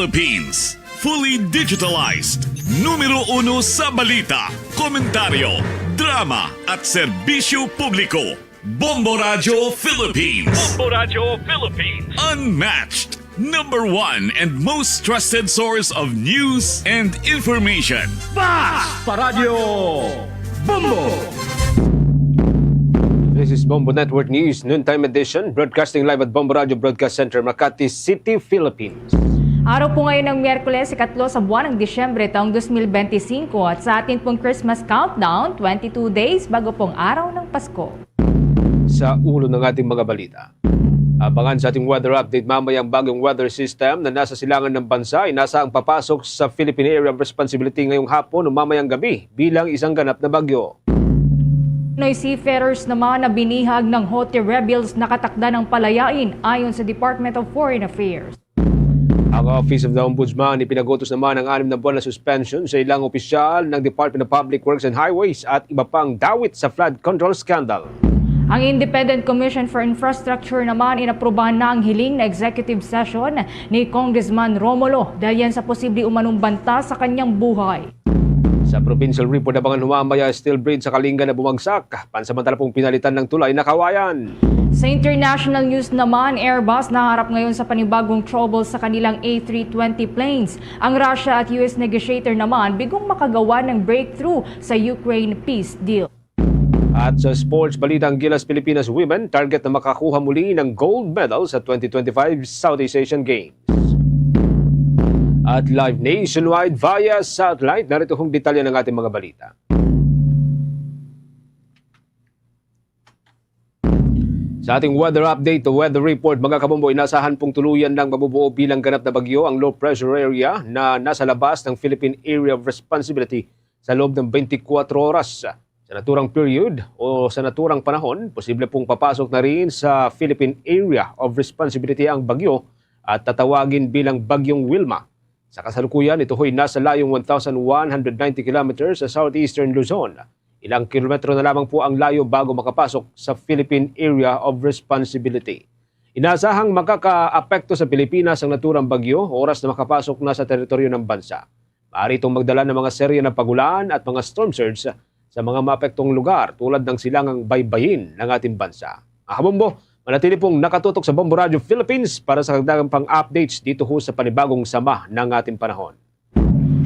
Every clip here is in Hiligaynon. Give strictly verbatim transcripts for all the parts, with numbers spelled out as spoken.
Philippines. Fully digitalized. Numero uno sa balita, komentaryo, drama, at serbisyo publiko. Bombo Radyo Philippines. Bombo Radyo Philippines. Unmatched. Number one and most trusted source of news and information. Basta Radyo Bombo! This is Bombo Network News, noontime edition, broadcasting live at Bombo Radyo Broadcast Center, Makati City, Philippines. Araw po ngayon ng Miyerkules, ikatlo sa buwan ng Disyembre taong dos mil benti singko, at sa atin pong Christmas countdown, twenty-two days bago pong araw ng Pasko. Sa ulo ng ating mga balita, abangan sa ating weather update mamaya ang bagyong weather system na nasa silangan ng bansa, inaasahan papasok sa Philippine Area of Responsibility ngayong hapon o mamayang gabi bilang isang ganap na bagyo. Pinoy seafarers naman na binihag ng Houthi rebels nakatakda ng palayain, ayon sa Department of Foreign Affairs. Ang Office of the Ombudsman ipinagutos naman ang anim na buwan na suspension sa ilang opisyal ng Department of Public Works and Highways at iba pang dawit sa flood control scandal. Ang Independent Commission for Infrastructure naman inaprubahan na ang hiling na executive session ni Congressman Romulo dahil yan sa posible umanong banta sa kanyang buhay. Sa provincial report, abangan humamaya steel bridge sa Kalinga na bumagsak. Pansamantala pong pinalitan ng tulay na kawayan. Sa international news naman, Airbus naharap ngayon sa panibagong trouble sa kanilang A three twenty planes. Ang Russia at U S negotiator naman bigong makagawa ng breakthrough sa Ukraine peace deal. At sa sports balita, ang Gilas Pilipinas Women target na makakuha muli ng gold medal sa twenty twenty-five Southeast Asian Games. At live nationwide via satellite, narito hong detalye ng ating mga balita. Sa ating weather update, weather report, mga kabombo, inasahan pong tuluyan ng mabubuo bilang ganap na bagyo ang low pressure area na nasa labas ng Philippine Area of Responsibility sa loob ng twenty-four oras. Sa naturang period o sa naturang panahon, posible pong papasok na rin sa Philippine Area of Responsibility ang bagyo at tatawagin bilang Bagyong Wilma. Sa kasalukuyan, ito ho'y nasa layong one thousand one hundred ninety kilometers sa southeastern Luzon. Ilang kilometro na lamang po ang layo bago makapasok sa Philippine Area of Responsibility. Inasahang makakaapekto sa Pilipinas ang naturang bagyo oras na makapasok na sa teritoryo ng bansa. Maaari itong magdala ng mga serye ng pagulan at mga storm surge sa mga maapektong lugar tulad ng silangang baybayin ng ating bansa. Mga kabombo, manatili pong nakatutok sa Bombo Radio Philippines para sa kagdagang pang updates dito ho sa panibagong sama ng ating panahon.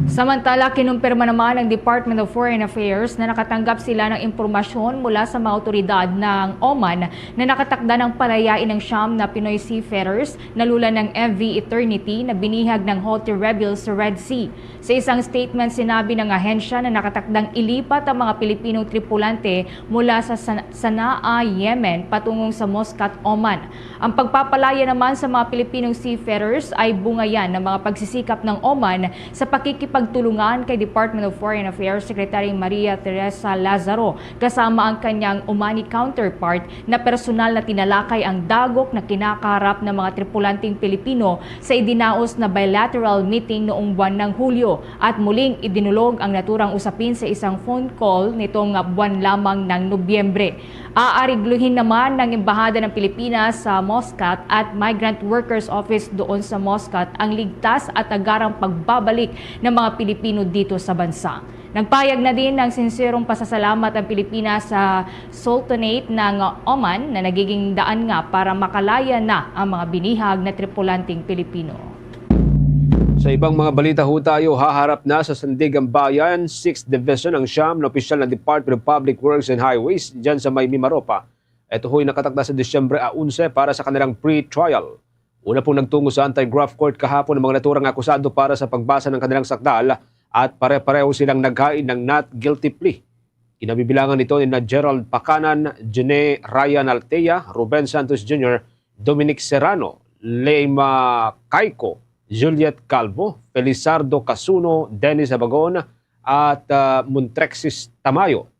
Samantala, kinumpirma naman ng Department of Foreign Affairs na nakatanggap sila ng impormasyon mula sa mga awtoridad ng Oman na nakatakda ng palayain ang siyam na Pinoy seafarers na lula ng M V Eternity na binihag ng Houthi rebels sa Red Sea. Sa isang statement, sinabi ng ahensya na nakatakdang ilipat ang mga Pilipinong tripulante mula sa San-, Sana'a, Yemen, patungong sa Muscat, Oman. Ang pagpapalaya naman sa mga Pilipinong seafarers ay bunga yan ng mga pagsisikap ng Oman sa pakikipagtulungan kay Department of Foreign Affairs Secretary Maria Teresa Lazaro kasama ang kanyang Omani counterpart na personal na tinalakay ang dagok na kinakaharap ng mga tripulanteng Pilipino sa idinaos na bilateral meeting noong buwan ng Hulyo at muling idinulog ang naturang usapin sa isang phone call nitong buwan lamang ng Nobyembre. Aarigluhin naman ng Embahada ng Pilipinas sa Muscat at Migrant Workers Office doon sa Muscat ang ligtas at agarang pagbabalik ng mga Pilipino dito sa bansa. Nagpahayag na din ng sinserong pasasalamat ang Pilipinas sa Sultanate ng Oman na nagiging daan nga para makalaya na ang mga binihag na tripulanteng Pilipino. Sa ibang mga balita ho tayo, haharap na sa Sandiganbayan Sixth Division ang siyam na opisyal ng Department of Public Works and Highways dyan sa may Mimaropa. Ito ho'y nakatakda sa Disyembre a onse para sa kanilang pre-trial. Una pong nagtungo sa anti-graft court kahapon ang mga naturang akusado para sa pagbasa ng kanilang sakdal at pare-pareho silang naghain ng not guilty plea. Kinabibilangan nito ni na Gerald Pacanan, Jene Ryan Altea, Ruben Santos Junior, Dominic Serrano, Leima Caico, Juliet Calvo, Felizardo Casuno, Dennis Abagon, at, ah, Montrexis Tamayo.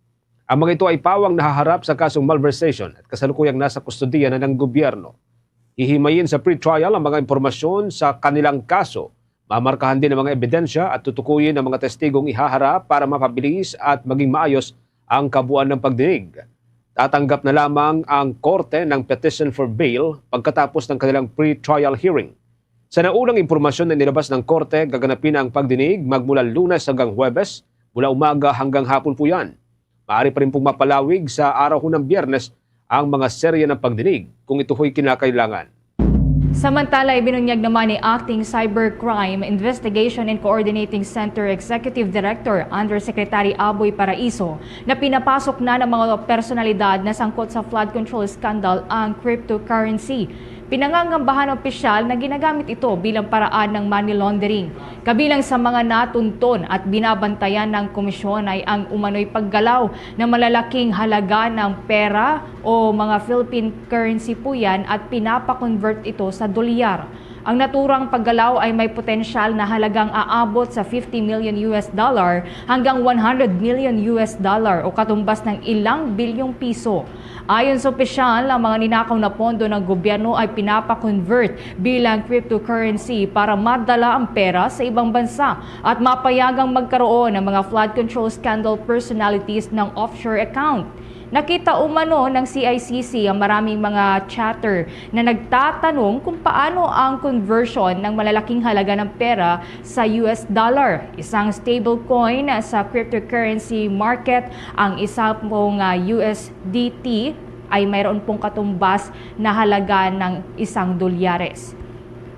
Ang mga ito ay pawang nahaharap sa kasong malversation at kasalukuyang nasa kustodiya na ng gobyerno. Hihimayin sa pre-trial ang mga impormasyon sa kanilang kaso. Mamarkahan din ang mga ebidensya at tutukuyin ang mga testigong ihaharap para mapabilis at maging maayos ang kabuuan ng pagdinig. Tatanggap na lamang ang korte ng petition for bail pagkatapos ng kanilang pre-trial hearing. Sa naunang impormasyon na nilabas ng korte, gaganapin ang pagdinig magmula Lunes hanggang Huwebes, mula umaga hanggang hapon po yan. Maaari pa rin pong mapalawig sa araw ng Biyernes ang mga serye ng pagdinig kung ito ho'y kinakailangan. Samantala, ibinunyag naman ni Acting Cybercrime Investigation and Coordinating Center Executive Director Undersecretary Aboy Paraiso na pinapasok na ng mga personalidad na sangkot sa flood control scandal ang cryptocurrency. Pinangangambahan ng opisyal na ginagamit ito bilang paraan ng money laundering. Kabilang sa mga natunton at binabantayan ng komisyon ay ang umano'y paggalaw ng malalaking halaga ng pera o mga Philippine currency po yan at pinapa-convert ito sa dolyar. Ang naturang paggalaw ay may potensyal na halagang aabot sa fifty million U S dollar hanggang one hundred million U S dollar o katumbas ng ilang bilyong piso. Ayon sa opisyal, ang mga ninakaw na pondo ng gobyerno ay pinapa-convert bilang cryptocurrency para madala ang pera sa ibang bansa at mapayagang magkaroon ng mga flood control scandal personalities ng offshore account. Nakita umano ng C I C C ang maraming mga chatter na nagtatanong kung paano ang conversion ng malalaking halaga ng pera sa U S dollar, isang stablecoin sa cryptocurrency market. Ang isa pong, ah, U S D T ay mayroon pong katumbas na halaga ng isang dolyares.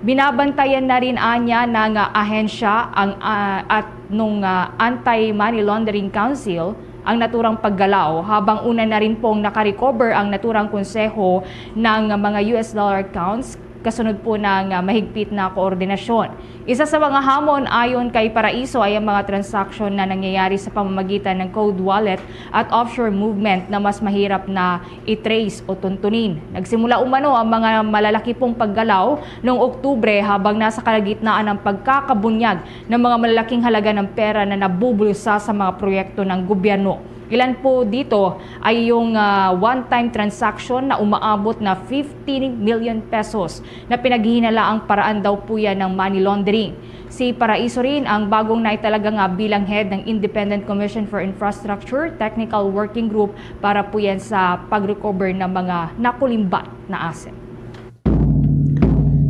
Binabantayan na rin anya ng, ah, ahensya ang, ah, at nung, ah, Anti-Money Laundering Council ang naturang paggalaw, habang una na rin pong nakarecover ang naturang konseho ng mga U S dollar accounts kasunod po ng, ah, mahigpit na koordinasyon. Isa sa mga hamon ayon kay Paraiso ay ang mga transaksyon na nangyayari sa pamamagitan ng code wallet at offshore movement na mas mahirap na i-trace o tuntunin. Nagsimula umano ang mga malalaki pong paggalaw noong Oktubre habang nasa kalagitnaan ang pagkakabunyag ng mga malalaking halaga ng pera na nabubulsa sa mga proyekto ng gobyerno. Ilan po dito ay yung, ah, one-time transaction na umaabot na fifty million pesos na pinaghihinalaang paraan daw po yan ng money laundering. Si Paraiso rin ang bagong naitalaga nga bilang head ng Independent Commission for Infrastructure Technical Working Group para po yan sa pag-recover ng mga nakulimbat na asset.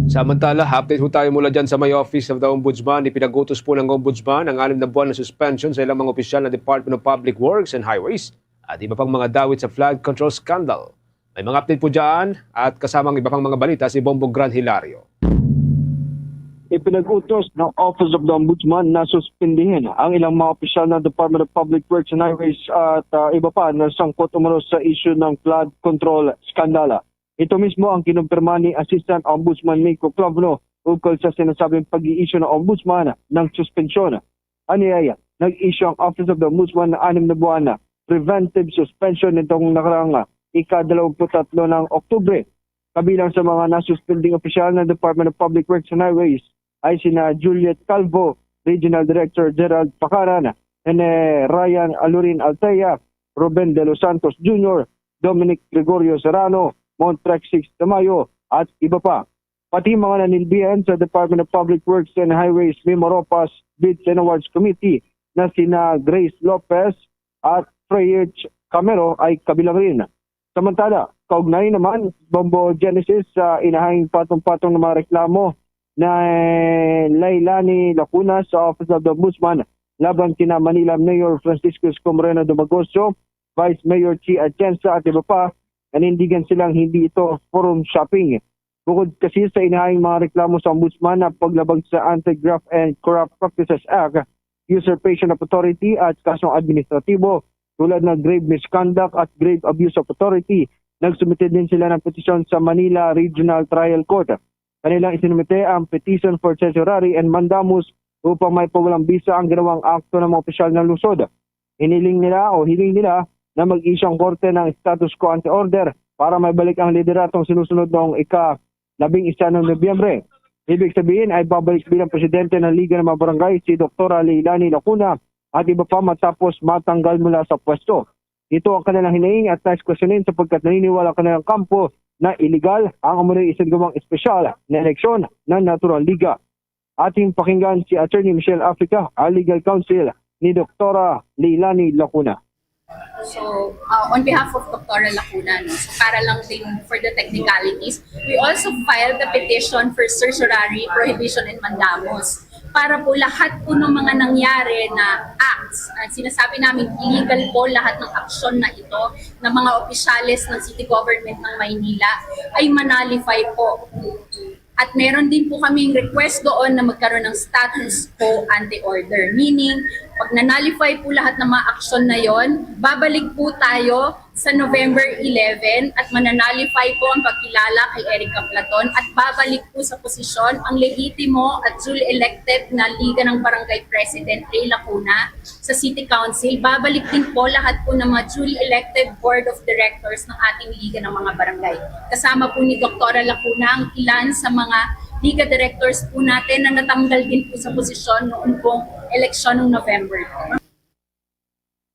Samantala, update po tayo mula dyan sa may Office of the Ombudsman. Ipinag-utos po ng Ombudsman ang anim na buwan na suspension sa ilang mga opisyal ng Department of Public Works and Highways at iba pang mga dawit sa flood control scandal. May mga update po dyan at kasamang iba pang mga balita si Bombo Gran Hilario. Ipinag-utos ng Office of the Ombudsman na suspindihin ang ilang mga opisyal ng Department of Public Works and Highways at, ah, iba pa na sangkot umano sa issue ng flood control scandal. Ito mismo ang kinumpirma ni Assistant Ombudsman Miko Clavno ukol sa sinasabing pag-i-issue ng Ombudsman ng suspensyon. Aniaya, nag-issue ang Office of the Ombudsman ng anim na buwan na preventive suspension nitong nakarang ika-dalawampu't tatlo ng Oktubre. Kabilang sa mga nasuspending opisyal ng Department of Public Works and Highways ay sina Juliet Calvo, Regional Director Gerald Pacaran, Nene Ryan Alurin Altea, Ruben De Los Santos Junior, Dominic Gregorio Serrano, Montrexis Tamayo, at iba pa. Pati mga nanilbihan sa Department of Public Works and Highways Mimoropas Bids and Awards Committee na sina Grace Lopez at Freyich Camero ay kabilang rin. Samantala, kaugnay naman, Bombo Genesis, sa inahing patong-patong nga mga reklamo na, eh, Leilani Lacuna sa Office of the Ombudsman laban kina Manila Mayor Francisco Isko Moreno Dumagoso, Vice Mayor Chi Atienza at iba pa, nanindigan silang hindi ito forum shopping. Bukod kasi sa inahing mga reklamo sa Ombudsman na paglabag sa Anti-Graft and Corrupt Practices Act, usurpation of authority at kasong administratibo tulad ng grave misconduct at grave abuse of authority, nagsumite din sila ng petisyon sa Manila Regional Trial Court. Kanilang isinumite ang petition for certiorari and mandamus upang maipawalang bisa ang ginawang akto ng mga opisyal ng lungsod. Hiniling nila o hiling nila na mag-issue ang korte ng status quo ante order para maibalik ang lideratong sinusunod noong ika-labing isa ng Nobyembre. Ibig sabihin ay babalik bilang presidente ng Liga ng mga Barangay si Doktora Leilani Lacuna at iba pa matapos matanggal mula sa pwesto. Ito ang kanilang hinaing at nais questionin sapagkat naniniwala ang kanilang kampo na iligal ang umano'y isinagawang espesyal na eleksyon ng Naturang Liga. Ating pakinggan si Attorney Michelle Africa, ang legal counsel ni Doktora Leilani Lacuna. So, uh, on behalf of Doktora Lacuna, no, so para lang din for the technicalities, we also filed the petition for certiorari prohibition and mandamus para po lahat po ng mga nangyari na acts, ang sinasabi namin, illegal po lahat ng aksyon na ito ng mga opisyales ng city government ng Maynila ay ma-nullify po. At meron din po kaming request doon na magkaroon ng status quo ante order. Meaning, pag na-nullify po lahat ng mga aksyon na yon, babalik po tayo sa November eleven at mananalify po ang pagkilala kay Eric Platon at babalik po sa posisyon ang lehitimo at duly elected na Liga ng Barangay President Ray Lacuna sa City Council. Babalik din po lahat po ng mga duly elected Board of Directors ng ating Liga ng mga Barangay. Kasama po ni Doktora Lacuna ang ilan sa mga Liga Directors po natin na natanggal din po sa posisyon noong pong eleksyon ng November.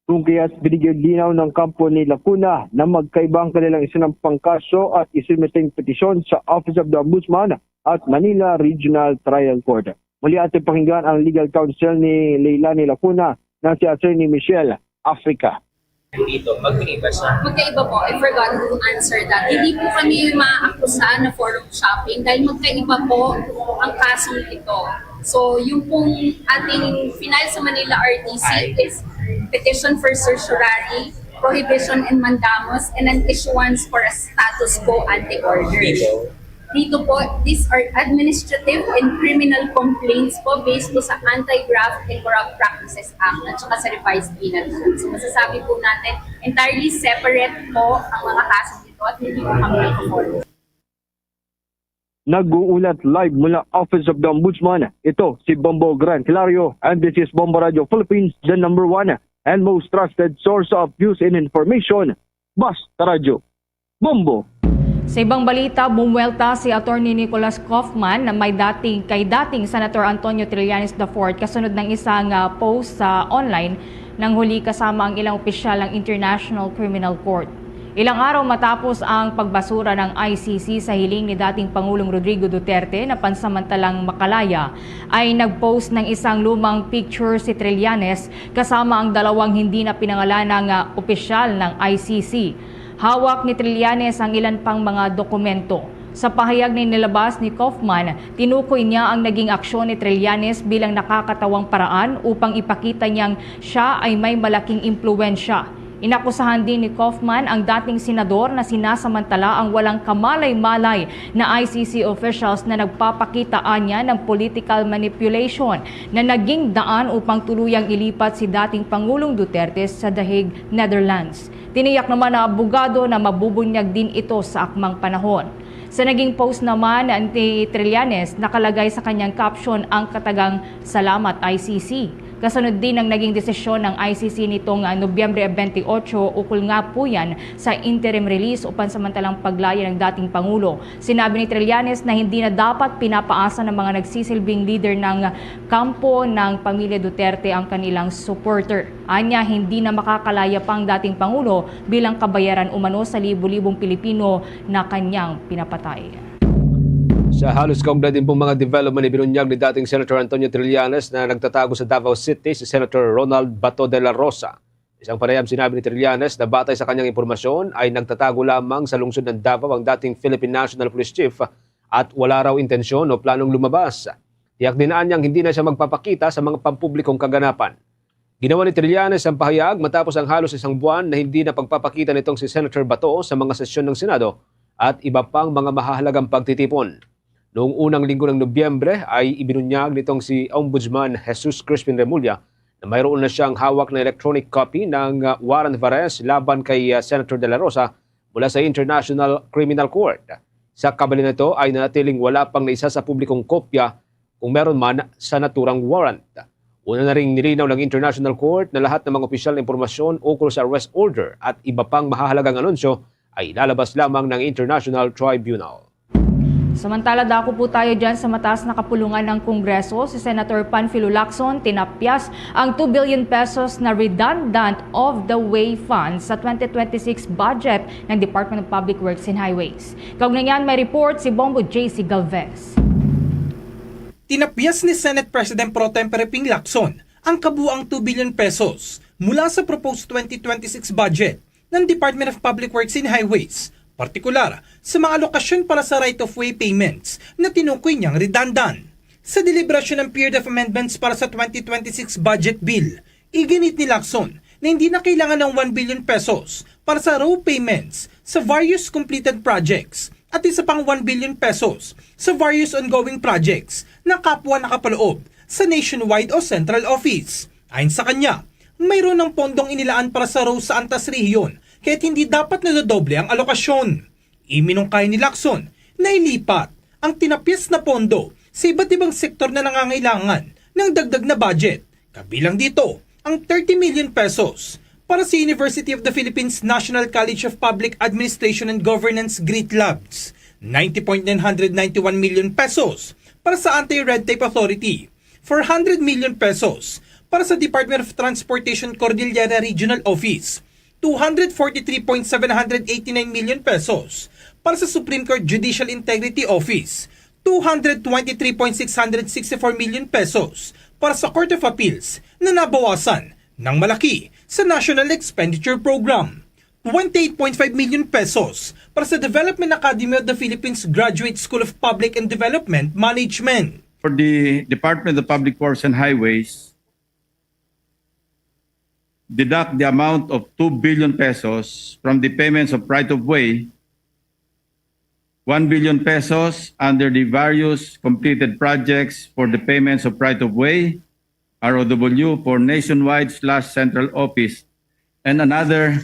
Kung kaya binigyan linaw ng kampo ni Lacuna na magkaiba ang kanilang isinampang kaso at isinumit ang petisyon sa Office of the Ombudsman at Manila Regional Trial Court. Muli ating pakinggan ang legal counsel ni Leilani Lacuna na si Attorney Michelle Africa. Dito, magkaiba siya. Magkaiba po. I forgot to answer that. Hindi po kami maakusa na forum shopping dahil magkaiba po ang kasong ito. So, yung pong ating final sa Manila R T C is petition for certiorari, prohibition and mandamus, and an issuance for a status quo ante order. Dito po, these are administrative and criminal complaints po based po sa Anti-Graft and Corrupt Practices Act at saka sa Revised Penal Code. So, masasabi po natin, entirely separate po ang mga kaso dito at hindi po kami nagpo-follow. Nag-uulat live mula Office of the Ombudsman. Ito si Bombo Gran Hilario and this is Bombo Radio Philippines, the number one and most trusted source of news and information. Basta Radyo. Bombo! Sa ibang balita, bumuwelta si Attorney Nicholas Kaufman na may dating kay dating Senator Antonio Trillanes the fourth kasunod ng isang uh, post sa online nang huli kasama ang ilang opisyal ng International Criminal Court. Ilang araw matapos ang pagbasura ng I C C sa hiling ni dating Pangulong Rodrigo Duterte na pansamantalang makalaya, ay nag-post ng isang lumang picture si Trillanes kasama ang dalawang hindi na pinangalanang uh, opisyal ng I C C. Hawak ni Trillanes ang ilan pang mga dokumento. Sa pahayag na inilabas ni Kaufman, tinukoy niya ang naging aksyon ni Trillanes bilang nakakatawang paraan upang ipakita niyang siya ay may malaking impluwensya. Inakusahan din ni Kaufman ang dating senador na sinasamantala ang walang kamalay-malay na I C C officials na nagpapakita niya ng political manipulation na naging daan upang tuluyang ilipat si dating Pangulong Duterte sa The Hague, Netherlands. Tiniyak naman ng abogado na mabubunyag din ito sa akmang panahon. Sa naging post naman ni Trillanes, nakalagay sa kanyang caption ang katagang "Salamat, I C C." Kasunod din ang naging desisyon ng I C C nitong ah, Nobyembre twenty-eight, ukol nga po yan sa interim release o pansamantalang paglaya ng dating Pangulo. Sinabi ni Trillanes na hindi na dapat pinapaasa ng mga nagsisilbing leader ng kampo ng pamilya Duterte ang kanilang supporter. Anya, hindi na makakalaya pa ang dating Pangulo bilang kabayaran umano sa libo-libong Pilipino na kanyang pinapatay. Sa halos kaugnay din pong mga development, ibinunyag ni dating Senator Antonio Trillanes na nagtatago sa Davao City si Senator Ronald Bato de la Rosa. Isang panayam, sinabi ni Trillanes na batay sa kanyang impormasyon ay nagtatago lamang sa lungsod ng Davao ang dating Philippine National Police Chief at wala raw intensyon o planong lumabas. Tiyak din anyang hindi na siya magpapakita sa mga pampublikong kaganapan. Ginawa ni Trillanes ang pahayag matapos ang halos isang buwan na hindi na pagpapakita nitong si Senator Bato sa mga sesyon ng Senado at iba pang mga mahahalagang pagtitipon. Noong unang linggo ng Nobyembre ay ibinunyag nitong si Ombudsman Jesus Crispin Remulla na mayroon na siyang hawak na electronic copy ng uh, warrant of arrest laban kay uh, Senator De La Rosa mula sa International Criminal Court. Sa kabaligtaran nito ay nanatiling wala pang naisa sa publikong kopya kung meron man sa naturang warrant. Una na ring nilinaw ng International Court na lahat ng mga opisyal na impormasyon ukol sa arrest order at iba pang mahahalagang anunsyo ay ilalabas lamang ng International Tribunal. Samantala, dako po tayo dyan sa mataas na kapulungan ng Kongreso. Si Senator Panfilo Lacson tinapyas ang two billion pesos na redundant of the way funds sa twenty twenty-six budget ng Department of Public Works and Highways. Kaugnay niyan, may report si Bombo J C Galvez. Tinapyas ni Senate President Pro Tempore Ping Lacson ang kabuang two billion pesos mula sa proposed twenty twenty-six budget ng Department of Public Works and Highways, partikular sa mga alokasyon para sa right-of-way payments na tinukoy niyang redundant. Sa deliberasyon ng period of amendments para sa twenty twenty-six budget bill, iginit ni Lacson na hindi na kailangan ng one billion pesos para sa road payments sa various completed projects at isa pang one billion pesos sa various ongoing projects na kapwa nakapaloob sa nationwide o central office. Ayon sa kanya, mayroon ng pondong inilaan para sa road sa antas rehiyon, kaya't hindi dapat nadodoble ang alokasyon. Iminungkahi ni Lacson na ilipat ang tinapyas na pondo sa iba't ibang sektor na nangangailangan ng dagdag na budget, kabilang dito ang thirty million pesos para sa University of the Philippines National College of Public Administration and Governance, GRIT Labs, ninety point nine hundred ninety-one million pesos para sa Anti-Red Tape Authority, four hundred million pesos para sa Department of Transportation Cordillera Regional Office, two hundred forty-three point seven hundred eighty-nine million pesos para sa Supreme Court Judicial Integrity Office, two hundred twenty-three point six hundred sixty-four million pesos para sa Court of Appeals na nabawasan ng malaki sa National Expenditure Program, twenty-eight point five million pesos para sa Development Academy of the Philippines Graduate School of Public and Development Management. For the Department of Public Works and Highways, deduct the amount of two billion pesos from the payments of right-of-way, one billion pesos under the various completed projects for the payments of right-of-way, R O W, for nationwide / central office, and another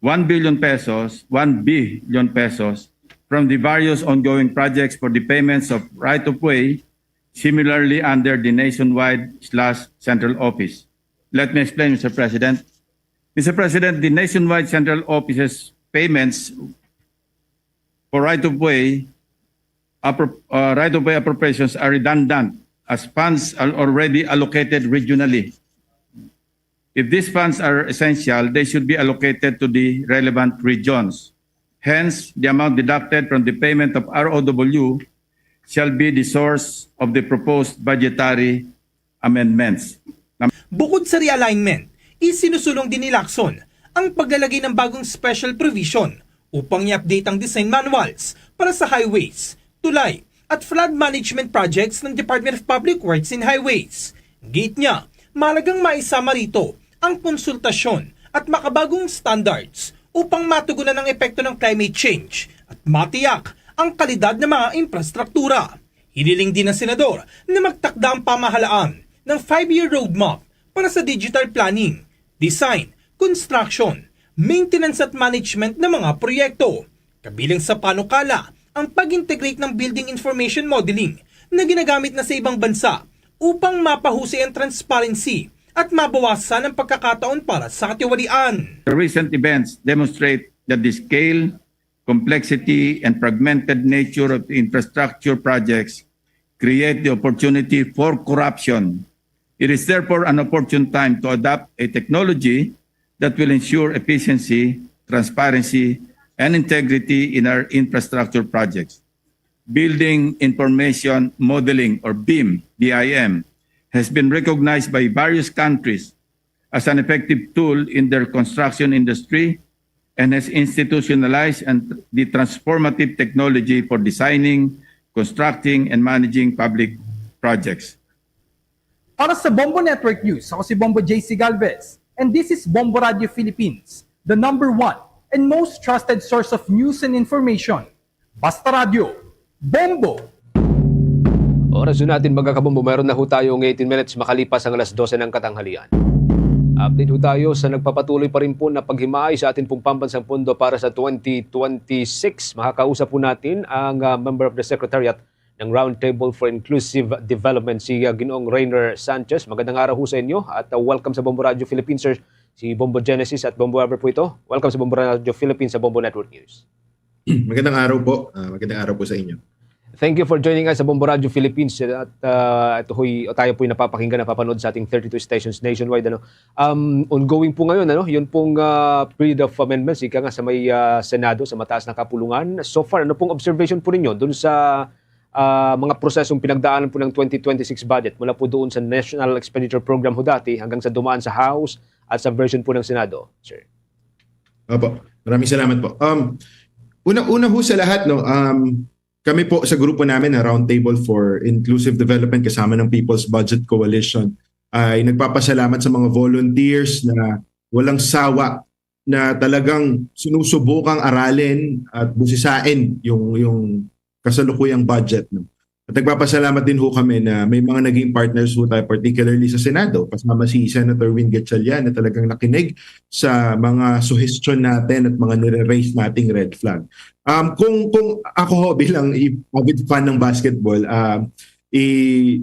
one billion pesos, one billion pesos, from the various ongoing projects for the payments of right-of-way, similarly under the nationwide / central office. Let me explain, Mister President. Mister President, the nationwide central office's payments for right-of-way, appro-, uh, right-of-way appropriations are redundant as funds are already allocated regionally. If these funds are essential, they should be allocated to the relevant regions. Hence, the amount deducted from the payment of R O W shall be the source of the proposed budgetary amendments. Bukod sa realignment, isinusulong din ni Lacson ang paglalagay ng bagong special provision upang i-update ang design manuals para sa highways, tulay, at flood management projects ng Department of Public Works and Highways. Giit niya, mahalagang maisama rito ang konsultasyon at makabagong standards upang matugunan ang epekto ng climate change at matiyak ang kalidad ng mga infrastruktura. Hiniling din ng senador na magtakda ang pamahalaan ng five-year roadmap para sa digital planning, design, construction, maintenance at management ng mga proyekto, kabilang sa panukala ang pag-integrate ng building information modeling na ginagamit na sa ibang bansa upang mapahusay ang transparency at mabawasan ang pagkakataon para sa katiwalian. The recent events demonstrate that the scale, complexity, and fragmented nature of the infrastructure projects create the opportunity for corruption. It is therefore an opportune time to adopt a technology that will ensure efficiency, transparency, and integrity in our infrastructure projects. Building Information Modeling, or BIM, B I M, has been recognized by various countries as an effective tool in their construction industry and has institutionalized and the transformative technology for designing, constructing, and managing public projects. Para sa Bombo Network News, ako si Bombo J C Galvez, and this is Bombo Radio Philippines, the number one and most trusted source of news and information. Basta Radyo, Bombo! Oras na natin, mga kabombo. Meron na ho tayo ng eighteen minutes makalipas ang alas dose ng katanghalian. Update ho tayo sa nagpapatuloy pa rin po na paghimaay sa atin pong pambansang pondo para sa twenty twenty-six. Makakausap po natin ang ah, member of the secretariat ng Roundtable for Inclusive Development, si ah, Ginoong Rainer Sanchez. Magandang araw ho sa inyo at ah, welcome sa Bombo Radio Philippines, sir. Si Bombo Genesis at Bombo Ever po ito. Welcome sa Bombo Radio Philippines sa Bombo Network News. Magandang araw po. Ah, magandang araw po sa inyo. Thank you for joining us sa Bombo Radio Philippines. At ah, ito ho'y, tayo po'y napapakinggan, napapanood sa ating thirty-two stations nationwide. Ano? Um, ongoing po ngayon, ano? Yun pong ah, period of amendments, ika nga sa may ah, Senado, sa mataas na kapulungan. So far, ano pong observation po ninyo dun sa ah, mga prosesong pinagdaanan po ng twenty twenty-six budget, mula po doon sa National Expenditure Program ho dati hanggang sa dumaan sa House at sa version po ng Senado, sir? Opo. Maraming salamat po. Um, una, una ho sa lahat, no, um, kami po sa grupo namin na Roundtable for Inclusive Development kasama ng People's Budget Coalition ay nagpapasalamat sa mga volunteers na walang sawa na talagang sinusubukang aralin at busisain yung, yung kasalukuyang budget. No? At nagpapasalamat din ho kami na may mga naging partners ho tayo, particularly sa Senado, kasama si Senator Win Gatchalian na talagang nakinig sa mga suhestyon natin at mga nire-raise nating red flag. Um, kung, kung ako ho bilang i- avid fan ng basketball, um, i-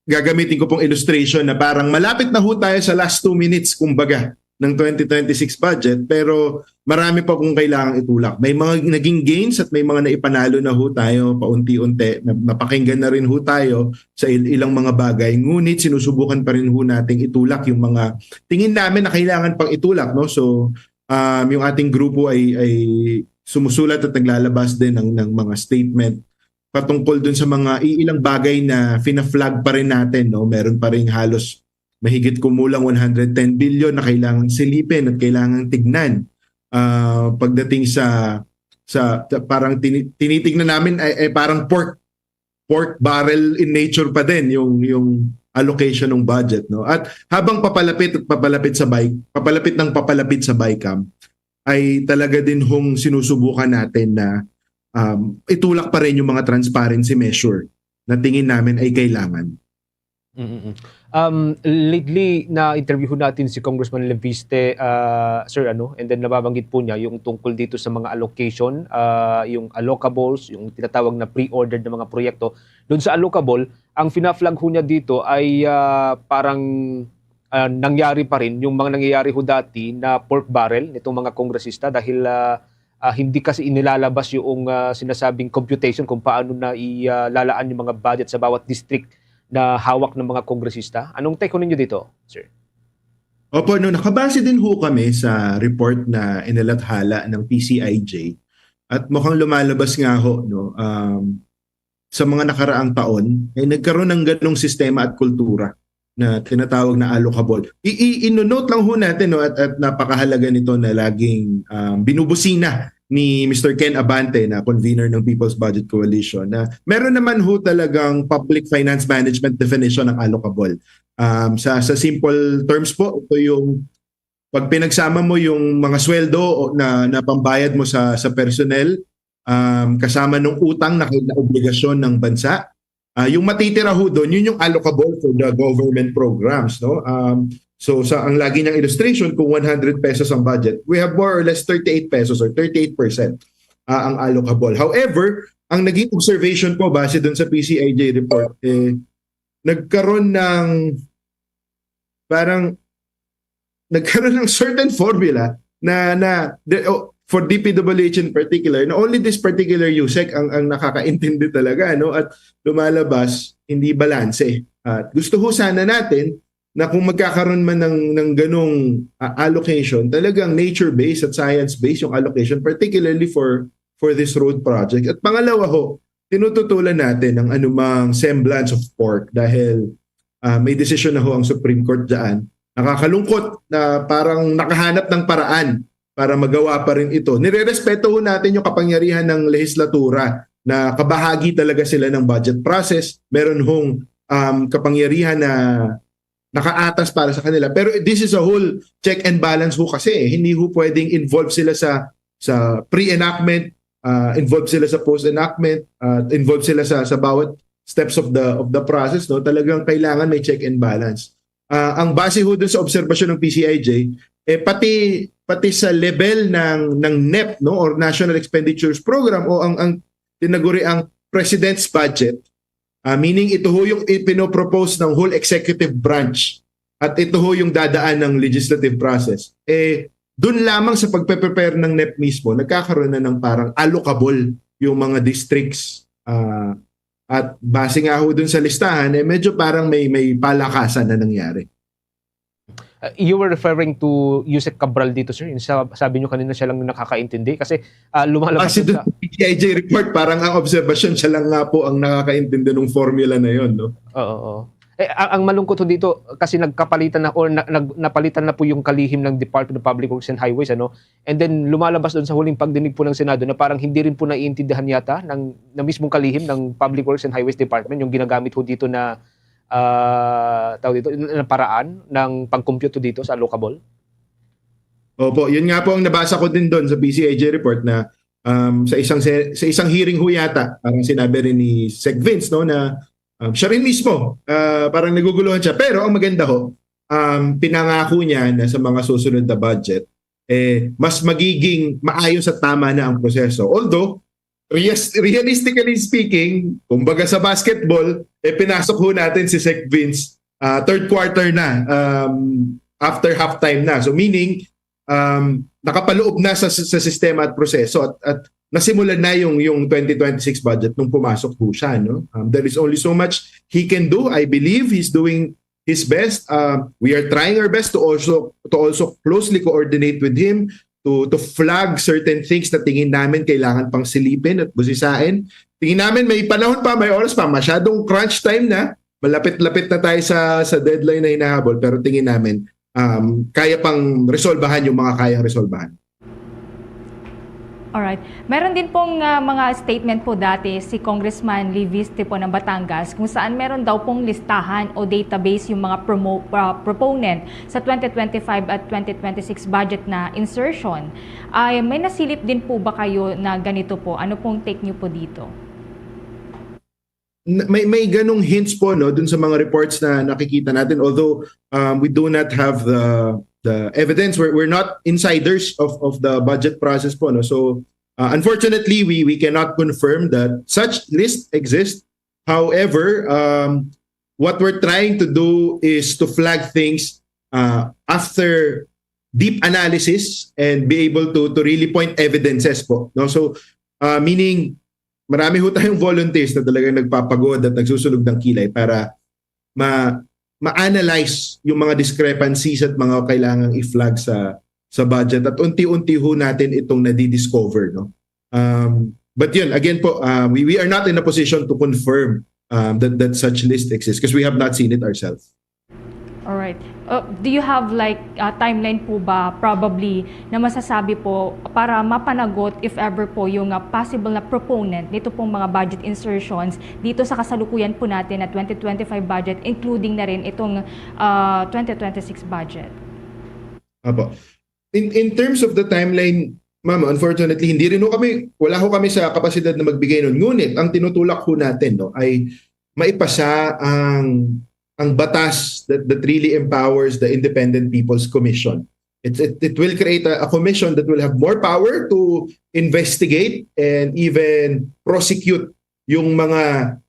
gagamitin ko pong illustration na parang malapit na ho tayo sa last two minutes, kumbaga, ng twenty twenty-six budget, pero marami pa pong kailangang itulak. May mga naging gains at may mga naipanalo na ho tayo paunti-unti. Na- Napakinggan na rin ho tayo sa il- ilang mga bagay. Ngunit sinusubukan pa rin ho nating itulak yung mga tingin namin na kailangan pang itulak, no? So, um, yung ating grupo ay, ay sumusulat at naglalabas din ng, ng mga statement patungkol dun sa mga iilang bagay na fina-flag pa rin natin, no? Meron pa rin halos mahigit kumulang one hundred ten billion na kailangang silipin at kailangang tignan. Ah, pagdating sa sa, sa parang tini- tinitignan namin ay, ay parang pork pork barrel in nature pa din yung yung allocation ng budget, no? At habang papalapit at papalapit sa BIC, papalapit ng papalapit sa BICAM, ay talaga din hong sinusubukan natin na um, itulak pa rin yung mga transparency measure na tingin namin ay kailangan. Mm-mm. Um, lately, na-interview ho natin si Congressman Leviste, ah, sir, ano, and then nababanggit po niya yung tungkol dito sa mga allocation, ah, yung allocables, yung tinatawag na pre-ordered na mga proyekto. Doon sa allocable, ang fina-flag ho niya dito ay ah, parang ah, nangyari pa rin yung mga nangyayari ho dati na pork barrel nitong mga kongresista dahil ah, ah, hindi kasi inilalabas yung ah, sinasabing computation kung paano na ilalaan yung mga budget sa bawat district na hawak ng mga kongresista. Anong take ho ninyo dito, sir? Opo, no, nakabase din ho kami sa report na inilathala ng P C I J at mukhang lumalabas nga ho, no, um, sa mga nakaraang taon ay nagkaroon ng ganong sistema at kultura na tinatawag na allocable. I- i- Ino-note lang ho natin, no, at, at napakahalaga nito na laging um, binubusina ni Mister Ken Abante na convener ng People's Budget Coalition na meron naman ho talagang public finance management definition ng allocable. Um, sa sa simple terms po, ito yung pag pinagsama mo yung mga sweldo o- na na pambayad mo sa sa personnel, um, kasama ng utang na, na obligasyon ng bansa, ah, yung matitira ho doon, yun yung allocable for the government programs, no? Um, so sa ang lagi niyang illustration, kung one hundred pesos ang budget, we have more or less thirty-eight pesos or thirty-eight percent ah, ang allocable. However, ang naging observation ko base doon sa P C I J report, eh, nagkaroon ng parang nagkaroon ng certain formula na na the, oh, for D P W H in particular, na only this particular USEC ang ang nakakaintindi talaga, no? At lumalabas hindi balanse. At gusto ho sana natin na kung magkakaroon man ng ng ganong ah, allocation, talagang nature-based at science-based yung allocation, particularly for for this road project. At pangalawa ho, tinututulan natin ang anumang semblance of pork dahil ah, may desisyon na ho ang Supreme Court dyan. Nakakalungkot na parang nakahanap ng paraan para magawa pa rin ito. Nirerespeto ho natin yung kapangyarihan ng lehislatura na kabahagi talaga sila ng budget process. Meron hong um, kapangyarihan na nakaatas para sa kanila. Pero this is a whole check and balance ho kasi, eh. Hindi ho pwedeng involved sila sa sa pre-enactment, uh, involved sila sa post-enactment, uh, involved sila sa sa bawat steps of the of the process, no? Talagang kailangan may check and balance. Uh, ang base ho dun sa obserbasyon ng P C I J, eh pati pati sa level ng ng NEP, no, or National Expenditures Program, o ang ang tinaguri ang president's budget, uh, meaning ito ho yung ipinopropose ng whole executive branch at ito ho yung dadaan ng legislative process. Eh, doon lamang sa pagpe-prepare ng NEP mismo, nagkakaroon na ng parang allocable yung mga districts. Uh, at base nga ho dun sa listahan, eh, medyo parang may may palakasan na nangyari. Uh, you were referring to Yusek Cabral dito, sir. Yung sa, sabi nyo kanina siya lang nakakaintindi kasi uh, lumalabas. Kasi doon sa P C I J report, parang ang obserbasyon siya lang nga po ang nakakaintindi ng formula na yon, no? Oo. Oo. Eh, ang, ang malungkot ho dito, kasi nagkapalitan na or na, nag, napalitan na po yung kalihim ng Department of Public Works and Highways, ano? And then, lumalabas doon sa huling pagdinig po ng Senado na parang hindi rin po naiintindihan yata ng, ng mismong kalihim ng Public Works and Highways Department yung ginagamit ho dito na, ah, tawag dito, na paraan ng pag-compute ho dito sa allocable. Opo, yun nga po ang nabasa ko din doon sa P C I J report na, um, sa isang se-, sa isang hearing ho yata, parang sinabi rin ni Sec Vince, no, na, um, siya rin mismo, ah, parang naguguluhan siya. Pero ang maganda ho, um, pinangako niya na sa mga susunod na budget, eh, mas magiging maayos at tama na ang proseso. Although, reas-, realistically speaking, kumbaga sa basketball, eh, pinasok ho natin si Sec Vince, ah, third quarter na, um, after halftime na. So, meaning, um, nakapaloob na sa, sa sistema at proseso at, at nasimulan na yung, yung twenty twenty-six budget nung pumasok po siya, no? Um, there is only so much he can do. I believe he's doing his best. Um, we are trying our best to also, to also closely coordinate with him to, to flag certain things na tingin namin kailangan pang silipin at busisain. Tingin namin may panahon pa, may oras pa, masyadong crunch time na, malapit-lapit na tayo sa, sa deadline na hinahabol, pero tingin namin, um, kaya pang resolbahan yung mga kayang resolbahan. Alright. Meron din pong, ah, mga statement po dati si Congressman Levis Tipo ng Batangas kung saan meron daw pong listahan o database yung mga promo-, ah, proponent sa twenty twenty-five at twenty twenty-six budget na insertion. Ay, may nasilip din po ba kayo na ganito po? Ano pong take nyo po dito? N-, may may ganong hints po, no, dun sa mga reports na nakikita natin, although, um, we do not have the the evidence. We're, we're not insiders of of the budget process po, no? So, uh, unfortunately, we we cannot confirm that such list exists. However, um, what we're trying to do is to flag things, uh, after deep analysis and be able to to really point evidences po, no? So, uh, meaning, marami ho tayong volunteers na talagang nagpapagod at nagsusunog ng kilay para ma ma-analyze yung mga discrepancies at mga kailangang i-flag sa sa budget, at unti-unti ho natin itong nadi-discover, no? Um, but yun, again po, uh, we, we are not in a position to confirm, um, that, that such list exists because we have not seen it ourselves. Alright. Uh, do you have, like, a timeline po ba, probably, na masasabi po para mapanagot, if ever po, yung, uh, possible na proponent nito pong mga budget insertions dito sa kasalukuyan po natin na twenty twenty-five budget, including na rin itong, uh, twenty twenty-six budget? Apo. In, in terms of the timeline, ma'am, unfortunately, hindi rin ho kami, wala ho kami sa kapasidad na magbigay nun. Ngunit, ang tinutulak ho natin, no, ay maipasa ang, ang batas that, that really empowers the Independent People's Commission. It, it, it will create a, a commission that will have more power to investigate and even prosecute yung mga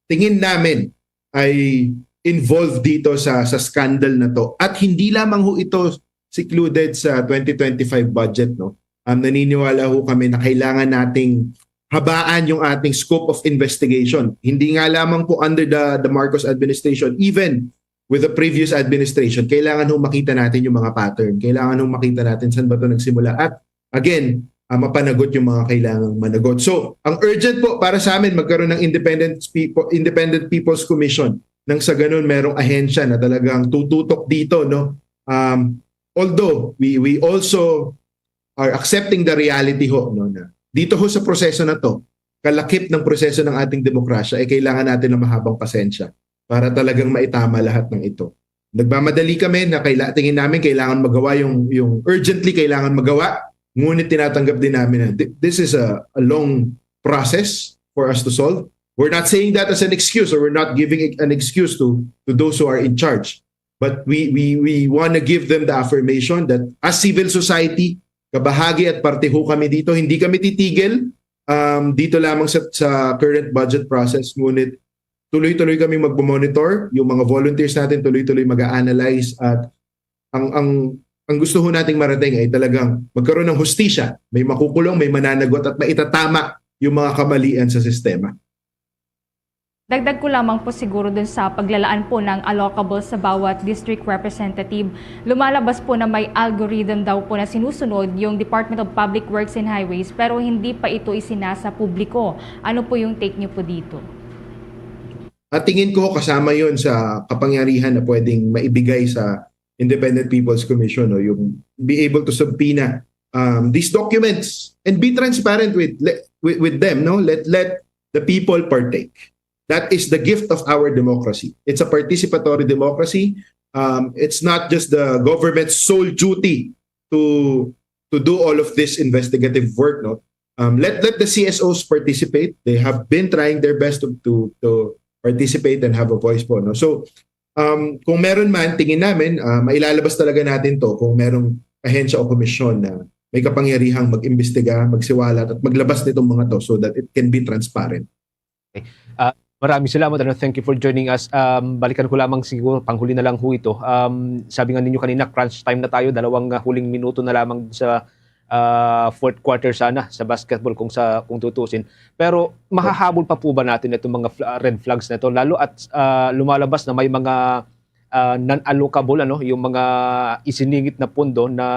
tingin namin ay involved dito sa, sa scandal na to. At hindi lamang ho ito secluded sa twenty twenty-five budget, no? Um, naniniwala ho kami na kailangan nating habaan yung ating scope of investigation. Hindi nga lamang po under the, the Marcos administration, even with the previous administration, kailangan ho makita natin yung mga pattern. Kailangan ho makita natin saan ba ito nagsimula. At again, ah, mapanagot yung mga kailangang managot. So, ang urgent po para sa amin, magkaroon ng Independent People, Independent People's Commission, nang sa ganun merong ahensya na talagang tututok dito, no? Um, although we, we also are accepting the reality ho, no, na dito ho sa proseso na to, kalakip ng proseso ng ating demokrasya, ay kailangan natin ng mahabang pasensya para talagang maitama lahat ng ito. Nagmamadali kami na kaila-, tingin namin kailangan magawa yung, yung urgently kailangan magawa, ngunit tinatanggap din namin na thi-, this is a, a long process for us to solve. We're not saying that as an excuse, or we're not giving an excuse to, to those who are in charge. But we, we, we want to give them the affirmation that as civil society, kabahagi at parte ho kami dito. Hindi kami titigil, um, dito lamang sa, sa current budget process, ngunit tuloy-tuloy kami magmo-monitor, yung mga volunteers natin tuloy-tuloy mag-a-analyze, at ang, ang, ang gusto ho nating marating ay talagang magkaroon ng hustisya, may makukulong, may mananagot, at maitatama yung mga kamalian sa sistema. Dagdag ko lamang po siguro dun sa paglalaan po ng allocable sa bawat district representative. Lumalabas po na may algorithm daw po na sinusunod yung Department of Public Works and Highways, pero hindi pa ito isinasa publiko. Ano po yung take niyo po dito? At tingin ko kasama yon sa kapangyarihan na pwedeng maibigay sa Independent People's Commission, no? Yung be able to subpoena um, these documents and be transparent with, with, with them, no? Let, let the people partake. That is the gift of our democracy. It's a participatory democracy. Um, it's not just the government's sole duty to to do all of this investigative work, no? Um, let let the C S Os participate. They have been trying their best to to, to participate and have a voice po, no? So, um, kung meron man, tingin namin, uh, mailalabas talaga natin to kung merong ahensya o komisyon na may kapangyarihang mag-imbestiga, magsiwalat at maglabas nitong mga to so that it can be transparent. Okay. Uh, maraming salamat. Ano, thank you for joining us. Um, balikan ko lamang siguro, panghuli na lang ho ito. Um, sabi nga ninyo kanina, crunch time na tayo. Dalawang uh, huling minuto na lamang sa uh, fourth quarter sana sa basketball kung sa kung tutusin. Pero mahahabol pa po ba natin itong mga fl- red flags na ito? Lalo at uh, lumalabas na may mga uh, non-allocable, ano, yung mga isiningit na pondo na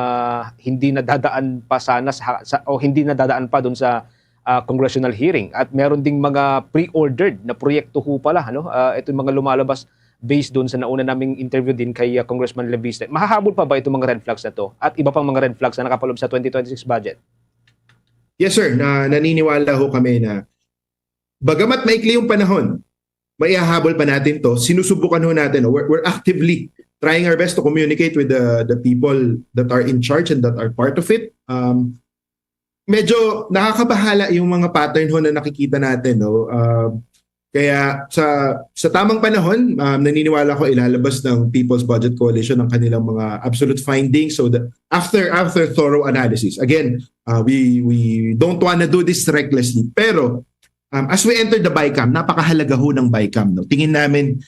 hindi nadadaan pa sana sa, sa o hindi nadadaan pa doon sa uh, congressional hearing. At meron ding mga pre-ordered na proyekto ho pala, ano, uh, itong mga lumalabas based doon sa nauna naming interview din kay uh, Congressman Leviste. Mahahabol pa ba itong mga red flags na to at iba pang mga red flags na nakapaloob sa twenty twenty-six budget? Yes, sir. Na, naniniwala ho kami na bagamat maikli yung panahon, maihahabol pa natin to. Sinusubukan ho natin. We're, we're actively trying our best to communicate with the, the people that are in charge and that are part of it. Um, medyo nakakabahala yung mga pattern ho na nakikita natin, no? Uh, kaya sa sa tamang panahon, um, naniniwala ko ilalabas ng People's Budget Coalition ang kanilang mga absolute findings. So the, after after thorough analysis, again, uh, we we don't wanna do this recklessly. Pero um, as we enter the BICAM, napakahalaga ho ng BICAM. No? Tingin namin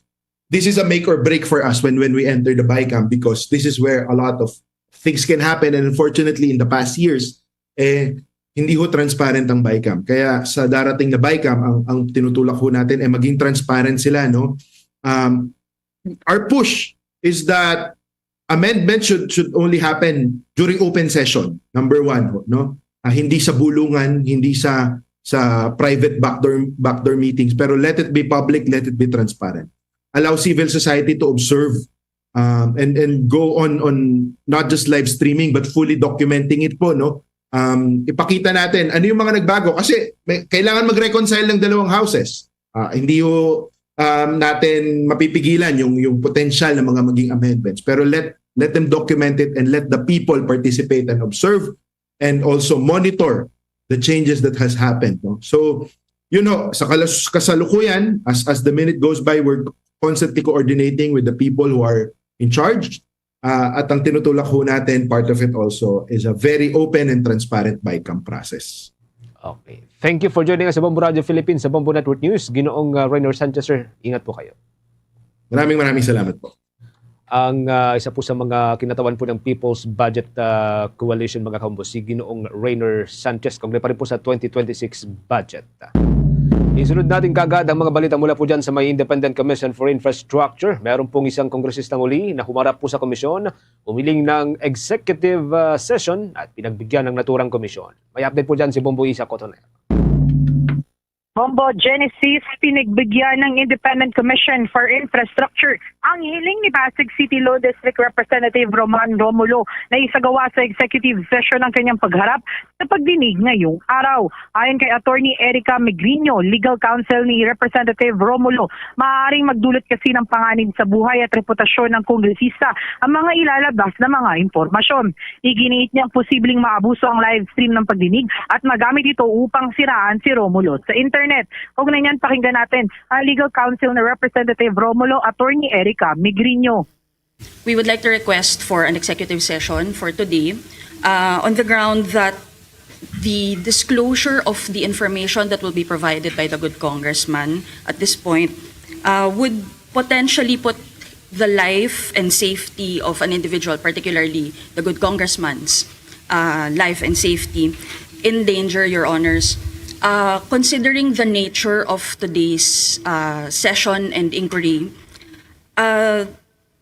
this is a make or break for us when when we enter the BICAM because this is where a lot of things can happen. And unfortunately, in the past years, eh, hindi ho transparent ang BICAM. Kaya sa darating na BICAM, ang, ang tinutulak ho natin ay maging transparent sila, no? Um, our push is that amendment should should only happen during open session, number one ho, no? Ah, hindi sa bulungan, hindi sa sa private backdoor backdoor meetings, pero let it be public, let it be transparent. Allow civil society to observe um, and and go on on not just live streaming but fully documenting it po, no? Um, ipakita natin ano yung mga nagbago kasi may, kailangan mag-reconcile ng dalawang houses. Uh, hindi yung um, natin mapipigilan yung yung potential ng mga maging amendments, pero let let them document it and let the people participate and observe and also monitor the changes that has happened, no? So, you know, sa kalas- kasalukuyan, as as the minute goes by, we're constantly coordinating with the people who are in charge. Uh, at ang tinutulak ho natin, part of it also is a very open and transparent BICAM process. Okay. Thank you for joining us sa Bombo Radio Philippines, sa Bombo Network News. Ginoong uh, Reynor Sanchez, sir, ingat po kayo. Maraming maraming salamat po. Ang uh, isa po sa mga kinatawan po ng People's Budget uh, Coalition, mga kaumbo, si Ginoong Reynor Sanchez, kaugnay pa rin po sa twenty twenty-six budget. Isunod natin kagad ang mga balita mula po dyan sa may Independent Commission for Infrastructure. Meron pong isang kongresista muli na humarap po sa komisyon, umiling ng executive uh, session at pinagbigyan ng naturang komisyon. May update po dyan si Bombo Isa Cotoner. Bombo Genesis, pinagbigyan ng Independent Commission for Infrastructure ang hiling ni Pasig City Law District Representative Roman Romulo na isagawa sa executive session ang kanyang pagharap sa pagdinig ngayong araw. Ayon kay Attorney Erica Megrino, legal counsel ni Representative Romulo, maaaring magdulot kasi ng panganib sa buhay at reputasyon ng kongresista ang mga ilalabas na mga impormasyon. Iginiit niyang posibleng maabuso ang live stream ng pagdinig at magamit ito upang siraan si Romulo sa internet. Kaugnay niyan, pakinggan natin ang legal counsel ni Representative Romulo, Attorney Erica Megrino. We would like to request for an executive session for today uh, on the ground that the disclosure of the information that will be provided by the good congressman at this point uh, would potentially put the life and safety of an individual, particularly the good congressman's uh, life and safety, in danger, Your Honors. Uh, considering the nature of today's uh, session and inquiry, uh,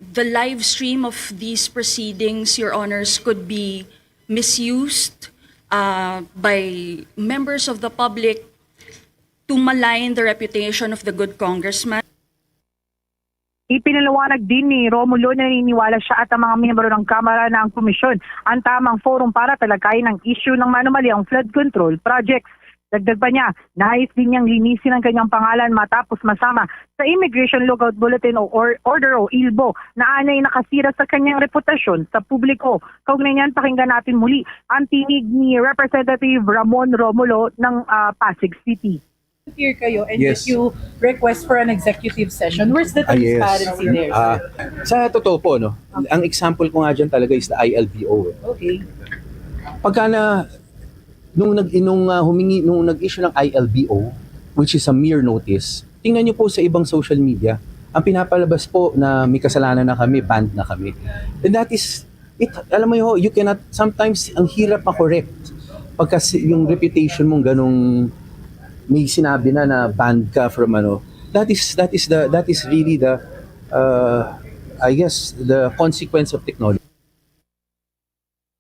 the live stream of these proceedings, Your Honors, could be misused uh, by members of the public to malign the reputation of the good congressman. Ipinaliwanag din ni Romulo na naniniwala siya at ang mga miyembro ng Kamara na ang komisyon ang tamang forum para talakayin ang issue ng manumaliang flood control projects. Dagdag pa niya, nais din niyang linisin ang kanyang pangalan matapos masama sa Immigration Lookout Bulletin o or- Order o ilbo na anay nakasira sa kanyang reputasyon sa publiko. Kaugnay niyan, pakinggan natin muli ang tinig ni Representative Ramon Romulo ng ah, Pasig City. Here kayo and Yes. If you request for an executive session, where's the Ah, yes. Transparency there? Ah, sa totoo po, no, ang example ko nga dyan talaga is the I L B O. Eh. Okay. Pagka na, nung, nag, nung ah, humingi, nung nag-issue ng I L B O, which is a mere notice, tingnan niyo po sa ibang social media, ang pinapalabas po na may kasalanan na kami, banned na kami. And that is, it, alam mo yun, you cannot, sometimes, ang hirap ma-correct. Pagka si- yung reputation mong ganong may sinabi na na banned ka from ano, that is, that is the, that is really the, uh, I guess, the consequence of technology.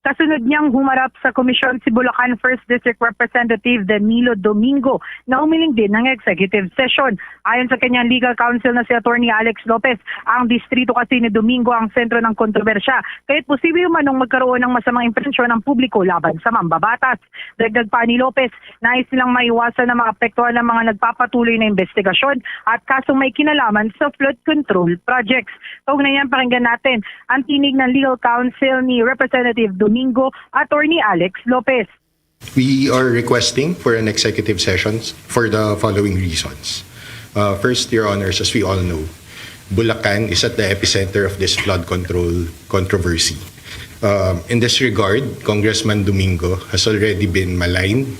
Kasunod niyang humarap sa komisyon si Bulacan First District Representative Danilo Domingo na umiling din ng executive session. Ayon sa kanyang legal counsel na si Attorney Alex Lopez, ang distrito kasi ni Domingo ang sentro ng kontrobersya, kaya't posible umanong magkaroon ng masamang imprensyon ang publiko laban sa mambabatas. Dagdag pa ni Lopez, nais nilang maiwasan ang maapektuhan ng mga nagpapatuloy na investigasyon at kasong may kinalaman sa flood control projects. Kaugnay niyan, pakinggan natin ang tinig ng legal counsel ni Representative Domingo, Attorney Alex Lopez. We are requesting for an executive session for the following reasons. Uh, first, Your Honors, as we all know, Bulacan is at the epicenter of this flood control controversy. Um, in this regard, Congressman Domingo has already been maligned,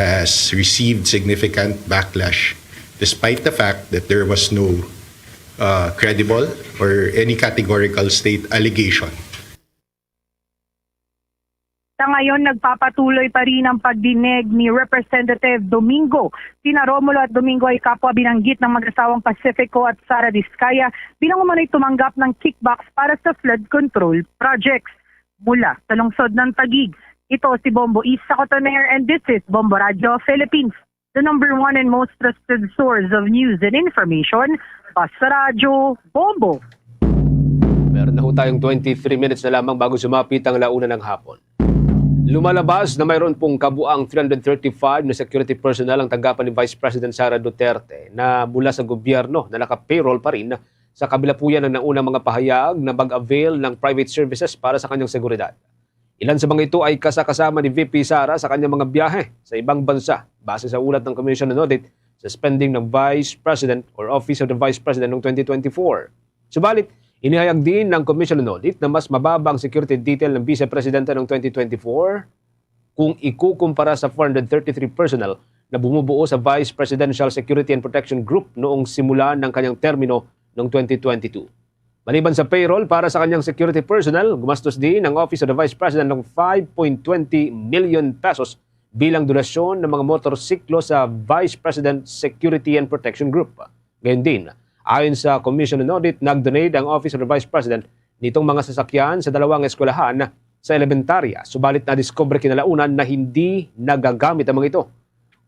has received significant backlash, despite the fact that there was no uh, credible or any categorical state allegation. Sa ngayon, nagpapatuloy pa rin ang pagdinig ni Representative Domingo. Sina Romulo at Domingo ay kapwa binanggit ng mag-asawang Pacifico at Sara Discaya bilang umano'y tumanggap ng kickbacks para sa flood control projects. Mula sa lungsod ng Taguig, ito si Bombo Isa Cotoner and this is Bombo Radio Philippines, the number one and most trusted source of news and information. Basta Radyo, Bombo! Meron na ho tayong twenty-three minutes na lamang bago sumapit ang launa ng hapon. Lumalabas na mayroon pong kabuang three hundred thirty-five na security personnel ang tanggapan ni Vice President Sara Duterte na mula sa gobyerno na naka-payroll pa rin sa kabila po yan ng naunang mga pahayag na mag-avail ng private services para sa kanyang seguridad. Ilan sa mga ito ay kasakasama ni V P Sara sa kanyang mga biyahe sa ibang bansa base sa ulat ng Commission on Audit sa spending ng Vice President or Office of the Vice President noong twenty twenty-four. Subalit, inihayag din ng Commission on Audit na mas mababa ang security detail ng Vice Presidente noong twenty twenty-four kung ikukumpara sa four hundred thirty-three personnel na bumubuo sa Vice Presidential Security and Protection Group noong simula ng kanyang termino noong twenty twenty-two. Maliban sa payroll para sa kanyang security personnel, gumastos din ang Office of the Vice President ng five point twenty million pesos bilang donasyon ng mga motorsiklo sa Vice President Security and Protection Group. Gayon din, ayon sa Commission on Audit, nag-donate ang Office of the Vice President nitong mga sasakyan sa dalawang eskwelahan sa elementarya, subalit nadiskubre kinalaunan na hindi nagagamit ang mga ito.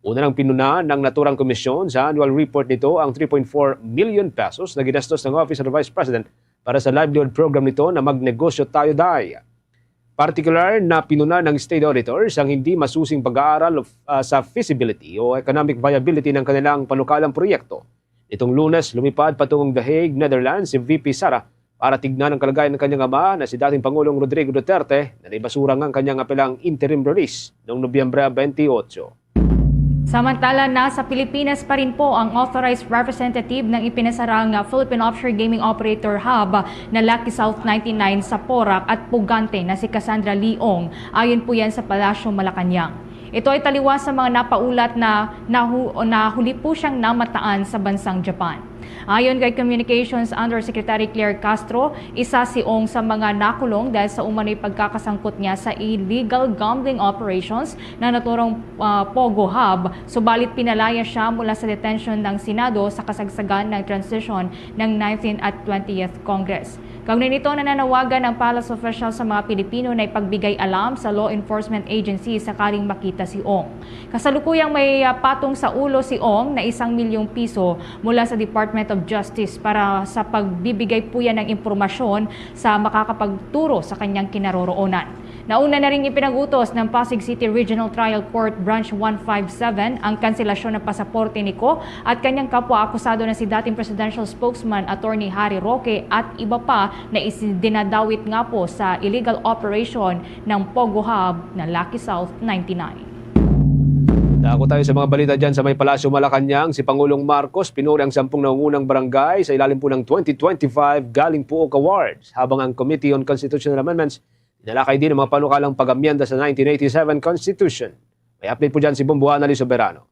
Una nang pinuna ng naturang komisyon sa annual report nito ang three point four million pesos na ginastos ng Office of the Vice President para sa livelihood program nito na Magnegosyo Tayo, Day. Partikular na pinuna ng state auditors ang hindi masusing pag-aaral of, ah, sa feasibility o economic viability ng kanilang panukalang proyekto. Nitong Lunes, lumipad patungong The Hague, Netherlands si V P Sara para tignan ang kalagayan ng kanyang ama na si dating Pangulong Rodrigo Duterte na naibasura nga ang kanyang apelang interim release noong Nobyembre twenty-eight. Samantala, nasa Pilipinas pa rin po ang authorized representative ng ipinasarang Philippine Offshore Gaming Operator Hub na Lucky South ninety-nine sa Porac at Pugante na si Cassandra Lee Ong, ayon po yan sa Palasyo Malacañang. Ito ay taliwas sa mga napaulat na nahu- o nahuli po siyang namataan sa bansang Japan. Ayon kay Communications Undersecretary Claire Castro, isa si Ong sa mga nakulong dahil sa umano'y pagkakasangkot niya sa illegal gambling operations na naturang ah, Pogo Hub, subalit pinalaya siya mula sa detention ng Senado sa kasagsagan ng transition ng nineteenth at twentieth Congress. Kaugnay nito, nananawagan ang palace official sa mga Pilipino na ipagbigay alam sa law enforcement agency sakaling makita si Ong. Kasalukuyang may ah, patong sa ulo si Ong na isang milyong piso mula sa Department of Justice para sa pagbibigay po yan ng impormasyon sa makakapagturo sa kanyang kinaroroonan. Nauna na ring ipinag-utos ng Pasig City Regional Trial Court Branch one five seven ang kanselasyon ng pasaporte ni Ko at kanyang kapwa akusado na si dating presidential spokesman Attorney Harry Roque at iba pa na isin-, dinadawit nga po sa illegal operation ng Pogo Hub na Lucky South ninety-nine. Dako tayo sa mga balita dyan sa may Palasyo Malacañang. Si Pangulong Marcos pinuri ang sampung nangungunang barangay sa ilalim po ng twenty twenty-five Galing Puok Awards, habang ang Committee on Constitutional Amendments tinalakay din ang mga panukalang pag-amyenda sa nineteen eighty-seven Constitution. May update po dyan si Bombohana Lee Soberano.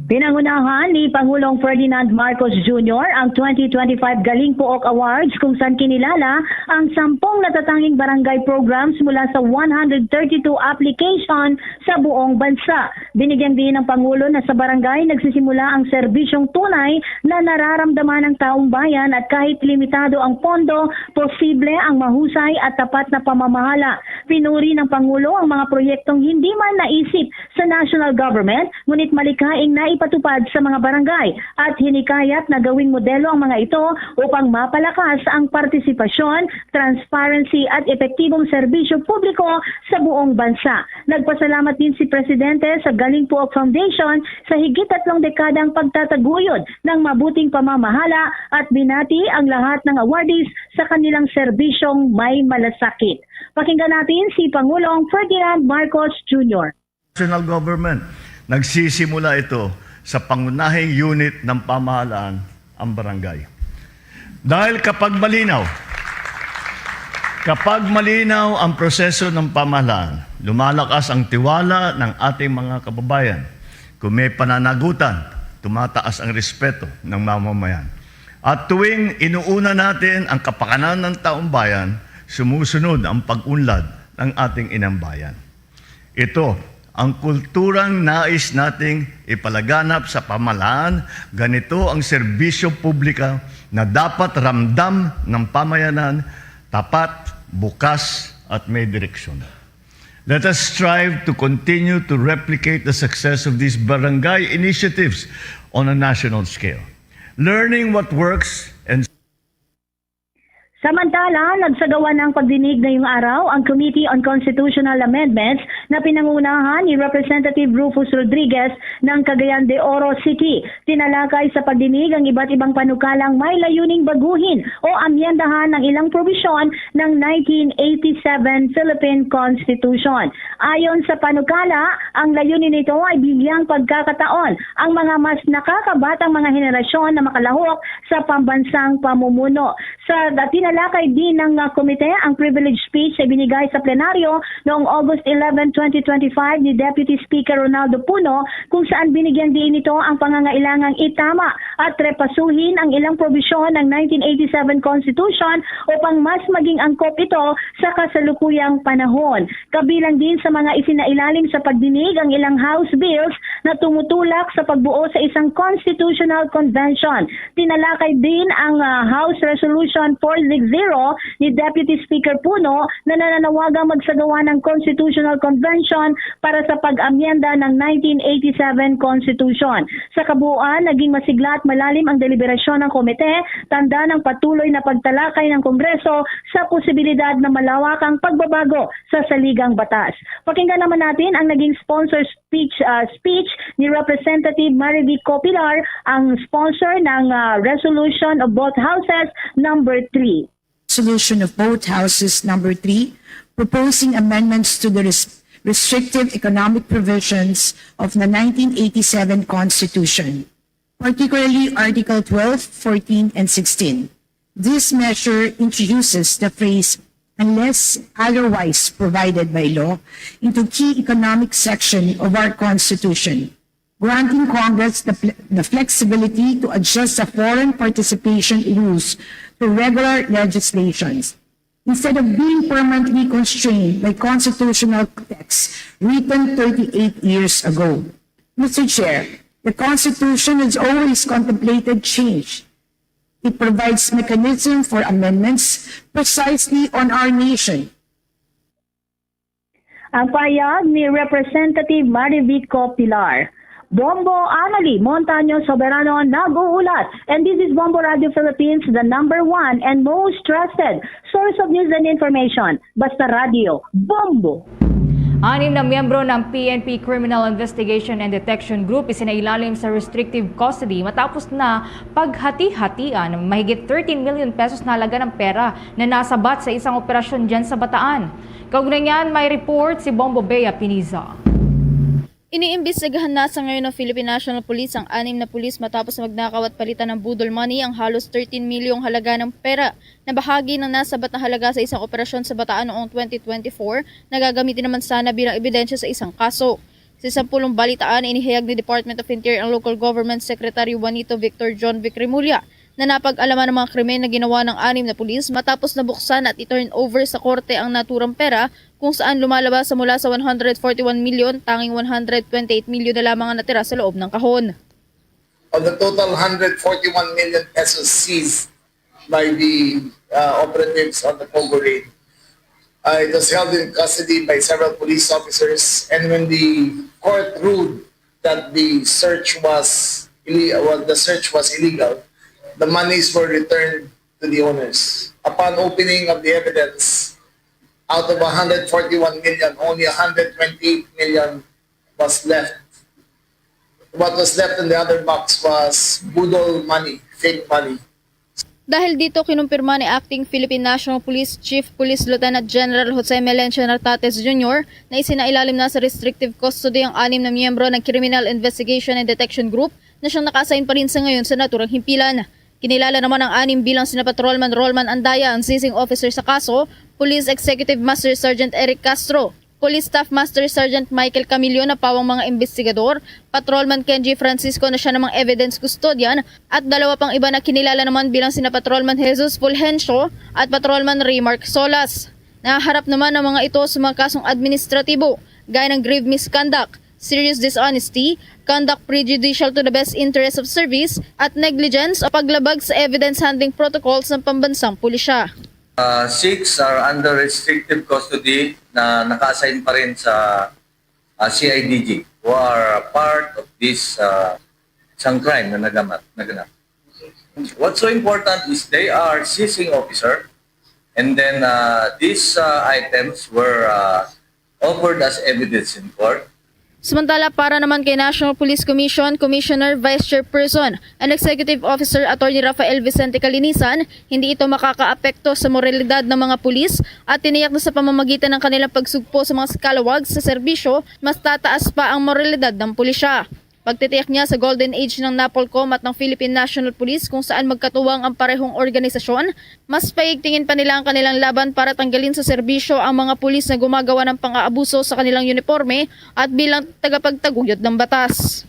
Pinangunahan ni Pangulong Ferdinand Marcos Junior ang twenty twenty-five Galing Puok Awards, kung saan kinilala ang sampung natatanging barangay programs mula sa one hundred thirty-two application sa buong bansa. Binigyang diin ang Pangulo na sa barangay nagsisimula ang serbisyong tunay na nararamdaman ng taong bayan, at kahit limitado ang pondo, posible ang mahusay at tapat na pamamahala. Pinuri ng Pangulo ang mga proyektong hindi man naisip sa national government, ngunit malikhaing naipatupad sa mga barangay, at hinikayat na gawing modelo ang mga ito upang mapalakas ang partisipasyon, transparency, at epektibong serbisyo publiko sa buong bansa. Nagpasalamat din si Presidente sa Galing Puok Foundation sa higit tatlong dekadang pagtataguyod ng mabuting pamamahala at binati ang lahat ng awardees sa kanilang serbisyong may malasakit. Pakinggan natin si Pangulong Ferdinand Marcos Junior. National government, nagsisimula ito sa pangunahing unit ng pamahalaan, ang barangay. Dahil kapag malinaw, kapag malinaw ang proseso ng pamahalaan, lumalakas ang tiwala ng ating mga kababayan. Kung may pananagutan, tumataas ang respeto ng mamamayan. At tuwing inuuna natin ang kapakanan ng taong bayan, sumusunod ang pag-unlad ng ating inang bayan. Ito ang kulturang nais nating ipalaganap sa pamahalaan. Ganito ang serbisyo publika na dapat ramdam ng pamayanan, tapat, bukas, at may direksyon. Let us strive to continue to replicate the success of these barangay initiatives on a national scale. Learning what works and Samantala, nagsagawa ng pagdinig ngayong araw ang Committee on Constitutional Amendments na pinangunahan ni Representative Rufus Rodriguez ng Cagayan de Oro City. Tinalakay sa pagdinig ang iba't ibang panukalang may layuning baguhin o amyendahan ang ilang probisyon ng nineteen eighty-seven Philippine Constitution. Ayon sa panukala, ang layunin nito ay bigyang pagkakataon ang mga mas nakakabatang mga henerasyon na makalahok sa pambansang pamumuno. Sa tinalakay din ng, ah, komite ang privilege speech na ibinigay sa plenaryo noong August eleven, twenty twenty-five ni Deputy Speaker Ronaldo Puno, kung saan binigyang diin nito ang pangangailangang itama at trepasuhin ang ilang probisyon ng nineteen eighty-seven Constitution upang mas maging angkop ito sa kasalukuyang panahon. Kabilang din sa mga isinailalim sa pagdinig ang ilang House bills na tumutulak sa pagbuo sa isang constitutional convention. Tinalakay din ang, ah, House Resolution four six zero ni Deputy Speaker Puno na nananawagang magsagawa ng constitutional convention para sa pag-amyenda ng nineteen eighty-seven Constitution. Sa kabuuan, naging masigla at malalim ang deliberasyon ng komite, tanda ng patuloy na pagtalakay ng Kongreso sa posibilidad ng malawakang pagbabago sa saligang batas. Pakinggan naman natin ang naging sponsor speech, ah, speech ni Representative Marivic Copilar, ang sponsor ng, ah, Resolution of Both Houses number three. Resolution of Both Houses number three, proposing amendments to the res-, restrictive economic provisions of the nineteen eighty-seven Constitution, particularly Article twelve, fourteen, and sixteen. This measure introduces the phrase "unless otherwise provided by law" into key economic section of our Constitution, granting Congress the fle-, the flexibility to adjust the foreign participation rules to regular legislations, instead of being permanently constrained by constitutional texts written thirty-eight years ago. Mister Chair, the Constitution has always contemplated change. It provides mechanism for amendments precisely on our nation. Ang pahayag ni Representative Marivic Copilar. Bombo Anali Montaño Soberano nag-uulat. And this is Bombo Radio Philippines, the number one and most trusted source of news and information. Basta Radio, Bombo! Anim na miyembro ng P N P Criminal Investigation and Detection Group isinailalim sa restrictive custody matapos na paghati-hatian ng mahigit thirteen million pesos na halaga ng pera na nasabat sa isang operasyon dyan sa Bataan. Kaugnay niyan, may report si Bombo Bea Piniza. Iniimbestigahan na sa ngayon ng Philippine National Police ang anim na pulis matapos na magnakaw at palitan ng budol money ang halos thirteen milyong halaga ng pera na bahagi ng nasabat na halaga sa isang operasyon sa Bataan noong twenty twenty-four na gagamitin naman sana bilang ebidensya sa isang kaso. Sa sampulong balitaan, inihayag ni Department of Interior ang Local Government Secretary Juanito Victor John Vic Remulla na napag-alaman ang mga krimen na ginawa ng anim na pulis matapos nabuksan at i-turn over sa korte ang naturang pera, kung saan lumalabas sa mula sa one hundred forty-one million, tanging one hundred twenty-eight million na lamang ang natira sa loob ng kahon. Of the total hundred forty-one million pesos seized by the uh, operatives on the Pogo raid, uh, it was held in custody by several police officers, and when the court ruled that the search was ille- was the search was illegal, the monies were returned to the owners. Upon opening of the evidence, out of one hundred forty-one million, only one hundred twenty-eight million was left. What was left in the other box was budol money, fake money. Dahil dito, kinumpirma ni Acting Philippine National Police Chief Police Lieutenant General Jose Melencio Nartates Junior na isinailalim na sa restrictive custody ang anim na miyembro ng Criminal Investigation and Detection Group na siyang naka-assign pa rin sa ngayon sa naturang himpilan. Kinilala naman ang anim bilang sina Patrolman Rolman Andaya, ang seizing officer sa kaso, Police Executive Master Sergeant Eric Castro, Police Staff Master Sergeant Michael Camillo na pawang mga imbestigador, Patrolman Kenji Francisco na siya namang evidence custodian, at dalawa pang iba na kinilala naman bilang sina Patrolman Jesus Fulgencio at Patrolman Remark Solas. Naharap naman ang mga ito sa mga kasong administratibo, gaya ng grave misconduct, serious dishonesty, conduct prejudicial to the best interest of service, at negligence o paglabag sa evidence handling protocols ng pambansang pulisya. Uh, six are under restrictive custody na naka-assign pa rin sa uh, C I D G, who are a part of this uh, isang crime na nagamat, naganap. What's so important is they are seizing officer, and then uh, these uh, items were uh, offered as evidence in court. Samantala, para naman kay National Police Commission Commissioner Vice Chairperson and Executive Officer Attorney Rafael Vicente Calinisan, hindi ito makakaapekto sa moralidad ng mga pulis at tiniyak na sa pamamagitan ng kanilang pagsugpo sa mga scalawags sa serbisyo, mas tataas pa ang moralidad ng pulisya. Pagtitiyak niya sa golden age ng NAPOLCOM at ng Philippine National Police kung saan magkatuwang ang parehong organisasyon, mas paigtingin pa nila ang kanilang laban para tanggalin sa serbisyo ang mga pulis na gumagawa ng pang-aabuso sa kanilang uniforme at bilang tagapagtaguyod ng batas.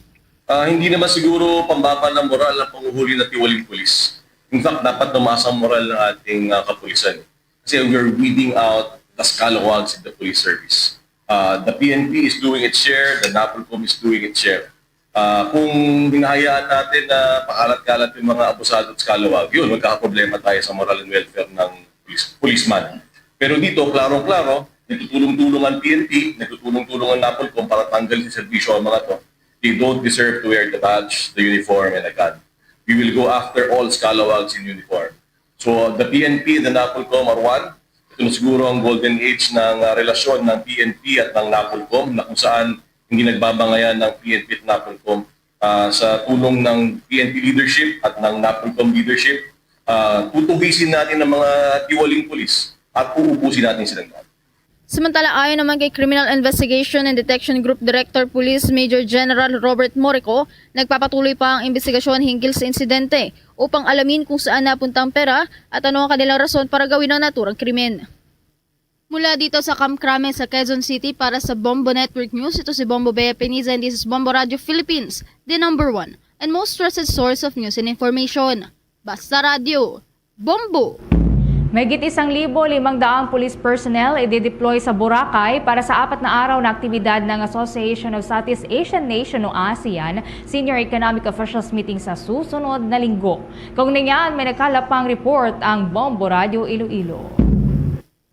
Ah, hindi naman siguro pambaba ng moral ang panguhuli ng tiwaling pulis. In fact, dapat tumaas ang moral ng ating ah, kapulisan. Kasi we're weeding out the scalawags in the police service. Uh, the P N P is doing its share, the NAPOLCOM is doing its share. Uh, kung hinahayaan natin na pakalat-kalat yung mga abusado at scalawag, yun, magkakaproblema tayo sa moral and welfare ng police, policeman. Pero dito, klaro-klaro, nagtutulong-tulong ang P N P, nagtutulong-tulong ang NAPOLCOM para tanggalin sa serbisyo ang mga to. They don't deserve to wear the badge, the uniform, and a gun. We will go after all scalawags in uniform. So, the P N P and the NAPOLCOM are one. Ito na siguro ang golden age ng ah, relasyon ng P N P at ng NAPOLCOM, na kung saan hindi nagbabangayan ng P N P at NAPOLCOM. Ah, sa tulong ng P N P leadership at ng NAPOLCOM leadership, ah, tutugisin natin ang mga tiwaling pulis at uubusin natin silang lahat. Samantala, ayon naman kay Criminal Investigation and Detection Group Director Police Major General Robert Morico, nagpapatuloy pa ang imbestigasyon hinggil sa insidente upang alamin kung saan napunta ang pera at ano ang kanilang rason para gawin ang naturang krimen. Mula dito sa Kamkrame sa Quezon City, para sa Bombo Network News, ito si Bombo Bea Piniza and this is Bombo Radio Philippines, the number one and most trusted source of news and information. Basta Radio, Bombo! Mahigit isang libo limang daang police personnel i-deploy sa Boracay para sa apat na araw na aktibidad ng Association of Southeast Asian Nation o ASEAN Senior Economic Officials Meeting sa susunod na linggo. Kaugnay niyan, may nagkalap pang report ang Bombo Radio Iloilo.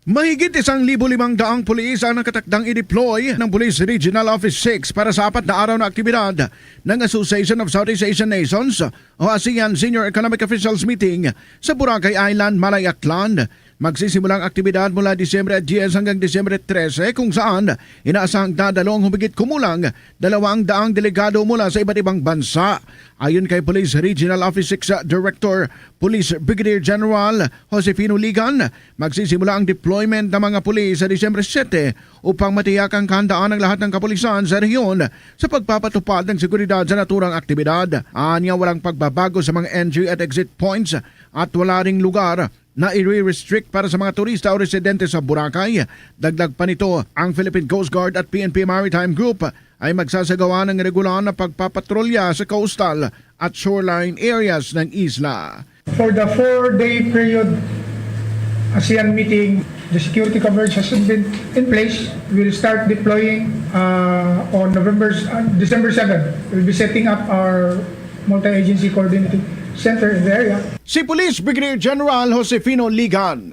Mahigit isang libo limang daang pulis ang nakatakdang i-deploy ng Police Regional Office six para sa apat na araw na aktibidad ng Association of Southeast Asian Nations o ASEAN Senior Economic Officials Meeting sa Boracay Island, Malay, Aklan. Magsisimula ang aktibidad mula Disyembre diyes hanggang Disyembre trese, kung saan inaasahang dadalo ang humigit kumulang dalawang daang delegado mula sa iba't ibang bansa. Ayon kay Police Regional Office six Director Police Brigadier General Josefino Ligan, magsisimula ang deployment ng mga pulis sa Disyembre siyete upang matiyak ang kahandaan ng lahat ng kapulisan sa rehiyon sa pagpapatupad ng seguridad sa naturang aktibidad. Anya, walang pagbabago sa mga entry at exit points at wala ring lugar na i-restrict para sa mga turista o residente sa Boracay. Dagdag pa nito, ang Philippine Coast Guard at P N P Maritime Group ay magsasagawa ng regular na pagpapatrolya sa coastal at shoreline areas ng isla. For the four-day period ASEAN meeting, the security coverage has been in place. We'll start deploying uh, on November, uh, December seven. We'll be setting up our multi-agency coordinating center in the area. Si Police Brigadier General Josefino Ligan.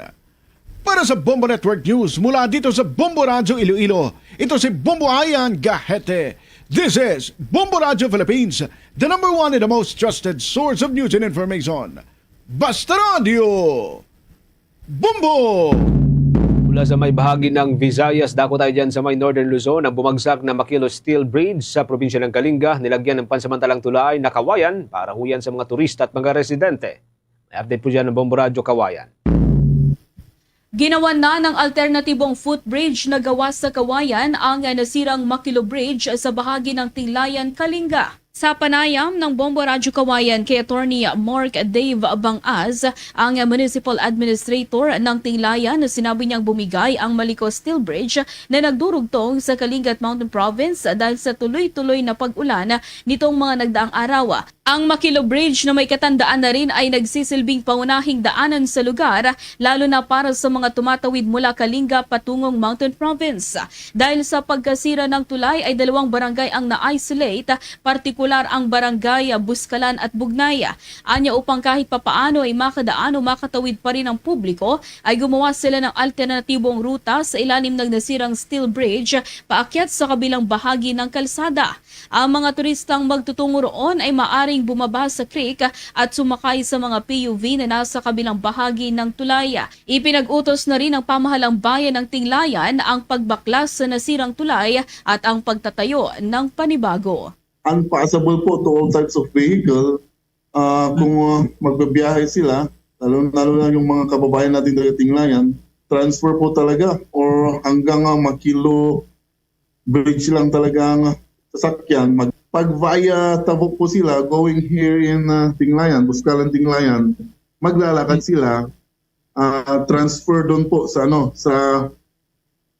Para sa Bombo Network News, mula dito sa Bombo Radyo Iloilo, ito si Bombo Ayan Gahete. This is Bombo Radyo Philippines, the number one and the most trusted source of news and information. Basta Radyo Bombo! Mula sa may bahagi ng Visayas, dako tayo dyan sa may Northern Luzon. Ang bumagsak na Makilo Steel Bridge sa probinsya ng Kalinga, nilagyan ng pansamantalang tulay na kawayan para huyan sa mga turista at mga residente. May update po dyan ng Bombo Radyo Kawayan. Ginawa na ng alternatibong footbridge na gawa sa kawayan ang nasirang Makilo Bridge sa bahagi ng Tinglayan, Kalinga. Sa panayam ng Bombo Radyo Kawayan kay Attorney Mark Dave Bangaz, ang Municipal Administrator ng Tinglayan, na sinabi niyang bumigay ang Maliko Steel Bridge na nagdurugtong sa Kalinga at Mountain Province dahil sa tuloy-tuloy na pag-ulan nitong mga nagdaang araw. Ang Makilo Bridge na may katandaan na rin ay nagsisilbing pangunahing daanan sa lugar, lalo na para sa mga tumatawid mula Kalinga patungong Mountain Province. Dahil sa pagkasira ng tulay ay dalawang barangay ang na-isolate, partikular ang barangay Buskalan at Bugnay. Anya, upang kahit papaano ay makadaan o makatawid pa rin ang publiko, ay gumawa sila ng alternatibong ruta sa ilalim ng nasirang steel bridge paakyat sa kabilang bahagi ng kalsada. Ang mga turistang magtutungo roon ay maaring bumaba sa creek at sumakay sa mga P U V na nasa kabilang bahagi ng tulay. Ipinag-utos na rin ng pamahalang bayan ng Tinglayan ang pagbaklas sa nasirang tulay at ang pagtatayo ng panibago. Unpassable po to all types of vehicle. Ah, kung, ah, magbibiyahe sila, lalo, lalo na yung mga kababayan natin taga Tinglayan, transfer po talaga or hanggang, ah, Makilo Bridge lang talaga ang sasakyan. Mag-, pag via Tavok po sila, going here in, ah, Tinglayan, Buskalan, Tinglayan, maglalakad sila, ah, transfer doon po sa, ano, sa,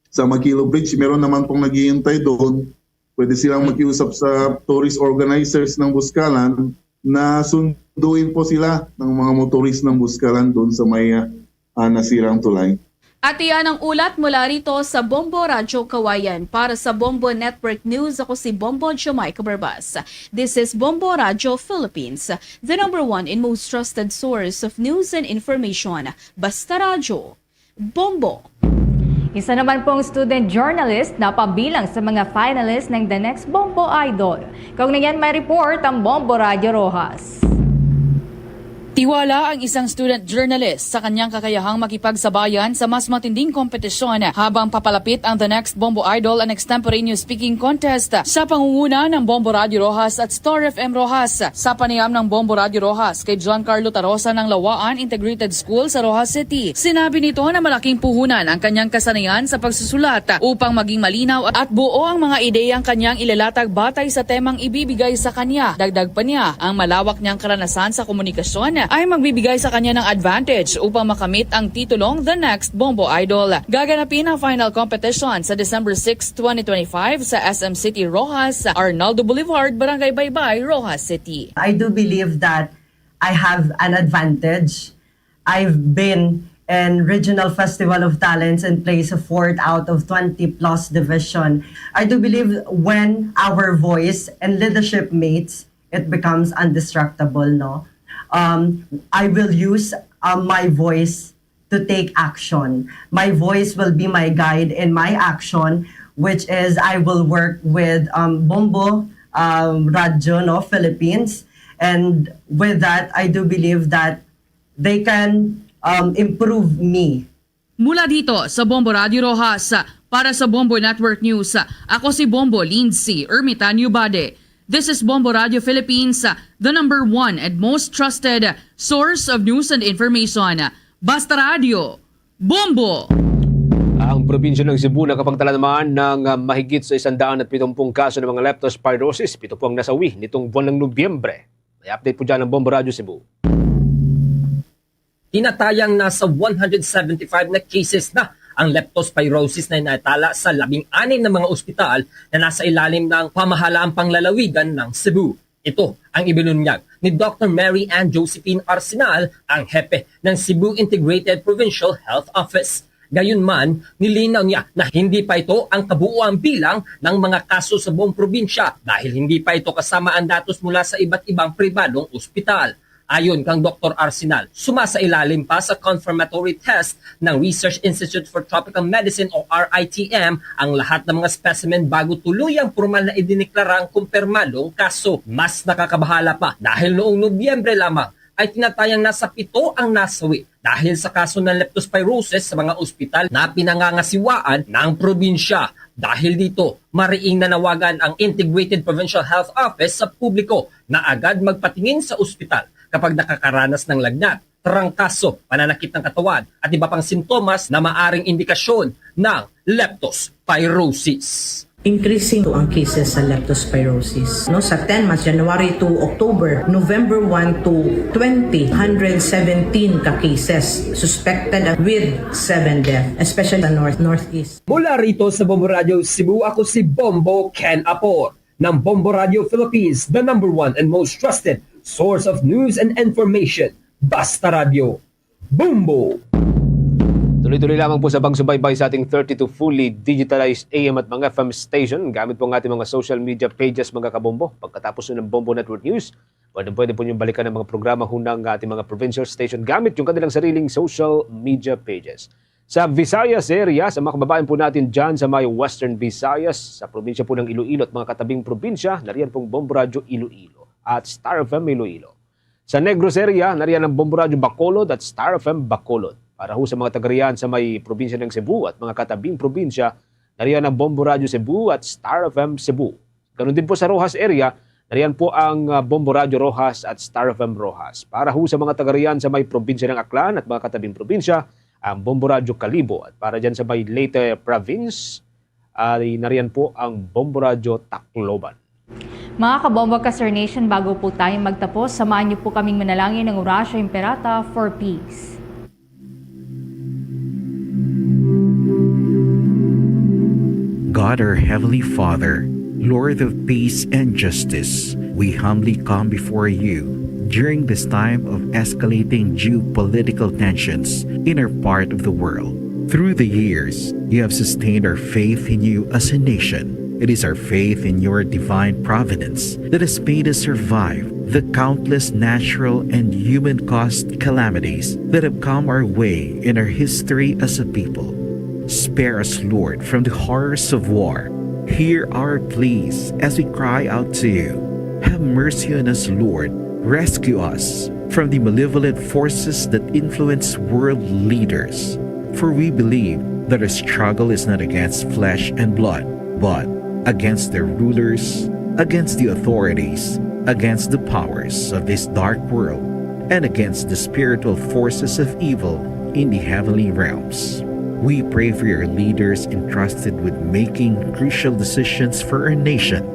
sa Makilo Bridge. Meron naman pong naghihintay doon. Pwede silang makiusap sa tourist organizers ng Buskalan na sunduin po sila ng mga motorist ng Buskalan doon sa may, ah, ah, nasirang tulay. At iyan ang ulat mula rito sa Bombo Radyo Kawayan. Para sa Bombo Network News, ako si Bombo Jamaica Barbas. This is Bombo Radyo Philippines, the number one and most trusted source of news and information. Basta Radyo, Bombo! Isa naman pong student journalist na pabilang sa mga finalist ng The Next Bombo Idol. Kaugnay niyan, may report ang Bombo Radyo Roxas. Tiwala ang isang student journalist sa kanyang kakayahang makipagsabayan sa mas matinding kompetisyon habang papalapit ang The Next Bombo Idol, an extemporaneous speaking contest sa pangunguna ng Bombo Radyo Roxas at Star F M Roxas. Sa panayam ng Bombo Radyo Roxas kay John Carlo Tarosa ng Lawaan Integrated School sa Roxas City, sinabi nito na malaking puhunan ang kanyang kasanayan sa pagsusulat upang maging malinaw at buo ang mga ideyang kanyang ilalatag batay sa temang ibibigay sa kanya. Dagdag pa niya, ang malawak niyang karanasan sa komunikasyon ay magbibigay sa kanya ng advantage upang makamit ang titulong The Next Bombo Idol. Gaganapin ang final competition sa December six, twenty twenty-five sa S M City Roxas, Arnaldo Boulevard, Barangay Baybay, Roxas City. I do believe that I have an advantage. I've been in Regional Festival of Talents and placed fourth out of twenty plus division. I do believe when our voice and leadership meets, it becomes indestructible, no? Um, I will use, uh, my voice to take action. My voice will be my guide in my action, which is I will work with, um, Bombo, um, Radio, no, Philippines. And with that, I do believe that they can, um, improve me. Mula dito sa Bombo Radio Roxas, para sa Bombo Network News, ako si Bombo Lindsay Ermitanio Bade. This is Bombo Radio Philippines, the number one and most trusted source of news and information. Basta Radio, Bombo! Ang probinsya ng Cebu nakapagtala naman ng, ah, mahigit sa isang daan at pitumpung kaso ng mga leptospirosis. Pito po ang nasawi nitong buwan ng Nobyembre. May update po dyan ang Bombo Radio Cebu. Tinatayang nasa one hundred seventy-five na cases na ang leptospirosis na natala sa labing anim na mga ospital na nasa ilalim ng pamahalaang panglalawigan ng Cebu. Ito ang ibinunyag ni Doctor Mary Ann Josephine Arsenal, ang hepe ng Cebu Integrated Provincial Health Office. Gayunman, nilinaw niya na hindi pa ito ang kabuuang bilang ng mga kaso sa buong probinsya dahil hindi pa ito kasama ang datos mula sa iba't ibang pribadong ospital. Ayon kang Doktor Arsenal, sumasailalim pa sa confirmatory test ng Research Institute for Tropical Medicine o R I T M ang lahat ng mga specimen bago tuluyang pormal na idineklara ang kumpirmadong kaso. Mas nakakabahala pa dahil noong Nobyembre lamang ay tinatayang nasa pito ang nasawi dahil sa kaso ng leptospirosis sa mga ospital na pinangangasiwaan ng probinsya. Dahil dito, mariing nanawagan ang Integrated Provincial Health Office sa publiko na agad magpatingin sa ospital kapag nakakaranas ng lagnat, trangkaso, pananakit ng katawan, at iba pang sintomas na maaring indikasyon ng leptospirosis. Increasing to ang cases sa leptospirosis. No, sa ten months, January to October, November one to twenty, one hundred seventeen ka cases suspected with seven death, especially sa North, Northeast. Mula rito sa Bombo Radio Cebu, ako si Bombo Ken Apor ng Bombo Radio Philippines, the number one and most trusted source of news and information. Basta Radio, Bombo! Tuloy-tuloy lamang po sa pagsubaybay sa ating thirty-two fully digitalized A M at mga F M station gamit po ang ating mga social media pages, mga kabombo. Pagkatapos ng Bombo Network News, pwede, pwede po niyong balikan ang mga programa hunang ating mga provincial station gamit yung kanilang sariling social media pages. Sa Visayas area, sa mga kababayan po natin dyan sa may Western Visayas, sa probinsya po ng Iloilo at mga katabing probinsya, nariyan pong Bombo Radio Iloilo at Star F M Iloilo. Sa Negros area, nariyan ang Bombo Radio Bacolod at Star F M Bacolod. Para ho sa mga tagariyan sa may probinsya ng Cebu at mga katabing probinsya, nariyan ang Bombo Radio Cebu at Star F M Cebu. Ganun din po sa Roxas area, nariyan po ang, ah, Bombo Radio Roxas at Star F M Roxas. Para ho sa mga tagariyan sa may probinsya ng Aklan at mga katabing probinsya, ang Bombo Radio Kalibo. At para dyan sa may Leyte Province, ay nariyan po ang Bombo Radio Tacloban. Mga kabombo, Ka-Star Nation, bago po tayo magtapos, samahan niyo po kaming manalangin ng Oratio Imperata for Peace. God, our Heavenly Father, Lord of peace and justice, we humbly come before you during this time of escalating geopolitical tensions in our part of the world. Through the years, you have sustained our faith in you as a nation. It is our faith in your divine providence that has made us survive the countless natural and human caused calamities that have come our way in our history as a people. Spare us, Lord, from the horrors of war. Hear our pleas as we cry out to you. Have mercy on us, Lord. Rescue us from the malevolent forces that influence world leaders. For we believe that our struggle is not against flesh and blood, but against their rulers, against the authorities, against the powers of this dark world, and against the spiritual forces of evil in the heavenly realms. We pray for your leaders entrusted with making crucial decisions for our nation.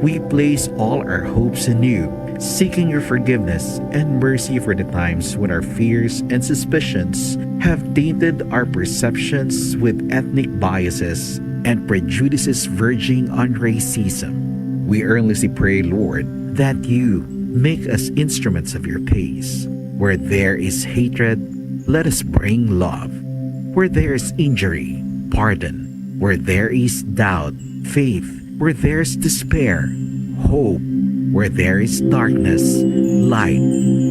We place all our hopes in you, seeking your forgiveness and mercy for the times when our fears and suspicions have tainted our perceptions with ethnic biases and prejudices verging on racism. We earnestly pray, Lord, that you make us instruments of your peace. Where there is hatred, let us bring love. Where there is injury, pardon. Where there is doubt, faith. Where there is despair, hope. Where there is darkness, light.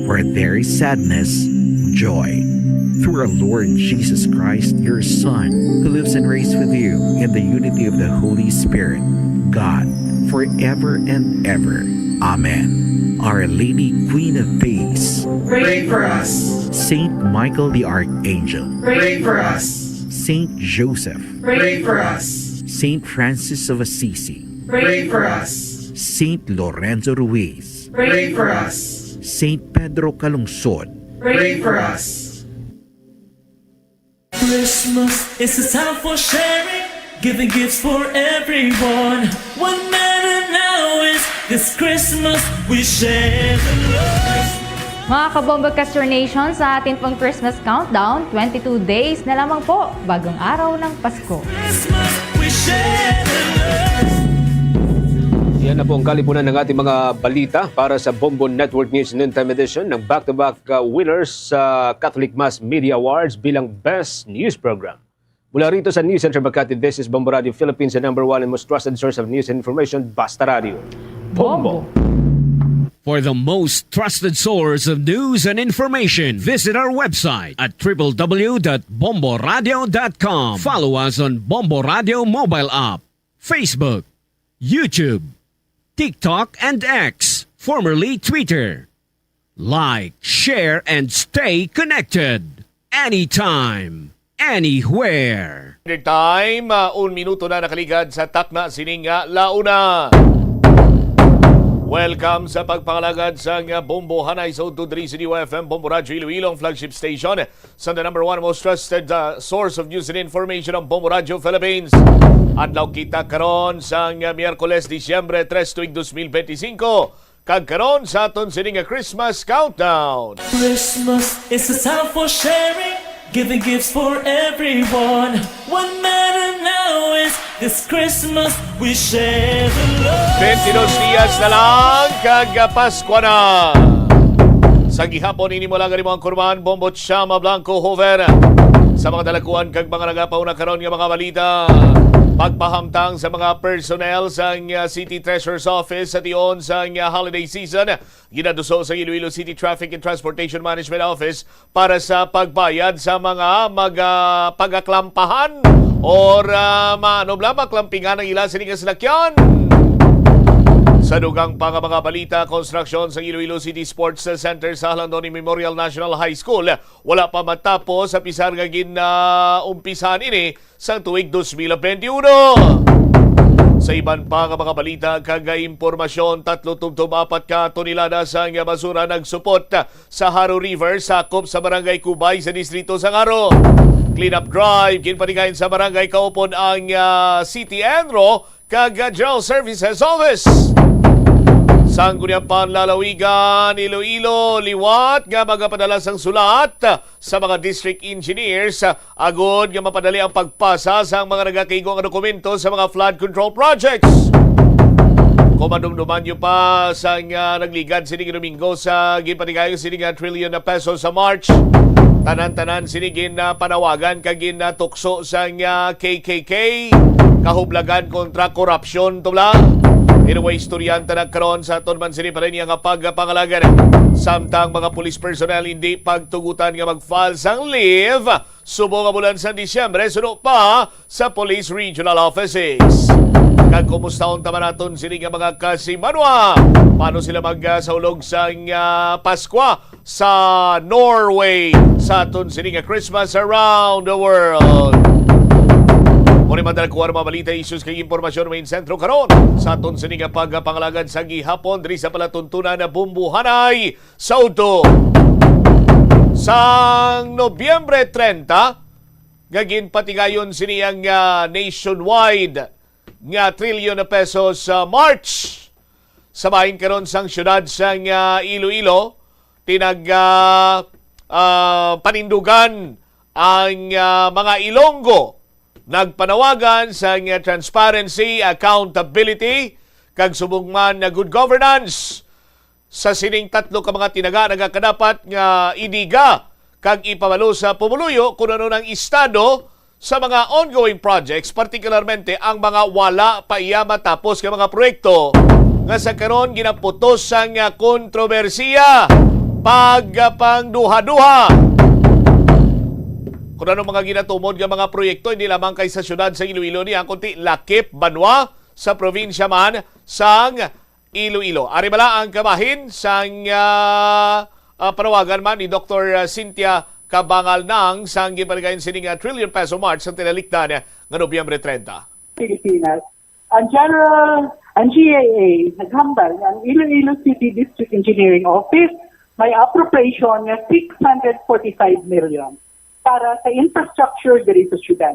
Where there is sadness, joy. Through our Lord Jesus Christ, your Son, who lives and reigns with you in the unity of the Holy Spirit, God, forever and ever. Amen. Our Lady, Queen of Peace, pray for us. Saint Michael the Archangel, pray for us. Saint Joseph, pray for us. Saint Francis of Assisi, pray for us. Saint Lorenzo Ruiz, pray for us. Saint Pedro Calungsod, pray for us. Christmas is a time for sharing, giving gifts for everyone. What matter now is this Christmas we share the love. Mga Kabombo Castro Nation, sa atin pong Christmas countdown, twenty-two days na lamang po, bagong araw ng Pasko. Christmas, we share the love. Yan na po ang kalipunan ng ating mga balita para sa Bombo Network News Noontime Edition ng back-to-back, uh, winners sa Catholic Mass Media Awards bilang Best News Program. Mula rito sa News Center Makati, this is Bombo Radio Philippines, the number one and most trusted source of news and information, Basta Radio. Bombo. For the most trusted source of news and information, visit our website at triple w dot bomboradio dot com. Follow us on Bombo Radio mobile app, Facebook, YouTube, TikTok, and X, formerly Twitter. Like, share, and stay connected. Anytime, anywhere. Time, ah, un minuto na nakaligad sa takna sining, ah, launa. Welcome sa pagpangalagad sang, ah, Bombo Hanay sa Udto diri sa D Y F M, Bombo Radyo Iloilo, ang flagship station sa the number one most trusted, ah, source of news and information, ang Bombo Radyo Philippines. Adlaw kita karon sang, ah, Miyerkules, Disyembre tres, tuig dos mil benti singko. Kag karon sa aton sini nga Christmas countdown. Christmas is a time for sharing, giving gifts for everyone. What matter now is this Christmas we share the love. Twenty-dos dias na lang kag Paskwa na. Sa gihapon, ini mo lang ang imong kurman, Bombo Chama Blanco Hover. Sa mga dalakuan kag mga nagapauna karon nga mga balita, pagpahamtang sa mga personnel sang, uh, City Treasurer's Office sa tion sang, uh, holiday season, ginaduso sa Iloilo City Traffic and Transportation Management Office para sa pagbayad sa mga mag-, ah, pagaklampahan or, ah, ma-, ano bala, maklampingan ang ila sini nga salakyan. Sa dugang pa nga mga balita, konstruksyon sa Iloilo City Sports Center sa Halandoni Memorial National High School wala pa matapos, sa pisar nga gin-, ah, umpisahan ini sang tuig dos mil benti-uno. Sa iban pa nga mga balita kag impormasyon, tatlo tubtob apat ka tonelada sang basura nagsupot sa Jaro River, sakop sa Barangay Cubay sa distrito sang Jaro. Cleanup drive ginpatigayon sa Barangay Kaupon ang, ah, City ENRO kag, ah, General Services Office. Sangguniang Panlalawigan, Iloilo, liwat nga magapadala sang sulat sa mga district engineers, ah, agod nga mapadali ang pagpasa sang mga nagakaigo nga dokumento sa mga flood control projects. Kung madumduman nyo pa, sang, ah, nagligad sining Domingo sa ginpatigayon sining nga trilyon na pesos sa March, tanan-tanan sini gin, ah, panawagan kag gin, ah, tukso sang, ah, K K K, kahublagan kontra korupsyon, tubla. Anyway, istoryahan ta na karon sa aton man sini pa rin nga pagpangalagad. Samtang mga police personnel hindi pagtugutan nga mag-file sang leave subong nga bulan sang Disyembre, suno pa sa Police Regional Offices. Kag kumusta unta man aton sini nga mga kasimanwa? Paano sila mag, ah, saulog sang, ah, Paskwa sa Norway sa aton sini nga Christmas around the world? Mao ni madala ko ang mga balita, issues kag impormasyon main sentro karon sa aton sini nga pagpangalagad sa gihapon diri sa palatuntunan na Bumbuhanay sa udto. Sang Nobyembre treinta, nga ginpatigayon sini ang, ah, nationwide nga trilyon na pesos sa March. Sa bahin karon sang siyudad sang, ah, Iloilo, tinag, ah, ah, panindugan ang, ah, mga Ilonggo. Nagpanawagan sang, ah, transparency, accountability, kag subong man nga good governance sa sining tatlo ka mga tinaga. Nagakadapat nga idiga kag ipabalo sa pumuluyo kung ano ang estado sa mga ongoing projects, partikularmente ang mga wala pa iya matapos nga mga proyekto nga sa karon ginaputos sang, ah, kontrobersiya, pagpangduha-duha. Kung ano mga ginatumod nga mga proyekto, hindi lamang kay sa siyudad sa Iloilo niya, kundi lakip banwa sa probinsya man sang Iloilo. Ari bala ang kabahin sang, ah, ah, panawagan man ni Doktor Cynthia Cabangal Nang sang ginpaligayon sining, ah, Trillion Peso March sa tinalikdan nga Nobyembre treinta. Pilipinas. Ang General, ang G A A naghambal nga ang Iloilo City District Engineering Office may appropriation nga six hundred forty-five million para sa infrastructure diri sa syudad.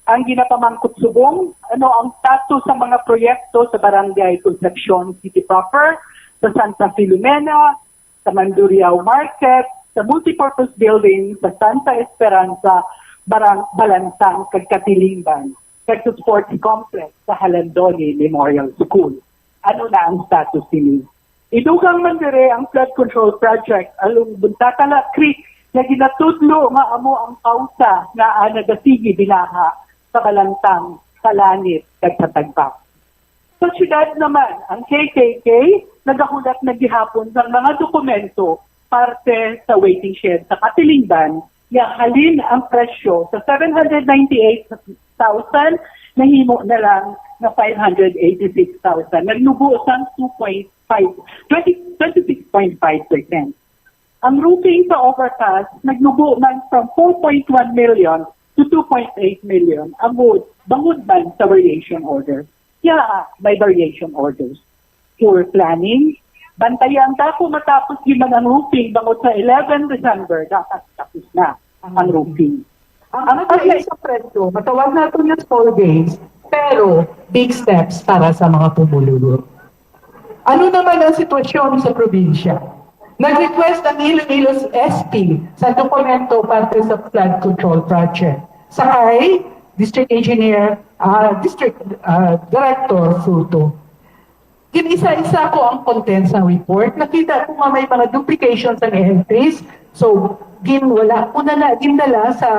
Ang ginapamangkot subong, ano ang status sa mga proyekto sa Barangay Concepcion City proper, sa Santa Filomena, sa Mandurriao Market, sa multipurpose building sa Santa Esperanza, Barang-, Balansang, kag Katilingban, kag sa sports complex sa Halandoni Memorial School. Ano na ang status sini? Idugang man dire ang flood control project along Buntatala Creek nga ginatudlo nga amo ang kausa nga, ah, nagasigi binaha sa Balantang, sa Lanit, kag sa Tagbaw. Sa siyudad naman, ang K K K nagahulat na gihapon sang mga dokumento parte sa waiting shed sa Katilingban nga halin ang presyo sa seven hundred ninety-eight thousand, nahimo na lang nga five hundred eighty-six thousand. Nagnubo sang two point five, twenty, twenty-six point five percent. Ang roofing sa overpass nagnubo man from four point one million to two point eight million, agud, bangod man sa variation order. Yaa, may variation orders. Poor planning. Bantayan ta kung matapos gyud man ang roofing, bangod sa eleven December, dapat tapos na ang roofing. Ang Ang paglain sa presyo, matawag nato nga small gains, pero big steps para sa mga pumuluyo. Ano naman ang sitwasyon sa probinsya? Nag-request ang Iloilo S P sa dokumento parte sa flood control project. Sakay, District Engineer, ah, District, ah, Director Fruto. Ginisa-isa ko ang contents ng report. Nakita ko nga may mga duplications ang entries. So, ginwala ko na na, ginala sa,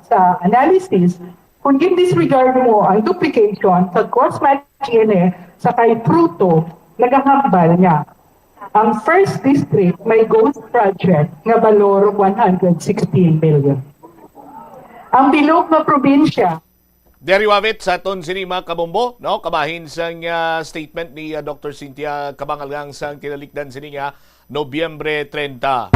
sa analysis. Kung gin-disregard mo ang duplication, pag-cross-match ini sa kay Fruto, nagahambal nga ang first district may ghost project nga balor one hundred sixteen million. Ang bilog nga probinsya, There you have it, sa aton sini mga kabombo, no? Kabahin sang, ah, statement ni, ah, Doktor Cynthia Cabangal Nang sang tinalikdan sini nga Nobyembre treinta.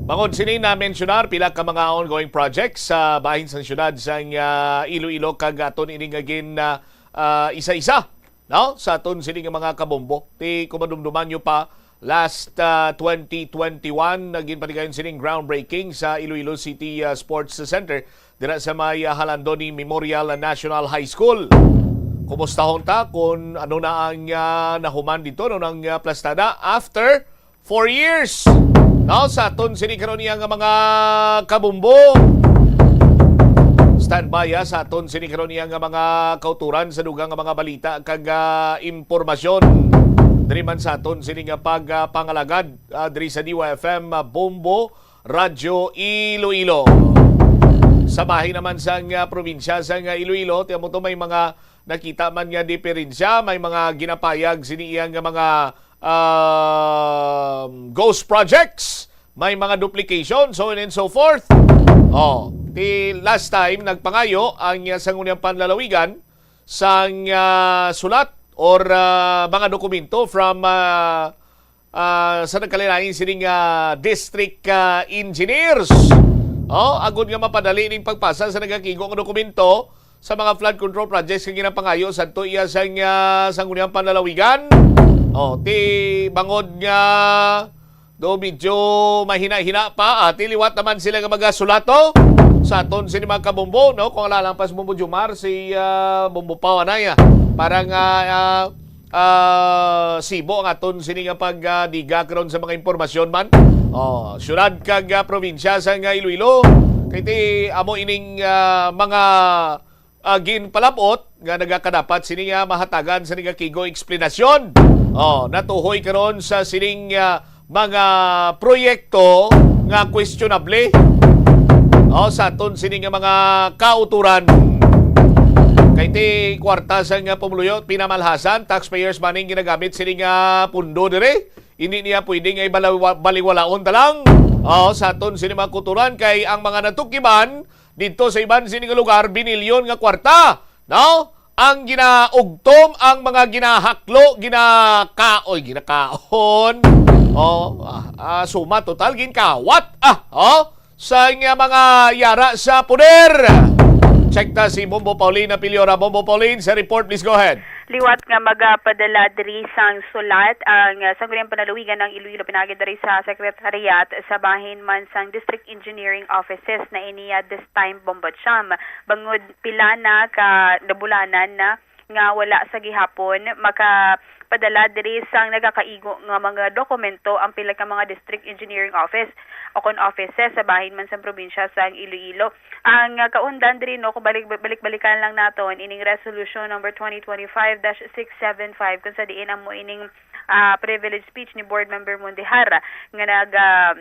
Bangod sini na-mensionar pila ka mga ongoing projects sa bahin sang siyudad sang, ah, Iloilo, kag aton ini nga gin, ah, ah, isa-isa, no? Sa aton sini nga mga kabombo. Ti, kung madumduman nyo pa, last, ah, twenty twenty-one, naging panigayon sining groundbreaking sa Iloilo City, ah, Sports Center dira sa may, ah, Halandoni Memorial National High School. Kumustahon ta kung ano na ang, ah, nahuman dito, ano nang, ah, plastada after four years. Now, sa aton sini karon iya nga mga kabumbo. Standby, ah, sa aton sini karon iya nga mga kauturan sa dugang nga mga balita kag, ah, impormasyon. Diri man sa aton sini nga pag, ah, pangalagad, ah, diri sa D Y F M, ah, Bombo Radyo Iloilo. Sa bahin naman sang, ah, probinsya sang, ah, Iloilo, ti amo to may mga nakita man nga diferensya, may mga ginapayag sini iya nga mga, um, ghost projects, may mga duplication, so on and so forth. Oh, ti last time nagpangayo ang, ah, Sangguniang Panlalawigan sang, ah, sulat or, ah, mga dokumento from, ah, ah, sa nagkalain-lain sining, ah, district, ah, engineers. Oh, agud nga mapadali ning pagpasa sa nagakigo nga dokumento sa mga flood control projects nga ginapangayo sadto iya sang, ah, Sangguniang Panlalawigan. Oh, ti bangod nga do medyo mahina-hina pa, ah, ti liwat naman sila nga magasulato sa aton sini mga kabombo, no? Kung ala lang pas Bombo Jumar, si, ah, Bombo Pao anay, ah. Parang, ah, ah, ah, sibo ang aton sini nga pag, ah, diga karon sa mga impormasyon man. Oh, syudad kag, ah, probinsya sa nga Iloilo. Kay ti amo ining, ah, mga, ah, ginpalabot nga nagakadapat sini nga mahatagan sa nagakigo eksplanasyon. Oh, natuhoy karon sa sining, ah, mga proyekto nga questionable, oh, sa aton sini nga mga kauturan. Kay ti kwarta sa nga pumuluyo, pinamalhasan, taxpayers money ginagamit sini nga pundo diri. Hindi niya pwede nga ibaliwa-, baliwalaon ta lang. Oh, sa aton sini mga kulturan kay ang mga natukiban didto sa iban sini nga lugar, binilyon nga kwarta, no? Ang ginaugtom, ang mga ginahaklo, ginakaoy, ginakaon. Oh, ah, ah, suma total ginkawat. Ah, oh, sa nga mga yara sa poder. Check ta si Bombo Pauline Apiliora. Bombo Pauline, sa report, please go ahead. Liwat nga magapadala diri sang sulat ang, ah, Sangguniang Panlalawigan ng Iloilo pinaagi diri sa Secretariat sa bahin man sang District Engineering Offices na iniya this time, Bombo Cham. Bangod pila na ka nabulanan na nga wala sa gihapon makapadala diri sang nagakaigo nga mga dokumento ang pila ka mga District Engineering Office o kon offices sa bahin man sang probinsya sang Iloilo. Ang, ah, kaundan diri, no, kung balik, balik-balikan lang naton ining Resolution Number twenty twenty-five dash six seven five, kung sa diin amo ining, ah, privilege speech ni Board Member Mondehar nga nag, ah,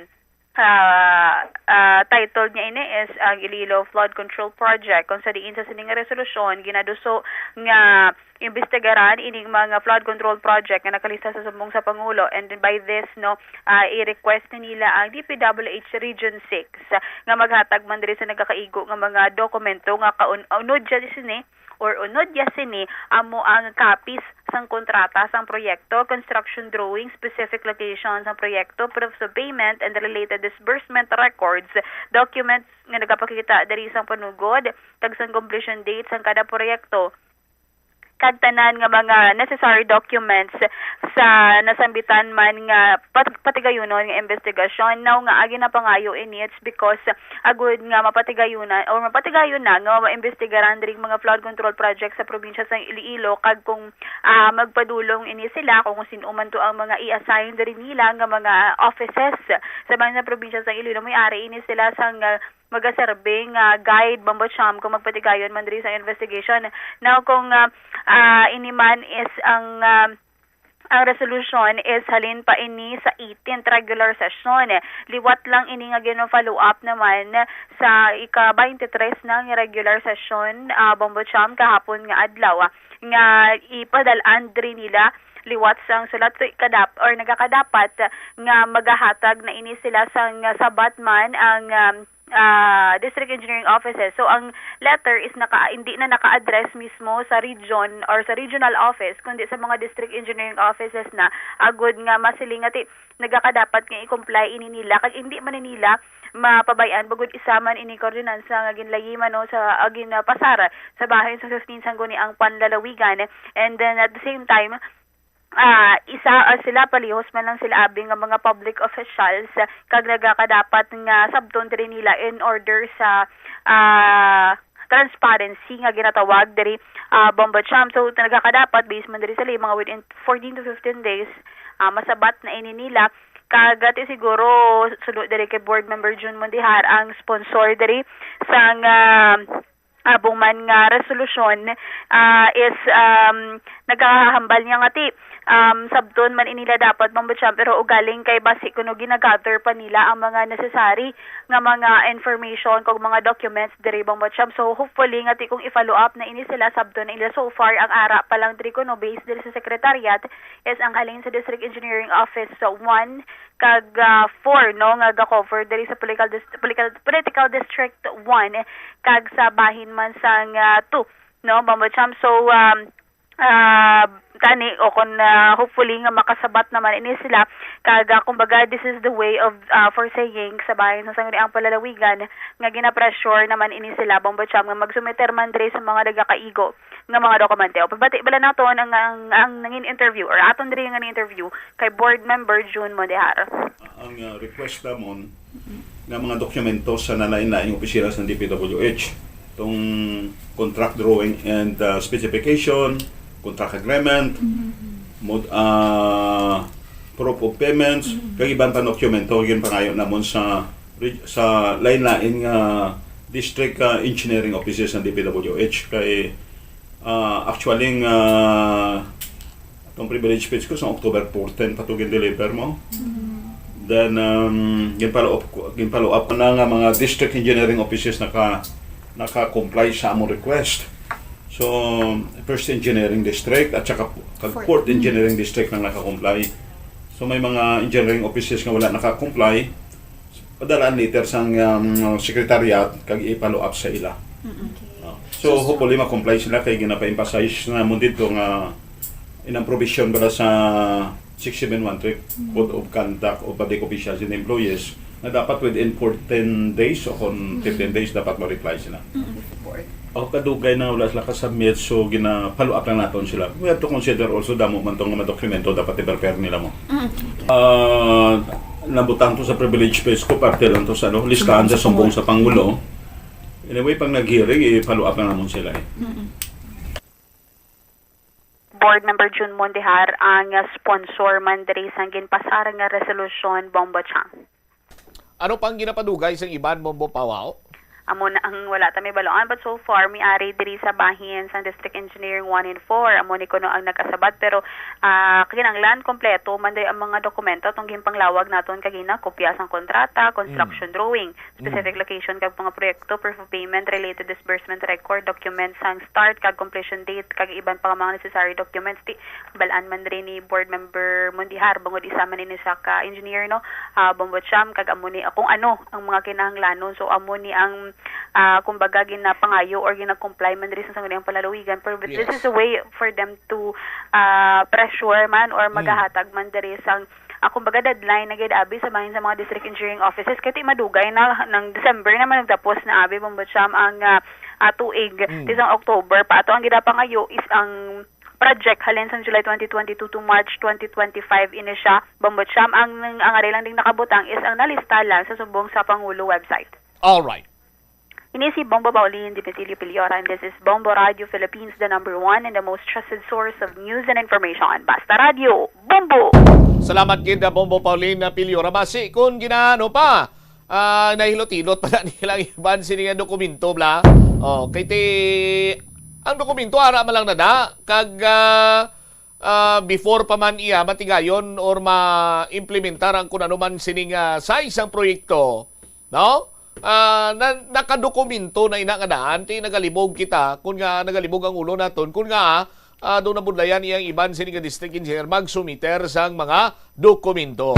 ah, ah, titled niya ini is ang Iloilo Flood Control Project, kung sa diin sa sining nga resolusyon ginaduso nga imbestigaran ining mga flood control project nga nakalista sa sumbong sa Pangulo, and by this, no, ah, i-request ni nila ang D P W H Region six nga maghatag man diri sa nagakaigo nga mga dokumento nga kaun-, unod siya sini or unod ya sini amo ang copies sang kontrata sang proyekto, construction drawing, specific location sang proyekto, proofs of payment and related disbursement records, documents nga nagapakita diri sang panugod kag sang completion date sang kada proyekto, kag tanan nga mga necessary documents sa nasambitan man nga pat-, patigayunon nga investigasyon. Now nga agi na pangayo ini, it's because agud nga mapatigayunan or mapatigayon na nga maimbestigaran diri mga flood control project sa probinsya sang Iloilo, kag kung, ah, magpadulong ini sila, kung sin-o man to ang mga i-assign diri nila nga mga offices sa bahin sa probinsya sang Iloilo, may ari ini sila sang, ah, magaserbe nga guide, Bombo Cham, kung magpatigayon man diri sa investigation. Now, kung, ah, ah, ini man is ang, ah, ang resolution is halin pa ini sa eighteenth regular session. Liwat lang ini nga gina-follow up naman sa ika-twenty-three na nga regular session, ah, Bombo Cham, kahapon nga adlaw, ah, nga ipadal-an diri nila liwat sang sulat, so ikadap-, or nagakadapat nga magahatag na ini sila sang sabat man ang, um, ah, district engineering offices. So, ang letter is naka-, hindi na naka-address mismo sa region or sa regional office, kundi sa mga district engineering offices na, agud nga masiling nga ti-, nagakadapat nga i-comply ini nila, kag hindi man ni nila mapabay-an bangod isa man ini ka ordinansa nga ginlayi man, no, sa, ah, ginapasar sa bahin sa fifteen Sangguniang Panlalawigan. And then, at the same time, ah, isa, ah, sila, palihos man lang sila abi nga mga public officials, ah, kag nagakadapat nga sabton diri nila in order sa, ah, transparency nga ginatawag diri, ah, Bombo Cham. So, nagakadapat, based man diri sa ley, mga within fourteen to fifteen days, ah, masabat na ini nila. Kag, ah, ti siguro, suno diri kay Board Member Jun Mondehar ang sponsor diri sang, ah, abong man nga resolusyon, ah, is, um, nagahambal niya nga ti, um, sabton man inila dapat, Bombo Cham, pero ugaling kay basi kuno ginagather pa nila ang mga necessary nga mga information kag mga documents diri, Bombo Cham. So, hopefully nga ti kung i-follow up na ini sila, sabton na nila. So far, ang ara pa lang diri kuno, based diri sa secretariat, is ang halin sa District Engineering Office one kag, ah, four, no, nga ga-cover diri sa political dis-, political, political district one, kag sa bahin man sang, ah, two, no, Bombo Cham. So, um, ah, tani, o kon, ah, hopefully nga makasabat naman ini sila, kag, ah, kumbaga, this is the way of, ah, for saying sa bahin sa Sangguniang Panlalawigan nga gina-pressure naman ini sila, Bombo Cham, nga magsumiter man diri sa mga nagakaigo nga mga dokumento. Pabati bala naton ang, ang, ang nangin interview or aton diri nga interview kay Board Member Jun Mondehar. Ang, uh, request namon nga mga dokumento sa nalain-laing opisina sa D P W H, tong contract drawing and, uh, specification, contract agreement, mod-, uh, proof of payments, kag iban pa dokumento, ginpangayo namon sa reg-, sa lain-lain nga district, uh, engineering offices ng D P W H. Kay, uh, actually, uh, itong privilege speech ko sa October fourteen pa to gin-deliver mo. Then, um, gin-follow up ko, gin-follow up ko na nga mga district engineering offices naka, naka-comply sa among request. So, first engineering district at saka kag fourth engineering district lang naka-comply. So, may mga engineering offices nga wala naka-comply. Dalaan later sang, um, secretariat kag i-follow up sa ila. Oh. So, hopefully, ma-comply sila kay ginapa-emphasize na mo dito nga inang provision para sa six seven one three Code of Conduct of Public Officials and Employees na dapat within fourteen days o kung fifteen days dapat ma-reply sila. O kadugay na wala sila kasubmit, so gina-follow up lang naton sila. We have to consider also damo man tong mga dokumento dapat i-prepare nila mo. Ah, nabutang to sa privilege press ko, parte lang to sa, ano, listahan sa sumbong sa Pangulo. Anyway, pag nag-hearing, i-follow up lang namon sila eh. Board Member Jun Mondehar ang sponsor man diri sang ginpasar nga resolusyon, Bombo Chang. Ano pang ginapadugay sang iban, Bombo Pawao? Amo na ang wala ta may baloan, but so far may ari diri sa bahin sang District Engineering one and four, amo ni kuno ang nagkasabat, pero ah, kinahanglan kompleto man day ang mga dokumento atong ginpanglawag naton kagina, kopya sang kontrata, construction drawing, specific location kag mga proyekto, proof of payment, related disbursement record, documents sang start kag completion date kag iban pa nga mga necessary documents. Ti bal-an man diri ni Board Member Mondihar, bangod isa man ini siya ka engineer, no, ah, Bombo Cham, kag amo ni kung ano ang mga kinahanglanon. So amo ni ang ah, kumbaga ginapangayo or gina-comply man diri sa sangguniang panlalawigan. Pero but this Yes. is a way for them to ah, pressure man or magahatag man diri sang ah, kumbaga deadline na gid abi sa bahin sa mga district engineering offices, kay ti madugay na, nang December naman nagtapos na abi, Bombo Cham, ang ah, ah, tuig. Ti sang October pa ato ang ginapangayo is ang project halin sang July twenty twenty-two to March twenty twenty-five ini siya, Bombo Cham. Ang ang ari lang ding nakabutang is ang nalista lang sa subong sa Pangulo website. Alright. Ini si Bombo Paulin Dimitilio Piliora, and this is Bombo Radio Philippines, the number one and the most trusted source of news and information. Basta Radio, Bombo! Salamat gid, ah, Bombo Pauline, ah, Piliora. Basi kung ginaano pa, ah, nahilot-hilot pa na nilang iban sini nga dokumento, bla. Oh, kay ti ang dokumento ara man lang na da kag ah, ah, before pa man iya matigayon or ma-implementar ang kun ano man sining ah, size sang proyekto, no? Ah, na, nakadokumento na ina nga daan, ti nagalibog kita, kun nga nagalibog ang ulo naton, kun nga ah, do nabudlayan iyang iban sini nga district engineer magsumiter sang mga dokumento.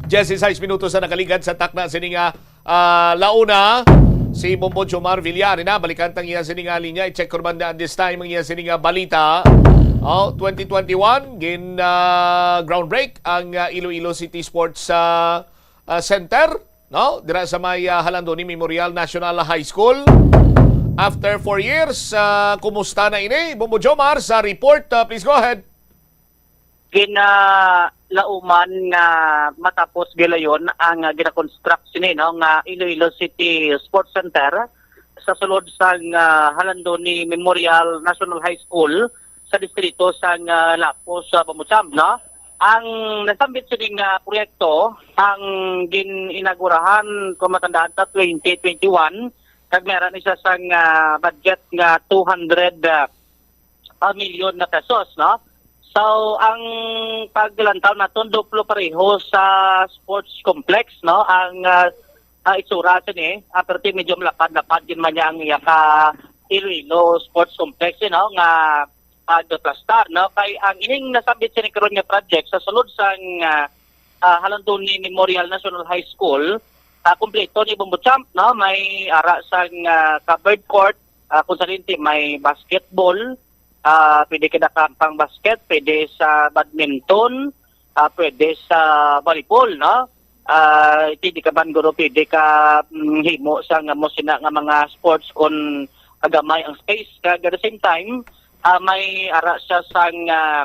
Diyesisais minutos na nakaligad sa takna sini nga ah, launa si Bombo Jomar Villar. Na, balikan tang iya sini nga linya. I-check ko naman na this time ang iya sini nga balita. Oh, twenty twenty-one, gin ah, ground break ang ah, Iloilo City Sports ah, ah, Center, no? Dira sa may ah, Halandoni Memorial National High School. After four years, ah, kumusta na ini? Bombo Jomar sa report. Ah, please go ahead. Ginalauman nga matapos gilayon ang ah, ginakonstruct sini, no, nga Iloilo City Sports Center sa sulod sang ah, Halandoni Memorial National High School sa distrito sang ah, Lapos sa Bamucham, no. Ang nasambit sini nga proyekto ang gin-inagurahan kung matandaan ta twenty twenty-one, kag may ara ni siya sang ah, budget nga two hundred ah, ah, milyon na pesos, no? So, ang paglantaw naton duplo pareho sa sports complex, no? Ang ah, ah, itsura sini, ah, pero ti medyo malapad-lapad gid man niya ang iya ka Iloilo Sports Complex, you know, nga ah, gaplastar, no? Kay ang ining nasambit sini karon nga project sa sulod sang ah, ah, Halandoni Memorial National High School, ah, kompleto ni Bombo Champ, no? May ara sang ah, covered court, ah, kung sa linti may basketball, ah, pwede ka naka-, pang basket, pwede sa badminton, ah, pwede sa volleyball, no? Ah, iti di ka man guro pwede ka mm, himo sa nga mo sina nga mga sports kung kagamay ang space. Kag at the same time, ah, may ara siya sang ah,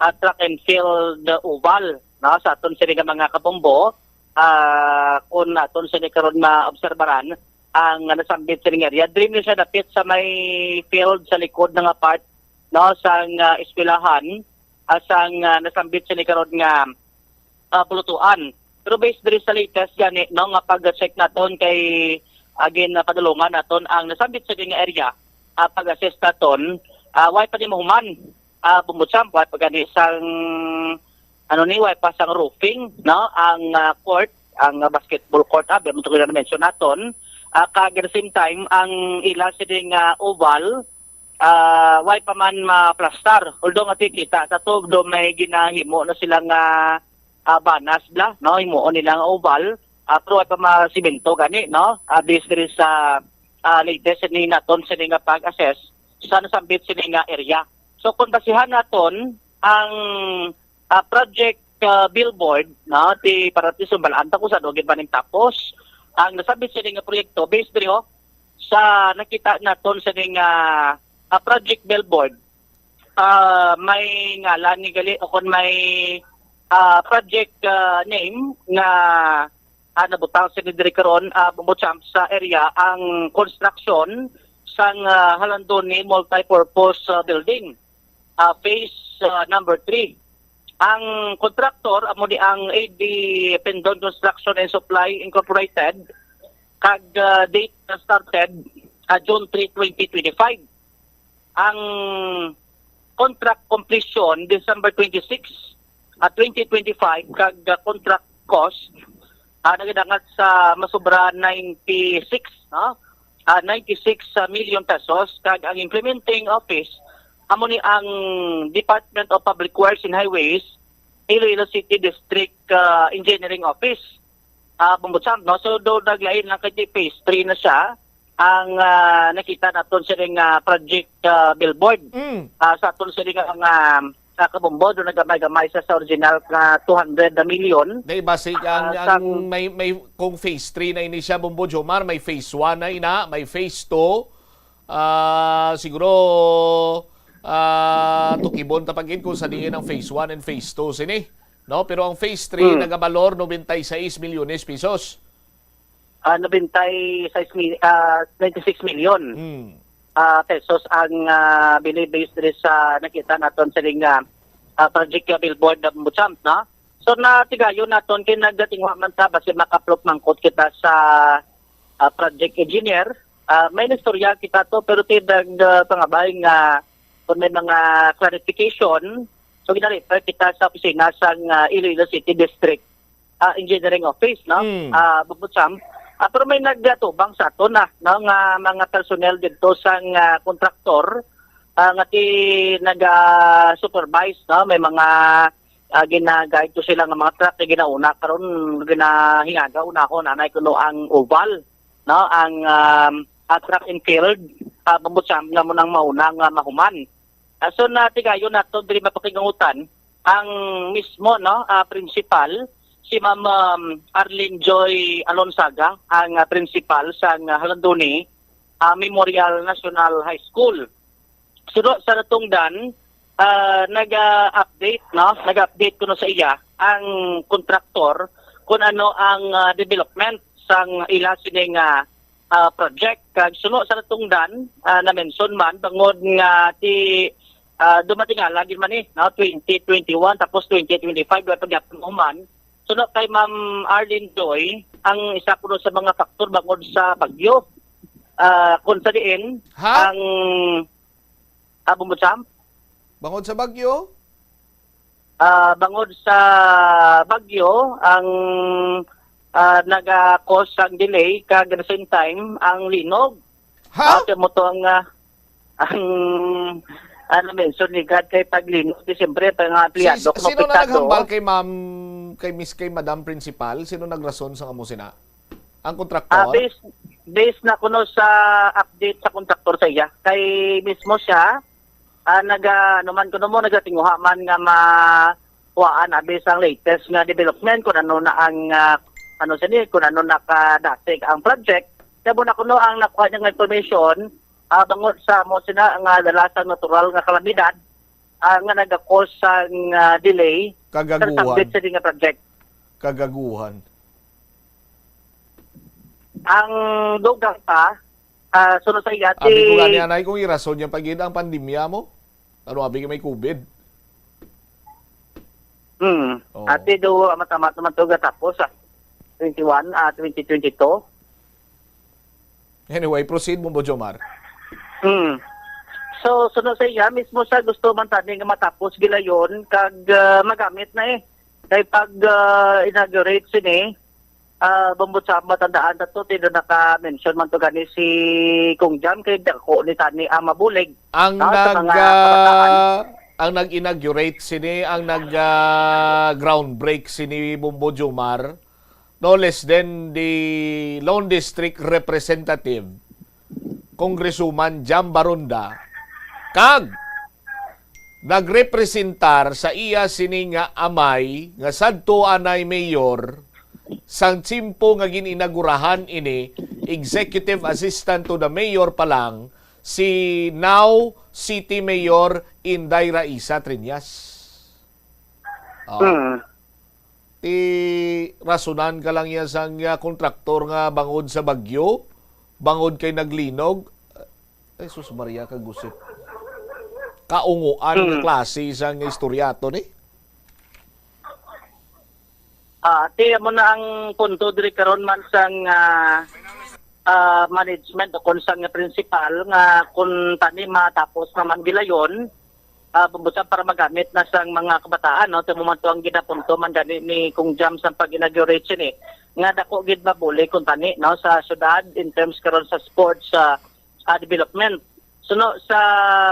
ah, track and field oval, no? Sa aton sini nga mga kabombo, ah, kung aton sini karon maobserbaran, ang nasambit sining area. Diri ni siya dapit sa may field sa likod na nga part, no, sang ah, eskwelahan, ah, sang ah, nasambit sini karon nga ah, pulutuan. Pero based diri sa latest gani, no, nga pag-check naton kay again na padulungan naton ang nasambit sa nga area, ah, pag-assess naton, ah, way pa ni mahuman, ah, Bumbutsam, way pa gani sang ano ni, way pa sang roofing, no, ang ah, court, ang ah, basketball court, ah, pero ito na mention naton, ah, kag at the same time ang ila sini nga oval, ah, way pa man maplastar. Although nga kita sa tugdo may ginahimo na sila nga ah, banas bala, no? Himuon nila nga oval, ah, pero ay pa masimento gani, no? Ah, based diri sa, ah, latest sini naton sini nga pag-assess sa nasambit sini nga area. So kung basihan naton ang, ah, project, ah, billboard, no, ti para ti sumbalaan ta kung sa gid man ning tapos ang nasambit sini nga proyekto based diri, oh, sa nakita naton sini nga, ah, project billboard, ah, may ngalan ni gali o kon may, ah, project, ah, name nga, ah, nabutang sini diri karon, ah, Bombo Champ, sa area ang construction sang, ah, Halandoni Multipurpose, ah, Building, ah, phase, ah, number three. Ang contractor amo ni ang A D Pendon Construction and Supply Incorporated, kag, ah, date na started, ah, June three, twenty twenty-five. Ang contract completion, December twenty-six, ah, twenty twenty-five, kag, ah, contract cost, ah, nagadangat sa masobra ninety-six, no? Ah, ninety-six million pesos, kag ang implementing office amo ni ang Department of Public Works and Highways, Iloilo City District, ah, Engineering Office, ah, Bombo Champ, no? So, do naglain lang kay phase three na siya ang, ah, nakita naton sini nga project, ah, billboard. Mm. Ah, sa aton sini nga mga, ah, kabombo, do nagamay-gamay sa, sa original nga two hundred na milyon. Day, basig ang, Ah, ang sang may, may, kung phase three na ini siya, Bombo Jomar, may phase one na ina, may phase two. Ah, siguro, ah, tukibon ta pa gid kung sa diin ang phase one and phase two sini, no? Pero ang phase three Hmm. nagabalor noventa y seis milyones pesos. Ah, nobenta y seis mil, ah, ninety-six million, Hmm. ah, pesos ang, ah, bini-base diri sa nakita naton sa ring, ah, ah, project nga billboard na Bombo Champ, no? So, natigayon naton kay nagatingwa man ta basi makaplop mangkot kita sa, ah, project engineer. Ah, may naistorya kita to, pero ti nag, ah, pangabay nga kung may mga clarification, so gina-refer kita sa opisina sang, ah, Iloilo City District, ah, Engineering Office, no? Mm. Ah, Bombo Champ. Ah, pero may nagatubang sa aton na, no, nga mga personnel didto sang, ah, kontraktor, ah, nga ti naga-supervise, no? May mga, ah, gina-guide to sila nga mga truck nga ginauna karon ginahingaga unahon anay kuno ang oval, no? Ang, um, ah, track and field, ah, Bombo Champ, nga mo nang mauna nga mahuman. Ah, so, natigayon nato diri mapakigangutan ang mismo, no, ah, principal, si Ma'am, um, Arlene Joy Alonzaga, ang, ah, principal sa, ah, Halandoni, ah, Memorial National High School. Suno sa natungdan, ah, naga-update, no, nag-update kuno sa iya ang kontraktor kung ano ang, ah, development sang ila sini nga, ah, project. Kag suno sa natungdan, ah, na-mention man bangod nga ti, ah, dumating nga lagi man ni, no, twenty twenty-one tapos twenty twenty-five wala pa gyapon mahuman. Suno kay Ma'am Arlene Joy, ang isa kuno sa mga factor bangod sa bagyo. Ah, kung sa diin Ha? ang, ah, Bombo Champ? Bangod sa bagyo? Ah, bangod sa bagyo, ang, ah, naga-cause ang delay, kag at the same time, ang linog. Ha? Ah, kay mo to ang, ah, ang, ano, mention ni God kay paglinog, di siyempre, pa nga empleyado, Si-, kung sino na apektado. naghambal kay ma'am, kay Miss, kay Madam Principal? Sino nagrason sa amo sina? Ang Ah, kontraktor? based, based na kuno sa update sa kontraktor sa iya. Kay mismo siya, ah, naga, ano man kuno mo, nagatinguha man nga ma-, kuhaan, abi sang latest nga development, kung ano na ang, ah, ano sini, kung ano nakadasig ang project. Kaya mo na kuno ang nakuha niya nga information, ah, bangod sa mo sina nga dala sa natural nga kalamidad, ah, nga nag-cause sang, ah, delay sa Kagaguhan. subject sa nga project. Kagaguhan. Ang dugang pa, ah, suno sa iya, Abi ko ti gani, anay, kung irason niya pa gid ang pandemya mo. Ano, abi ka may COVID? Hmm. Oo. Ati do, ah, matamat naman to gatapos, ah. Twenty-one, ah, twenty twenty-two. Anyway, proceed mo, Bo Jomar. Hmm. So, suno sa iya, mismo sa gusto man tani nga matapos gilayon, kag, ah, magamit na eh. Kay pag, ah, inaugurate sini, ah, bambot sa matandaan na to, tino naka-mention man to gani si Kong Jam, kay dako ni tani ang mabulig. Ang Ah, sa nag, mga kabataan. ah, ang nag-inaugurate sini, ang nag, ah, groundbreak sini, Bombo Jomar, no less than the Lone District Representative, Congresswoman Jam Baronda, kag nagrepresentar sa iya sini nga amay nga sadto anay mayor sang tiyempo nga gin-inagurahan ini, executive assistant to the mayor pa lang, si now City Mayor Inday Raisa Triñas. Oh. Mm. Ti rasunan ka lang yan sang, ah, kontraktor nga bangod sa bagyo, bangod kay naglinog. Ay, sus Maria, kagusip. Kaunguan nga Mm. klase sang istorya to ni. Ah, ti amo na ang punto diri karon man sang, ah, ah, management o kon sang principal nga kun tani matapos naman gilayon, ah, pambusa para magamit na sang mga kabataan, no? Sa momento ang ginapunto man gani ni Kong Jam sa pag-inaugurate sini, nga dako gid mabuli kun tani, no, sa syudad in terms karon sa sports, ah, ah, development. So, no, sa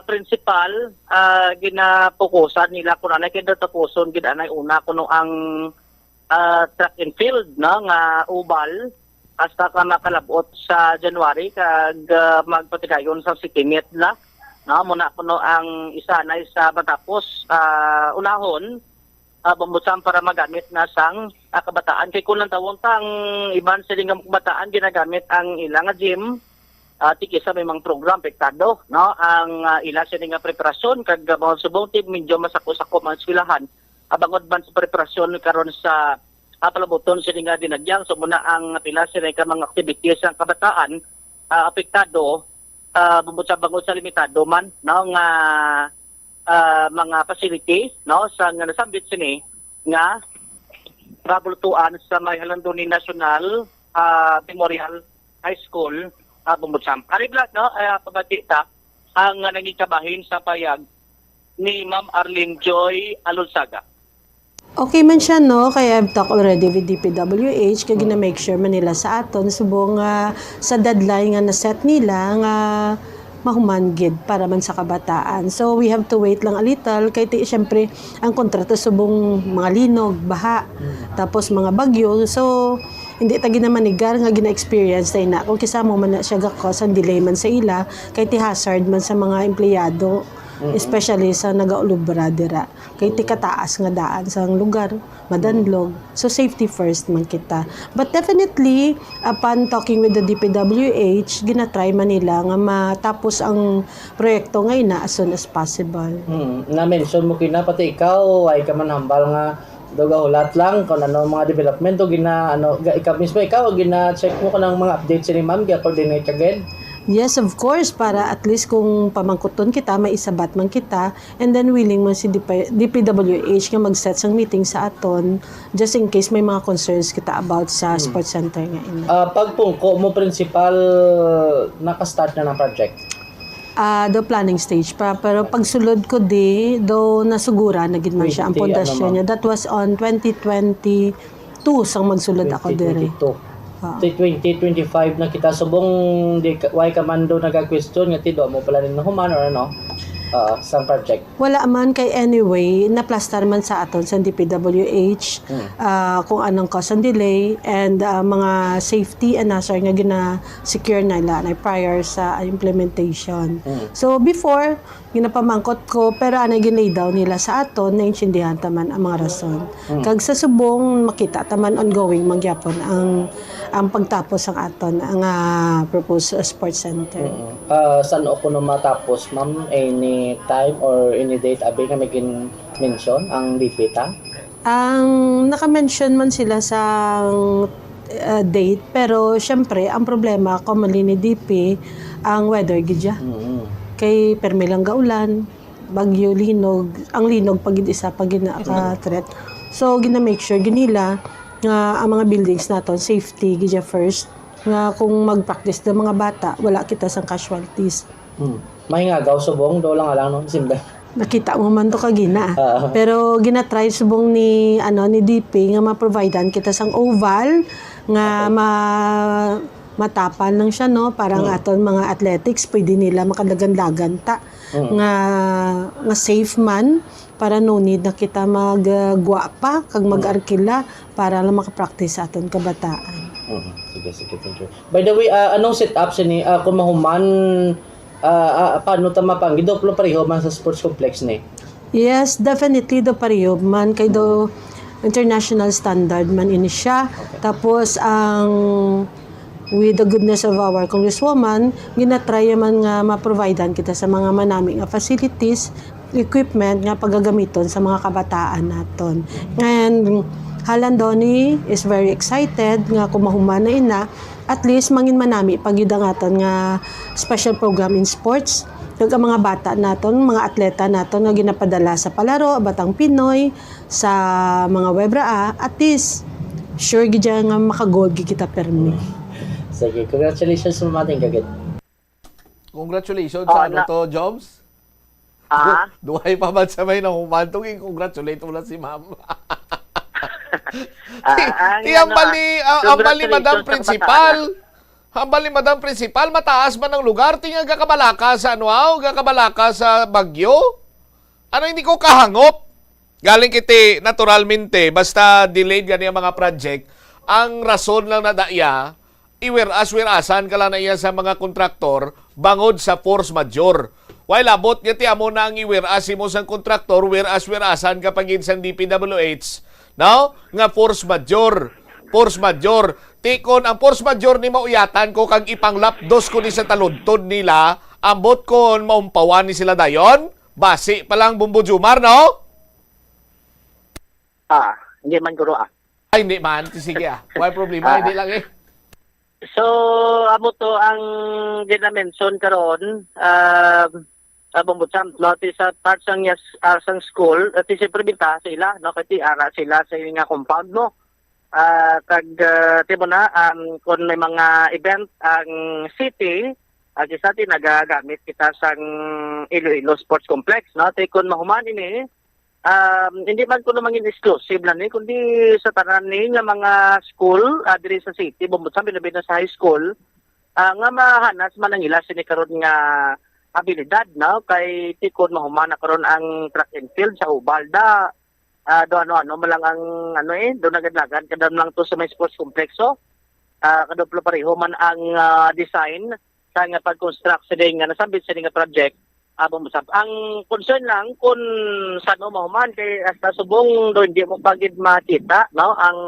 principal, ah, ginapokusan nila kun anay kay tapuson gid anay una kuno ang, ah, track and field, no, nga oval hasta ka makalabot sa January kag, ah, magpatigayon sa City Meet na, no, muna kuno ang isa anay sa matapos, ah, unahon, ah, pambusa para magamit na sang, ah, kabataan. Kay kung lantawon ta ang iban sila nga kabataan ginagamit ang ila nga gym, ah, ti kisa may mga program apektado, no? Ang, ah, ila sini nga preparasyon kag, ah, mga subong ti medyo masako-sako man eskwelahan, ah, bangod man sa preparasyon karon sa, ah, palabuton sini nga dinagyang. So, muna ang pila sini ka mga activities ang kabataan, ah, apektado, ah, bangod sa, bangod sa limitado man, no, nga, ah, mga facility, no, sa nga nasambit sini nga pabulutuan sa may Halandoni National, ah, Memorial High School, ah, Bumbudsam. Ari, Vlad, no, ah, pabati ta ang, ah, nangikabahin sa payag ni Ma'am Arlene Joy Alunsaga. Okay man siya, no? Kay I've talked already with D P W H, kay Mm. gina-make sure man nila sa aton, subong nga sa deadline nga na-set nila nga mahuman gid para man sa kabataan. So, we have to wait lang a little, kay ti, syempre, ang kontrata subong mga linog, baha, Mm. tapos mga bagyo. So, hindi ta ginamanigar nga gina-experience ta ina. Kung kisa mo man na siya ga-cause ang delay man sa ila, kay ti hazard man sa mga empleyado, Mm. especially sa nagaulubra dira. Kay ti kataas nga daan sang lugar, madanlog. So, safety first man kita. But definitely, upon talking with the D P W H, ginatry man nila nga matapos ang proyekto nga ina as soon as possible. Hmm, na-mention mo kina, pati ikaw, ay ka man hambal nga daw gahulat lang kung ano ang mga development o gina-, ano, ga-, ikaw mismo, ikaw, gina-check mo kung ang mga updates ni ma'am, gi-coordinate ka gid? Yes, of course, para at least kung pamangkuton kita, may isabat man kita, and then willing man si D P, D P W H nga mag-set sang meeting sa aton, just in case may mga concerns kita about sa Hmm. sports center nga ini. Ah, pagpungko mo, principal, naka-start na ng project? Ah, the planning stage pa, pero pagsulod ko di, do nasugura na gid man siya ang Twenty, ano, pundasyon ma'am? niya. That was on twenty twenty-two sang magsulod ako diri. Twenty twenty-two. Ah. Sa twenty twenty-five na kita subong, di ka, why ka man do nagag-question nga ti do mo pala ni nahuman or ano, ah, sang project? Wala man, kay anyway, naplastar man sa aton sa D P W H, Hmm. ah, kung anong cause ang delay and, ah, mga safety and hazard nga gina-secure na ila na prior sa implementation. Hmm. So, before, ginapamangkot ko, pero anay gin-lay down nila sa aton, naintindihan ta man ang mga rason. Hmm. Kag sa subong, makita ta man ongoing man gyapon ang, ang pagtapos ang aton, ang, ah, proposed, ah, sports center. Mm. Ah, san-o kuno matapos, ma'am? Any time or any date abi nga may gin-mention ang D P ta? Ang naka-mention man sila sa, ah, date, pero syempre, ang problema, commonly ni D P, ang weather gid siya. Mm. Kay permi lang gaulan, bagyo, linog, ang linog pa gid isa pa gina-, ka-threat. So, gina-make sure gid nila nga ang mga buildings naton, safety gid siya first, nga kung mag-practice ang mga bata, wala kita sang casualties. Hmm. Mahingagaw subong, do lang lang, no? Simba. Nakita mo man to kagina, ah. Ah. Pero ginatry subong ni, ano, ni D P nga ma-providean kita sang oval nga Okay. ma-, Matapal lang siya, no? Parang Hmm. aton mga athletics, pwede nila makalagan-lagan ta. Hmm. Nga, nga safe man, para no need na kita maggwa pa, kag Hmm. mag-arkila, para lang makapractice sa aton kabataan. Hmm. Sige, sige, thank you. By the way, ah, anong setup sini? Ah, kung mahuman, ah, ah, paano ta mapanggi? Duplo pareho man sa sports complex ni? Yes, definitely, do pareho man. Kay do international standard man ini siya. Okay. Tapos, ang with the goodness of our congresswoman, ginatry man nga ma-providean kita sa mga manami nga facilities, equipment nga pagagamiton sa mga kabataan naton. And Halandoni is very excited nga kung mahuman na ina, at least mangin manami pa gyud ang aton nga special program in sports. Kag ang mga bata naton, mga atleta naton nga ginapadala sa palaro, Batang Pinoy, sa mga Webra, ah, at least, sure gid siya nga maka-gold gid kita permi. Sige, congratulations sa mga tingkagit. Congratulations Oh, sa ano na- to, Jobs? Ah? Du-, duhay pa man sa may nahuman to, i-congratulate mo lang si ma'am. Ah, ang Ti, ang ano, bali, ah, ang bali, Madam congratulations sa Principal. Kabataan. Ang bali, Madam Principal, mataas man ang lugar, ti nga gakabalaka sa ano, aw, gakabalaka sa bagyo? Ano, hindi ko kahangop. Galing kiti, naturalmente, basta delayed gani ang mga project, ang rason lang na daya, iwiras-wirasan ka lang na iya sa mga kontraktor bangod sa force majeure. While abot nga ti amo na ang iwiras mo sang kontraktor, wiras-wirasan ka pa gid sang D P W H, no? Nga force majeure, force majeure. Ti kon ang force majeure ni mauyatan ko kag ipanglapdos ko ni sa taludtod nila, ambot kon maumpawan ni sila dayon, basi pa lang, Bombo Jomar, no? Ah, hindi man, guro, ah. Ay, hindi man. Sige, ah. Wala problema, Ah. hindi lang, eh. So, amo to ang gina-mention karon, ah, ah, Bombo Champ, no? Ti sa part sang, yes, ah, sang school, ah, ti siyempre bintaha sa ila, no? Kay ti ara sila sa ila nga compound, no? Ah, kag, ah, ti mo na, um, kung may mga event ang city, ah, kisa ti nagagamit kita sang Iloilo Sports Complex, no? Ti kung mahuman ini, um, hindi man kuno mangin exclusive na ni, kundi sa tanan ni nga mga school, ah, diri sa city, Bombo Champ, labi na sa high school, ah, nga mahanas man ang ila sini karon nga abilidad, no? Kay ti kon mahuman na karon ang track and field sa Hubal, da, ah, do ano-ano man lang ang, ano, eh, do nagad-nagad, kada man lang to sa may sports complexo. Ah, kaduplo pareho man ang, ah, design sa nga pag-construct sini nga nasambit sini nga project. Ah, Bombo Champ, ang concern lang kung saan mo mahuman kay hasta subong do hindi mo pa gid makita, no, ang,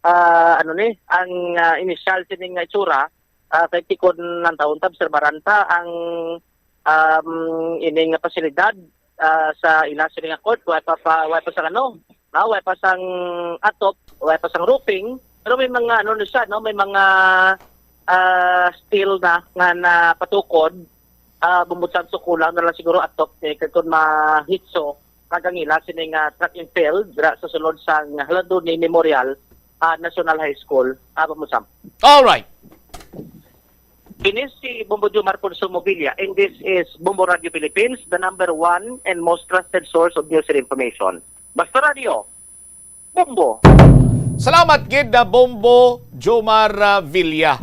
ah, ano ni, ang, ah, initial sini nga itsura, ah, kay ti kon lang taon ta obserbaran ta ang, um, ini nga pasilidad, ah, sa ila sini nga court, wa pa, pa, wa pa sa ano, no, wa pa sang atop, wa pa sang roofing, pero may mga ano na siya, no, may mga, ah, steel na nga napatukod, ah, Bombo Champ, so kulang na lang siguro atop, eh, kay kung mahitso, kag ang ila sini nga track and field dira sa sulod sang Halandoni Memorial, ah, National High School, ah, Bombo Champ. All right. Ini si Bombo Jomar Consumo Villa, and this is Bombo Radio Philippines, the number one and most trusted source of news and information. Basta Radio, Bombo. Salamat gid na Bombo Jomar, ah, Villa.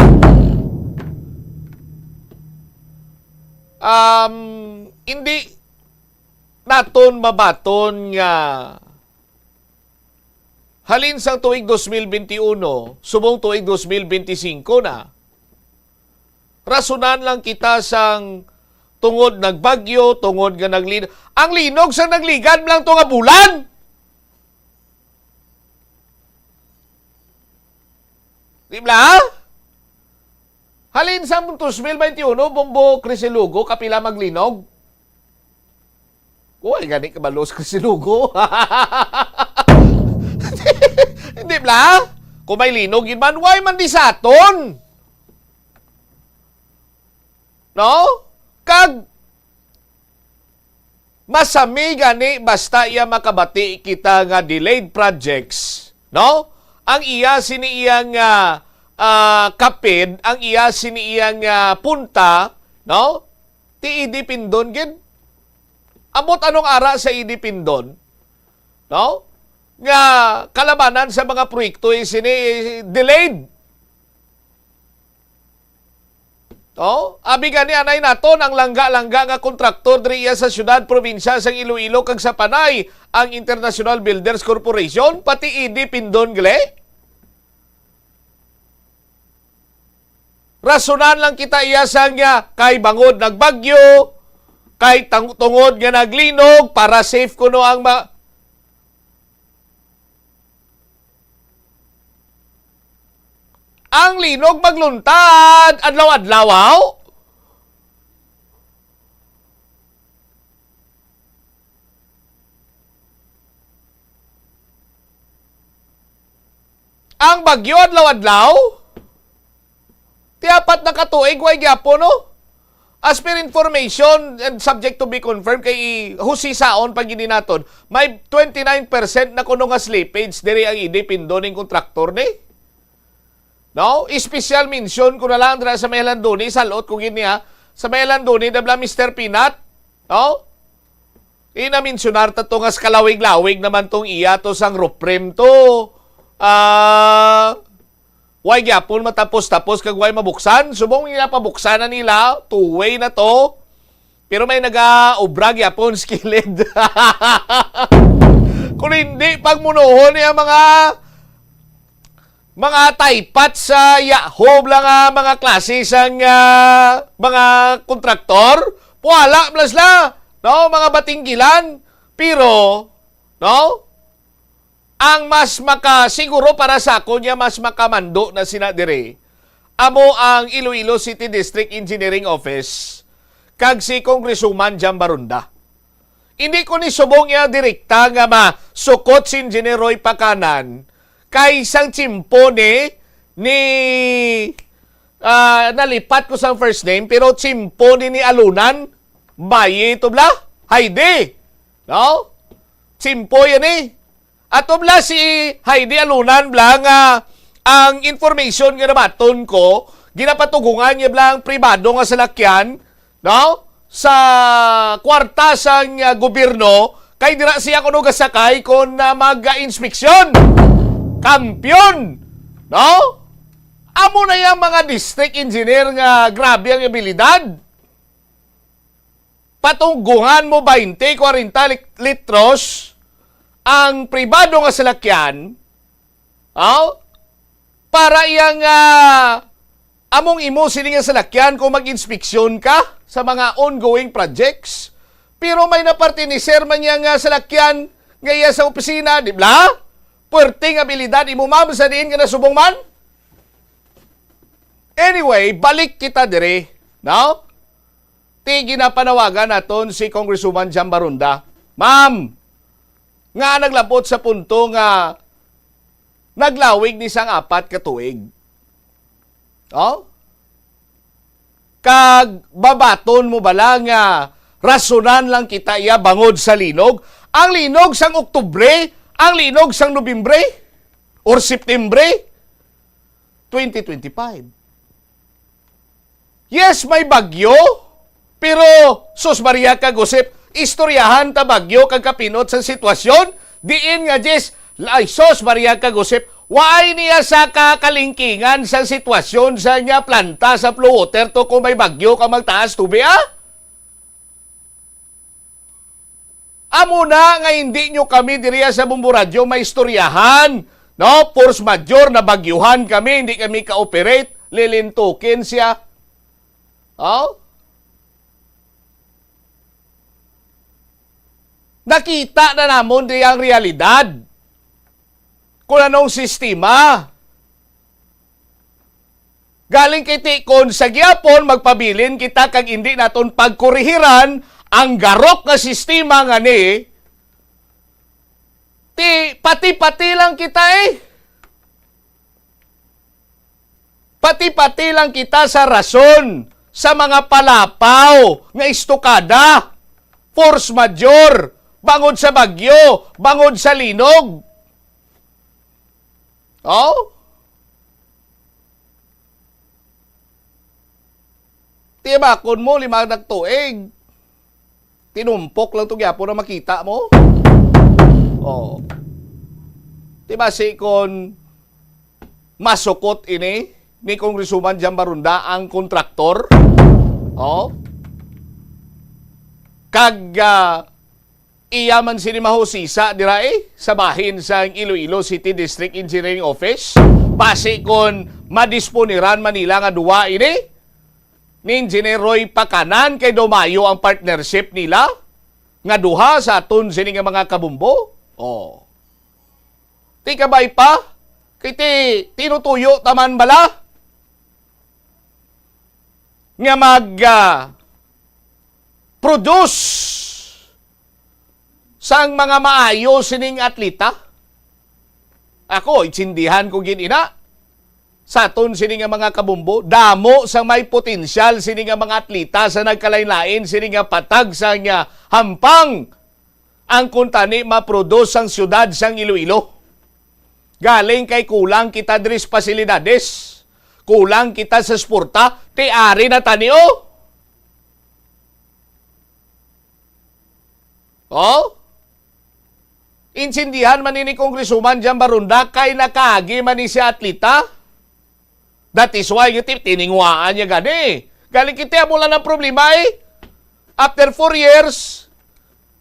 Um, hindi naton mabaton nga halin sang tuig dos mil benti uno, subong tuig dos mil benti singko na. Rasunan lang kita sang tungod nagbagyo, tungod nga naglin-, ang linog sa nagligad lang to nga bulan. Di ba? Halin sa dos mil benti uno, Bombo Crisilugo, kapila maglinog? Uy, gani kabalo sa Crisilugo. Hindi bla? Kung may linog gid man, why man di sa aton? No? Kag masami gani basta iya makabati kita nga delayed projects, no? Ang iya sini iya nga, ah, kapid, ang iya sini iya nga punta, no? Ti Edipindon gid. Ambot anong ara sa Edipindon, no? Nga kalabanan sa mga proyekto, eh, sini, eh, delayed. Oh, abi gani anay naton ang langga-langga nga kontraktor diri iya sa siyudad, probinsya sang Iloilo kag sa Panay, ang International Builders Corporation, pati E D Pindon gali. Rasonan lang kita iya sang, ah, kay bangod nagbagyo, kay tang-, tungod nga naglinog, para safe kuno ang ma-, ang linog magluntad adlaw-adlaw, aw? Ang bagyo adlaw-adlaw? Ti apat na ka tuig, way gyapon, no? As per information and subject to be confirmed, kay husisaon pa gid ni naton, may twenty-nine percent na kuno nga slippage diri ang E D Pindon ning kontraktor ni. No? Special mention ko na lang dira sa may Landoni, salot ko gid niya. Sa may Landoni, dabla, Mister Peanut. No? Ina-mensionar ta to nga sa kalawig-lawig naman tong iya to sang roof frame to. Ah, way gyapon matapos-tapos kag way mabuksan. Subong nila pabuksan na nila, two-way na to. Pero may nagaobra gyapon sa kilid. Kung hindi, pagmunuhon niya mga, mga taypat sa Yahoo lang nga mga klase sang, ah, mga kontraktor, wala man sila, no, mga batinggilan. Pero, no, ang mas makasiguro para sa akon nga mas makamando na sina diri, amo ang Iloilo City District Engineering Office kag si Congresswoman Jam Baronda. Hindi ko ni subong iya direkta nga masukot si Engineer Roy Pacanan, kay sang tiyempo ni, ni, ah, nalipat ko sang first name, pero tiyempo ni, ni Alunan, Baye to bla, Heidi. No? Tiyempo yan eh. Ato bla si Heidi Alunan bla nga ang information nga nabaton ko, ginapatugungan niya bla ang pribado nga salakyan, no? Sa kwarta sang, ah, gobyerno, kay dira siya kuno gasakay kon, ah, mag-inspeksyon. Kampiyon, no? Amo na yang mga district engineer nga grabe ang abilidad. Patugungan mo baynte, kwarenta lit-, litros ang pribado nga salakyan, aw, para iyang, ah, among imo sini nga salakyan kung mag-inspeksyon ka sa mga ongoing projects. Pero may napartiniser man niya nga salakyan nga iya sa opisina, di bla? Puwerteng abilidad imo, ma'am, sa diin ka nasubong man? Anyway, balik kita diri, no? Ti ginapanawagan naton si Congresswoman Jam Baronda. Ma'am, nga naglabot sa punto nga naglawig ni sang apat ka tuig. Oh? Kag babaton mo bala nga rasonan lang kita iya bangod sa linog? Ang linog sang Oktubre, ang linog sang Nobyembre or Septembre twenty twenty-five. Yes, may bagyo, pero sus Maria kag Josep, istoryahan ta bagyo kag kapinot sang sitwasyon, diin nga, Jess, ay sus Maria kag Josep, waay niya sa kakalingkingan sang sitwasyon sa niya planta sa flow water to kung may bagyo ka magtaas tubig, ah? Amo na nga hindi nyo kami diriya sa Bombo Radyo maistoryahan, no? Force majeure, nabagyuhan kami, hindi kami ka-operate, lilintukin siya. Oh? Nakita na namon di ang realidad kung anong sistema. Galing kay ti kon sa gihapon magpabilin kita kag indi naton pagkurihiran ang garok nga sistema nga ni, ti pati-pati lang kita eh. Pati-pati lang kita sa rason sa mga palapaw nga istukada, force majeure, bangod sa bagyo, bangod sa linog. Oh? Tiyabakon mo, lima na tuig. Tinumpok lang to gyapon ang makita mo. Oh. Di ba si kon masukot ini ni Congresswoman Jam Baronda ang kontraktor? Oh? Kag, ah, iya man sini mahusisa dira, eh, sa bahin sang Iloilo City District Engineering Office. Basi kon madisponiran man nila nga duha ini ni Engineer Roy Pacanan, kay daw maayo ang partnership nila nga duha sa aton sini nga mga kabumbo. Oh. Ti kabay pa, kay ti tinutuyo ta man bala nga mag, ah, produce sang mga maayo sining atleta. Ako, intindihan ko gid ina. Sa aton sini nga mga kabumbo, damo sang may potensyal sini nga mga atleta sa nagkalain-lain sini nga patag sa nga hampang ang kuntani maproduce sang siyudad sang Iloilo. Galing kay kulang kita diri sa pasilidades, kulang kita sa suporta, ti ari na tani, oh. Oh? Intindihan man ini Congresswoman Jan Baronda kay nakaagi man ni si atleta. That is why nga ti-, tiningwaan niya gani. Galing kita mo lang ang problema, eh. After four years,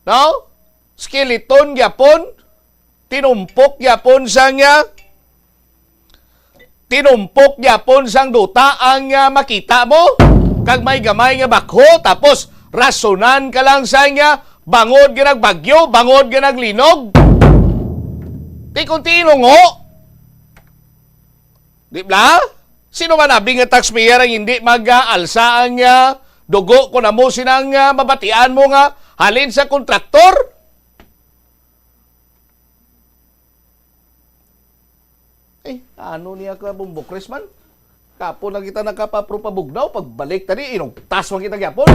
no? Skeleton gyapon, tinumpok gyapon sa niya, tinumpok gyapon sang duta ang, ah, makita mo, kag may gamay nga bakho, tapos rasonan ka lang sa niya, bangod nga nagbagyo, bangod nga naglinog. Ti kung tinungo, di ba? Sino man abi nga taxpayer ang hindi mag-alsa ang, ah, dugo kung amo sinang, ah, mabatian mo nga halin sa kontraktor? Eh, ano niya ka, Bumbokres man? Kapo na kita nakapapro pa Bugnaw, pagbalik tani, inugtas man kita gyapon.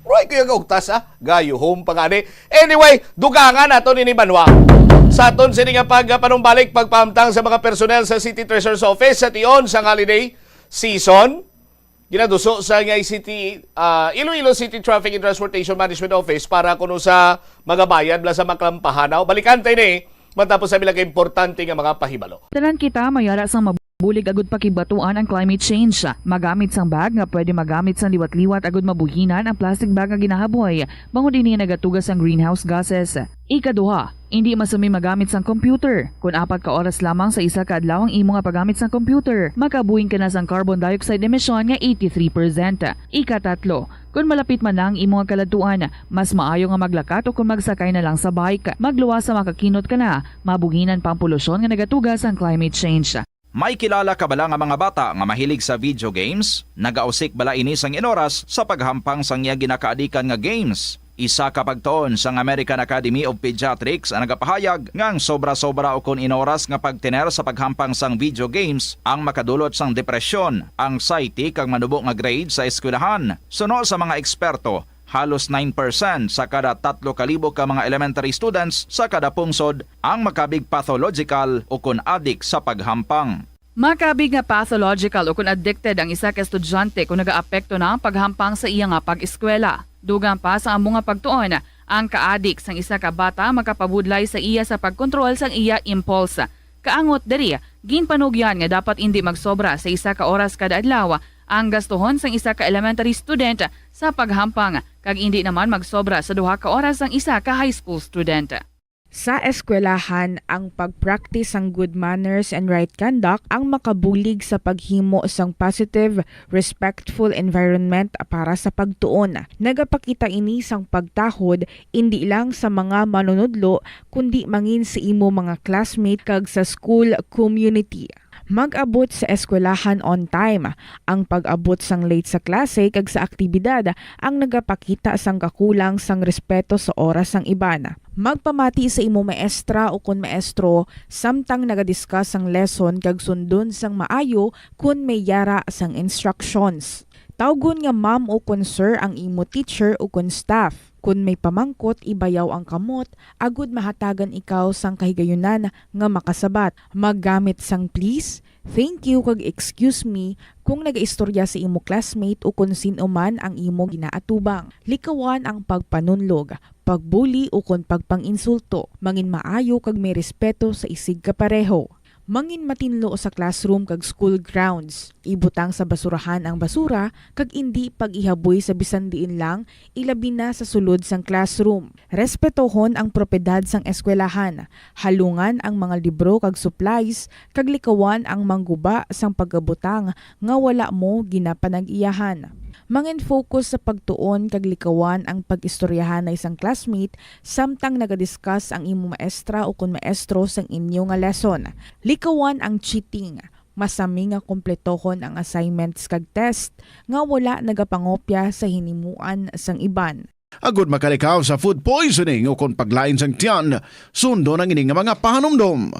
Roy, kuya, kaugtas, ah. Gayuhom pa gani. Anyway, dugangan nato ni, ni Banwa. Sa aton sini nga pagpanumbalik, pagpahamtang sa mga personnel sa City Treasurer's Office sa tion sang holiday season, ginaduso sa nga I C T, ah, Iloilo City Traffic and Transportation Management Office para kuno sa mga bayad bala sa maklampahanaw. Balikan tayo ni matapos sa ilang importante nga mga pahibalo. Tanan kita mayara sang mabulig agud pakibatuan ang climate change. Magamit sang bag nga pwede magamit sang liwat-liwat agud mabuhinan ang plastic bag nga ginahaboy, bangod ini nagatuga sang greenhouse gases. Ikaduha, indi masumi magamit sang computer. Kon apat ka oras lamang sa isa ka adlaw ang imo nga paggamit sang computer, makabuhin ka na sang carbon dioxide emission nga eighty-three percent. Ikatatlo, kon malapit man na ang imo nga kaladtuan, mas maayo nga maglakat o kon magsakay na lang sa bike. Magluwas sa makakinot ka na, mabuhinan pa ang polusyon nga nagatuga sang climate change. May kilala ka bala nga mga bata nga mahilig sa video games? Nagausik bala ini sang inoras sa paghampang sang iya ginakaadikan nga games? Isa ka pagtuon sang American Academy of Pediatrics ang nagapahayag nga ang sobra-sobra ukon inoras nga pagtener sa paghampang sang video games ang makadulot sang depresyon, anxiety, kag manubo nga grade sa eskwelahan. Suno sa mga eksperto, halos nine percent sa kada tatlo ka libo ka mga elementary students sa kada pungsod ang makabig pathological ukon adik sa paghampang. Makabig nga pathological ukon addicted ang isa ka estudyante kon nagaapekto na ang paghampang sa iya nga pag-eskwela. Dugang pa sa amo nga pagtuon, ang kaadik sang isa ka bata makapabudlay sa iya sa pagkontrol sang iya impulse. Kaangot diri, ginpanugyan nga dapat indi magsobra sa isa ka oras kada adlaw ang gastuhon sang isa ka elementary student sa paghampang, kag indi naman magsobra sa duha ka oras ang isa ka high school student. Sa eskwelahan, ang pag-practice sang good manners and right conduct ang makabulig sa paghimo sang positive, respectful environment para sa pagtuon. Nagapakita ini sang pagtahod indi lang sa mga manunudlo, kundi mangin sa imo mga classmate kag sa school community. Mag-abot sa eskwelahan on time. Ang pag-abot sang late sa klase kag sa aktibidad ang nagapakita sang kakulang sang respeto sa oras sang iban. Magpamati sa imo maestra ukon maestro samtang naga-discuss sang lesson kag sundon sang maayo kon may yara sang instructions. Tawgon nga ma'am ukon sir ang imo teacher ukon staff. Kon may pamangkot, ibayaw ang kamot agud mahatagan ikaw sang kahigayunan nga makasabat. Maggamit sang please, thank you, kag excuse me kon nagaistorya sa imo classmate ukon sin-o man ang imo ginaatubang. Likawan ang pagpanunlog, pagbuli ukon pagpang-insulto. Mangin maayo kag may respeto sa isigkapareho. Mangin matinlo sa classroom kag school grounds. Ibutang sa basurahan ang basura kag indi pag-ihaboy sa bisan diin lang, ilabi na sa sulod sang classroom. Respetohon ang propiedad sang eskwelahan. Halungan ang mga libro kag supplies, kag likawan ang mangguba sang pagabutang nga wala mo ginapanag-iyahan. Mangin-focus sa pagtuon kag likawan ang pag-istoryahanay sang classmate samtang nagadiscuss ang imo maestra o kon maestro sang inyo nga lesson. Likawan ang cheating. Masami nga kompletohon ang assignments kag test nga wala nagapangopya sa hinimuan sang iban. Agud makalikaw sa food poisoning o kon paglain sang tiyan, sundon ang ini nga mga pahanumdom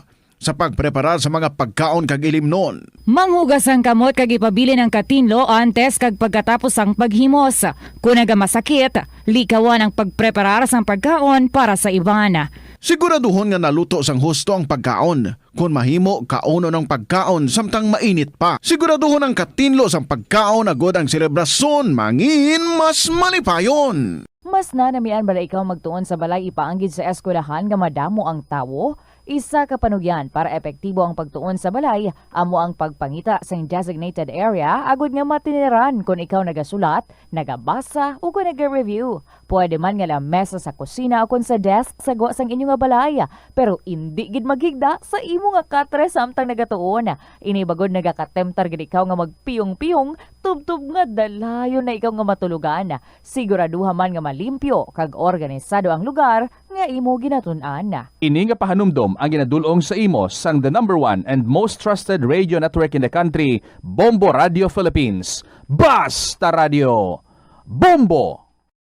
sa pagpreparar sa mga pagkaon kag ilimnon. Manghugas ang kamot kag ipabilin ang katinlo antes kag pagkatapos sang paghimos. Kon nagamasakit, likawan ang pagpreparar sang pagkaon para sa iban. Siguraduhon nga naluto sang husto ang pagkaon. Kon mahimo, kaunon ang pagkaon samtang mainit pa. Siguraduhon ang katinlo sang pagkaon agud ang selebrasyon mangin mas malipayon. Mas nanamian bala ikaw magtuon sa balay ipaanggid sa eskwelahan nga madamo ang tawo? Isa ka panugyan para epektibo ang pagtuon sa balay amo ang pagpangita sing designated area agud nga matiniran kon ikaw nagasulat, nagabasa, o kon naga-review. Pwede man nga lamesa sa kusina o kon sa desk sa gwa sang inyo nga balay, pero indi gid maghigda sa imo nga katre samtang nagatuon. Ini bagod nagakatemtar gid ikaw nga magpiyong-piyong tubtob nga dalayon na ikaw nga matulogan. Siguraduha man nga malimpyo kag organisado ang lugar nga imo ginatun-an. Ini nga pahanumdom ang ginadul-ong sa imo sang the number one and most trusted radio network in the country, Bombo Radio Philippines. Basta Radio! Bombo!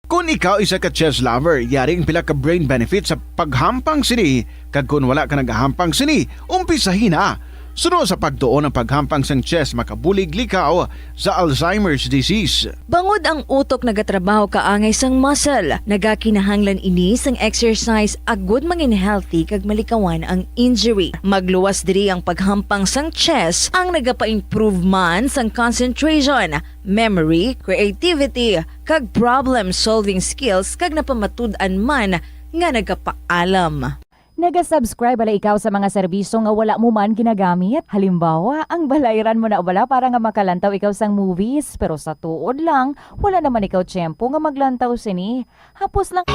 Kon ikaw isa ka chess lover, yari ang pila ka brain benefits sa paghampang sini, kag kon wala ka nagahampang sini, umpisahi na. Suno sa pagtuon ang paghampang sang chess makabulig likaw sa Alzheimer's disease. Bangod ang utok nagatrabaho kaangay sang muscle, nagakinahanglan ini sang exercise agud mangin healthy kag malikawan ang injury. Magluwas diri ang paghampang sang chess ang nagapa-improve man sang concentration, memory, creativity, kag problem-solving skills kag napamatud-an man nga nagapaalam. Naga-subscribe bala ikaw sa mga serbisyo nga wala mo man ginagamit? Halimbawa, ang balayran mo na bala para nga makalantaw ikaw sang movies, pero sa tuod lang, wala naman ikaw tiyempo nga maglantaw sini. Hapos lang.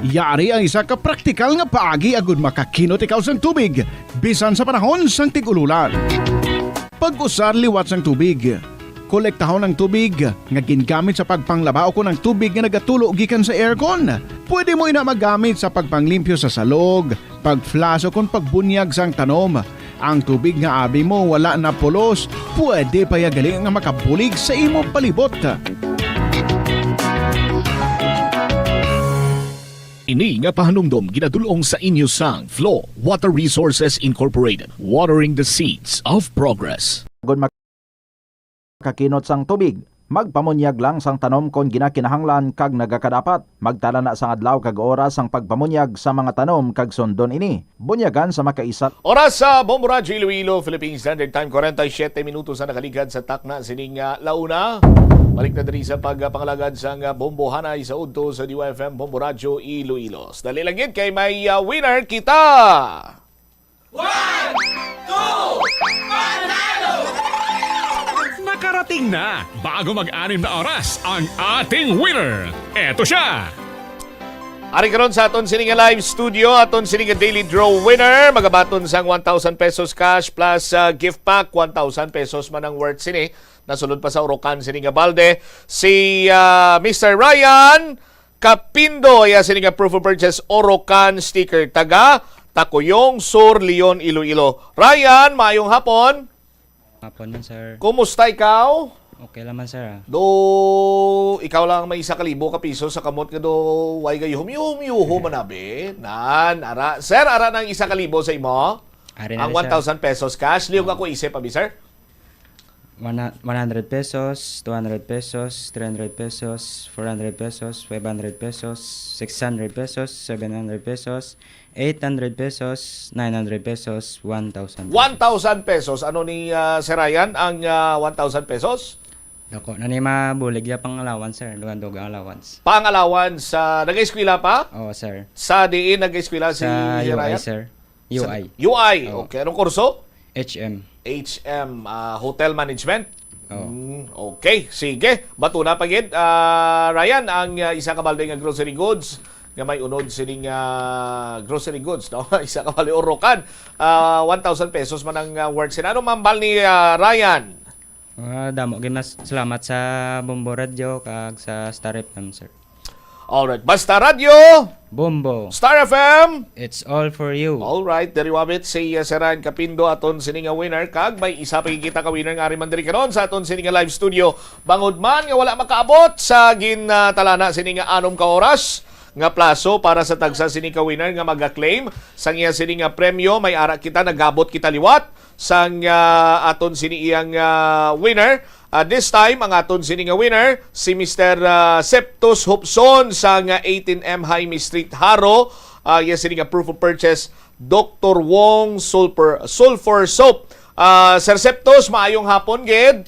Yari ang isa ka praktikal nga paagi agud makakinot ikaw sang tubig, bisan sa panahon sang tig-ululan. Pag-usar liwat sang tubig. Kolektahon ang tubig nga gingamit sa pagpanglaba ukon ang tubig nga nagatulo gikan sa aircon. Pwede mo ina magamit sa pagpanglimpyo sa salog, pag-flush, ukon pagbunyag sang tanom. Ang tubig nga abi mo wala na pulos, pwede pa ya gali nga makabulig sa imo palibot. Ini nga pahanumdom ginadul-ong sa inyo sang Flow Water Resources Incorporated, watering the seeds of progress. Agud mag-, kakinot sang tubig, magpamunyag lang sang tanom kon ginakinahanglan kag nagakadapat. Magtala na sang adlaw kag oras sang pagpamunyag sa mga tanom kag sundon ini. Bunyagan sa makaisa. Oras sa Bombo Radyo Iloilo, Philippine Standard Time, kwarenta y siyete minutos ang nakaligad sa takna sining, ah, launa. Balik na diri sa pagpangalagad sang, ah, Bombo Hanay sa udto sa D Y F M Bombo Radyo Iloilo. Dali lang gid kay may, ah, winner kita. One, two, panalo! Nakarating na, bago mag-anim na oras, ang ating winner. Eto siya! Ari karon sa aton sini nga live studio, aton sini nga daily draw winner, magabaton sang one thousand pesos cash plus, ah, gift pack, one thousand pesos man ang worth sini. Nasulod pa sa Orocan sini nga balde, si, ah, Mister Ryan Kapindo, iya sini nga proof of purchase Orocan sticker, taga Takuyong Sur, Leon, Iloilo. Ryan, maayong hapon. Hapon man, sir. Kumusta ikaw? Okay lang man, sir, ah. Do, ikaw lang may isa ka libo ka piso sa kamot nga do, way gayuhom, yuhom, yuhom, manabi. Nan, ara. Sir, ara nang isa ka libo sa imo. Ari na, ang sir. One thousand pesos cash. Liyog ako isip, abi, sir. One, one hundred pesos, two hundred pesos, three hundred pesos, four hundred pesos, five hundred pesos, six hundred pesos, seven hundred pesos, eight hundred pesos, nine hundred pesos, one thousand pesos. One thousand pesos. Ano ni, ah, Sir Ryan, ang, ah, one thousand pesos? Dako na ni mabulig ya pang allowance, sir. Dugang-dugang allowance. Pang allowance sa, nag-eskwela pa? Oo, sir. Sa diin nag-eskwela si Sa U I, Ryan? Sir. U I. Sa U I. Oo. Okay. Anong kurso? H M. H M, ah, hotel management? Oo. Mm, okay. Sige. Bato na pa gid, ah, Ryan, ang, ah, isa ka balde nga grocery goods nga may unod sining, ah, grocery goods, no? Isa ka balde urukan. Ah, one thousand pesos man ang, ah, worth sina. Ano mambal ni, ah, Ryan? Ah, damo gid mas salamat sa Bombo Radio kag sa Star F M, sir. Alright. Basta Radio, Bombo. Star F M. It's all for you. Alright, diri wabit si, uh, Sir Ryan Capindo, aton sini nga winner, kag may isa pa kita ka winner nga ari man diri karon sa aton sini nga live studio. Bangod man nga wala makaabot sa gin, uh, talana sini nga anom ka oras nga plaso para sa tagsa sini ka winner nga maga-claim sang iya sini nga premyo, may ara kita, nagabot kita liwat sang, ah, aton sini iyang, ah, winner. Ah, this time, ang aton sini nga winner, si Mister, ah, Septus Hopson sang, ah, eighteen M Jaime Street, Jaro. Ah, iya sini nga proof of purchase, Doktor Wong Sulfur, Sulfur Soap. Ah, Sir Septus, maayong hapon gid.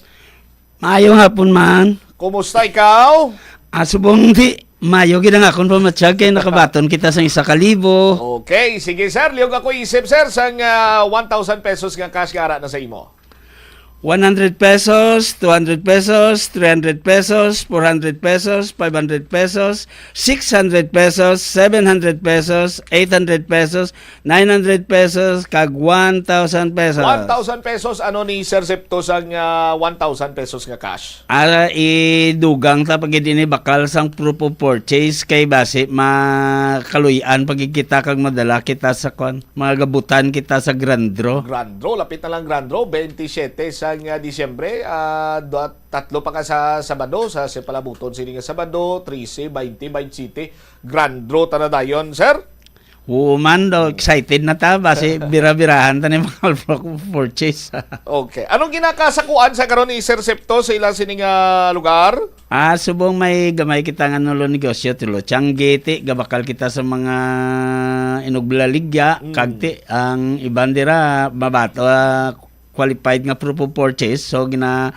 Maayong hapon man. Kumusta ikaw? Ah, subong di, mayo gid ang akon pamatyag kay nakabaton kita sang isa ka libo. Okay, sige, sir. Liog ako isip, sir, sang, ah, one thousand pesos nga cash nga ara na sa imo. One hundred pesos, two hundred pesos, three hundred pesos, four hundred pesos, five hundred pesos, six hundred pesos, seven hundred pesos, eight hundred pesos, nine hundred pesos, kag one thousand pesos. One thousand pesos, ano ni Sir Septo sang, ah, one thousand pesos nga cash? Ah, idugang ta pa gid ini bakal sang proof of purchase kay basi makaluy-an pa gid kita kag madala kita sa kwan, magabutan kita sa grand draw. Grand draw, lapit na lang grand draw, twenty-seven sang, ah, Disyembre, ah, dua-, tatlo pa ka sa Sabado, sa, sa palabuton sini nga Sabado, trese, baynte, baynte siyete, grand draw ta na dayon, sir. Oo man daw, excited na ta, basi bira-birahan ta ni mga purchase. Okay. Anong ginakasakuan sa karon ni Sir Septo sa ila sini nga lugar? Ah, subong may gamay kita nga nulo negosyo, tulo tiyanggi, ti, gabakal kita sa mga inuglaligya, Mm. kag ti, ang iban dira, mabato, ah, qualified nga proof of purchase. So, gina-,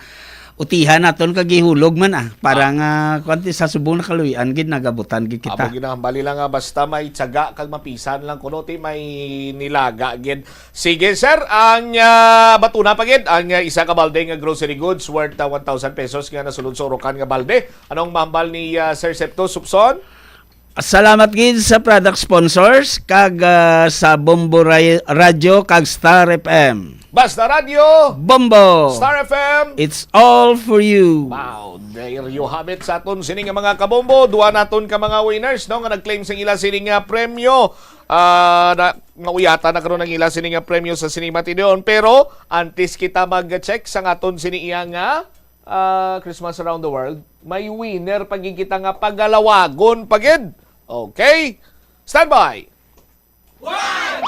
utihan naton kag gihulog man, ah. Para Ah. nga, kwan ti, sa subong nakaluy-an gid, nagabutan gid kita. Amo gid na, bali lang nga basta may tiyaga kag mapisan lang kuno ti may nilaga gid. Sige, sir, ang, ah, batuna pa gid ang, ah, isa ka balde nga grocery goods worth, ah, one thousand pesos nga nasulod sa urukan nga balde. Anong mahambal ni, ah, Sir Septo Supson? Salamat gid sa product sponsors kag, ah, sa Bombo Ray-, Radyo kag Star F M. Basta Radyo, Bombo! Star F M. It's all for you. Wow, there you have it sa aton sini nga mga kabombo. Duha naton ka mga winners, no, nga nag-claim sa ila sini nga premyo. Ah, na, nauyatan na karon ang ila sini nga premyo sa sini matidion. Pero antes kita mag-check sa aton sini iya nga ah, Christmas Around the World, may winner pa gid kita nga pagalawagon pa gid. Okay? Standby! One,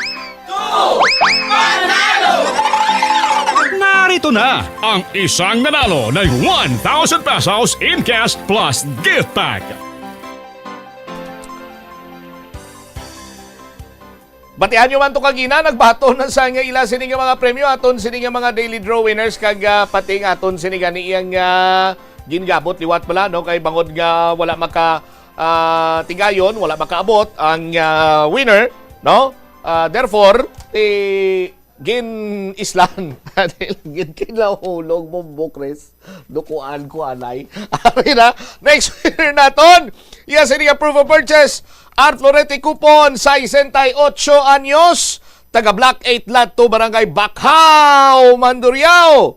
two, panalo! Narito na ang isang nanalo ng one thousand pesos in cash plus gift pack. Batian nyo man to kagina, nagbaton na sa nga ila sini nga mga premyo, aton sini nga mga daily draw winners, kag, ah, pati nga aton sini gani iyang, ah, gingabot liwat pala, no? Kay bangod nga wala maka, ah, tigayon, wala makaabot ang, ah, winner, no? Ah, therefore, ti gin-islan. Gin-, kinahulog mo, Bukres. Dukuan ko, anay. Ari na. Next winner naton. Yes, ini nga proof of purchase. Art Florete Coupon, sesenta y ocho anyos. Taga Block eight, Lot two, Barangay Bacau, Mandurriao.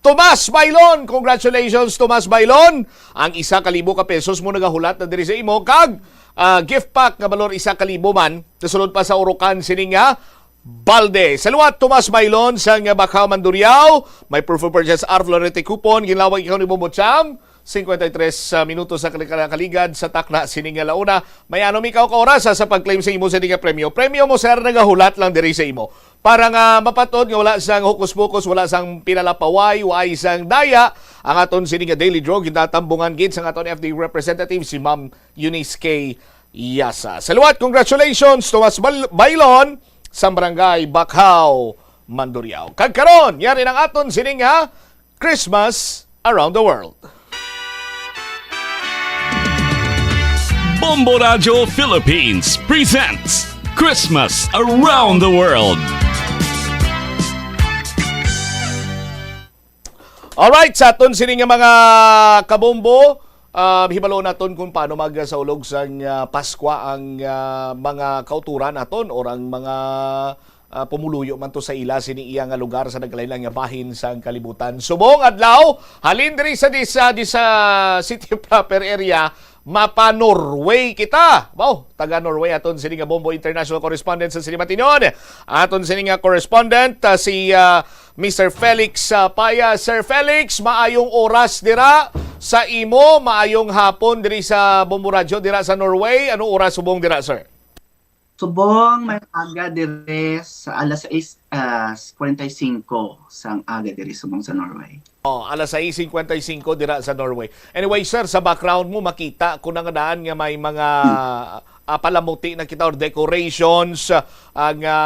Tomas Bailon, congratulations, Tomas Bailon. Ang isa ka libo ka pesos mo nagahulat na diri sa imo, kag, ah, gift pack nga balor isa ka libo man. Nasulod pa sa urukan sini nga balde. Sa liwat, Tomas Bailon sang Bacau, Mandurriao. May proof of purchase, Art Florete Coupon. Ginlawag ikaw ni Bombo Cham. Cincuenta y tres, ah, minutos sa kali-, kaligad sa takna sini nga launa. May anom ikaw ka oras, ah, sa pag-claim sa imo sini nga premyo. Premyo mo, sir, nagahulat lang diri sa imo. Para nga mapatod nga wala sang hokus-pokus, wala sang pinalapaway, wala sang daya, ang aton sini nga daily draw, ginatambungan gid sang aton F D representative, si Ma'am Eunice K. Yasa. Sa liwat, congratulations, Tomas Bal-, Bailon, sa Barangay Bacau, Mandurriao. Kag karon, yari nang aton sining, ha, Christmas Around the World. Bombo Radyo Philippines presents Christmas around the world. Alright, sa aton sini nga mga kabombo, ah, hibalo naton kung paano magsaulog sang, ah, Paskwa ang, ah, mga kauturan naton or ang mga, ah, pumuluyo man to sa ila sini iya nga lugar sa nagkalain-lain nga bahin sang kalibutan. Subong adlaw, halin diri sa dis-, sa dis-, sa city proper area, mapa Norway kita. Wow, taga Norway aton sini nga Bombo International Correspondent sa Sini Matinon. Aton sini nga correspondent, ah, si, ah, Mister Felix, ah, Paya. Sir Felix, maayong oras dira sa imo, maayong hapon diri sa Bombo Radyo dira sa Norway. Anong oras subong dira, sir? Subong, may aga dire sa alas sais, ah, kwarenta y singko sang aga diri subong sa Norway. Oh, alas sais cincuenta y cinco dira sa Norway. Anyway, sir, sa background mo, makita ko na nga daan nga may mga, ah, palamuti na kita or decorations, ah, nga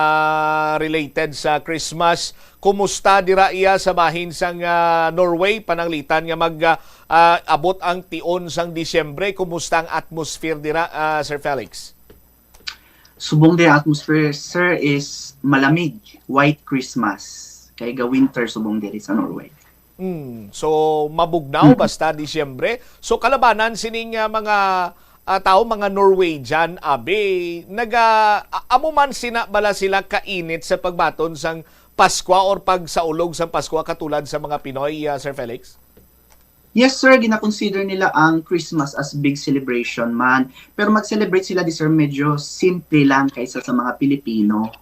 related sa Christmas. Kumusta dira iya sa bahin sang, ah, Norway? Pananglitan nga mag, ah, ah, abot ang tion sang Disyembre. Kumusta ang atmosphere dira, ah, Sir Felix? Subong the atmosphere, sir, is malamig, white Christmas. Kay ga-winter subong diri sa Norway. Mm. So, mabugnaw Mm. basta Disyembre. So, kalabanan sining, ah, mga, ah, tao, mga Norwegian, abi, naga-, a-, amo man sina bala sila kainit sa pagbaton sang Paskwa or pagsaulog sang Paskwa katulad sa mga Pinoy, ah, Sir Felix? Yes, sir. Gina-consider nila ang Christmas as big celebration man. Pero mag-celebrate sila di, sir, medyo simple lang kaysa sa mga Pilipino.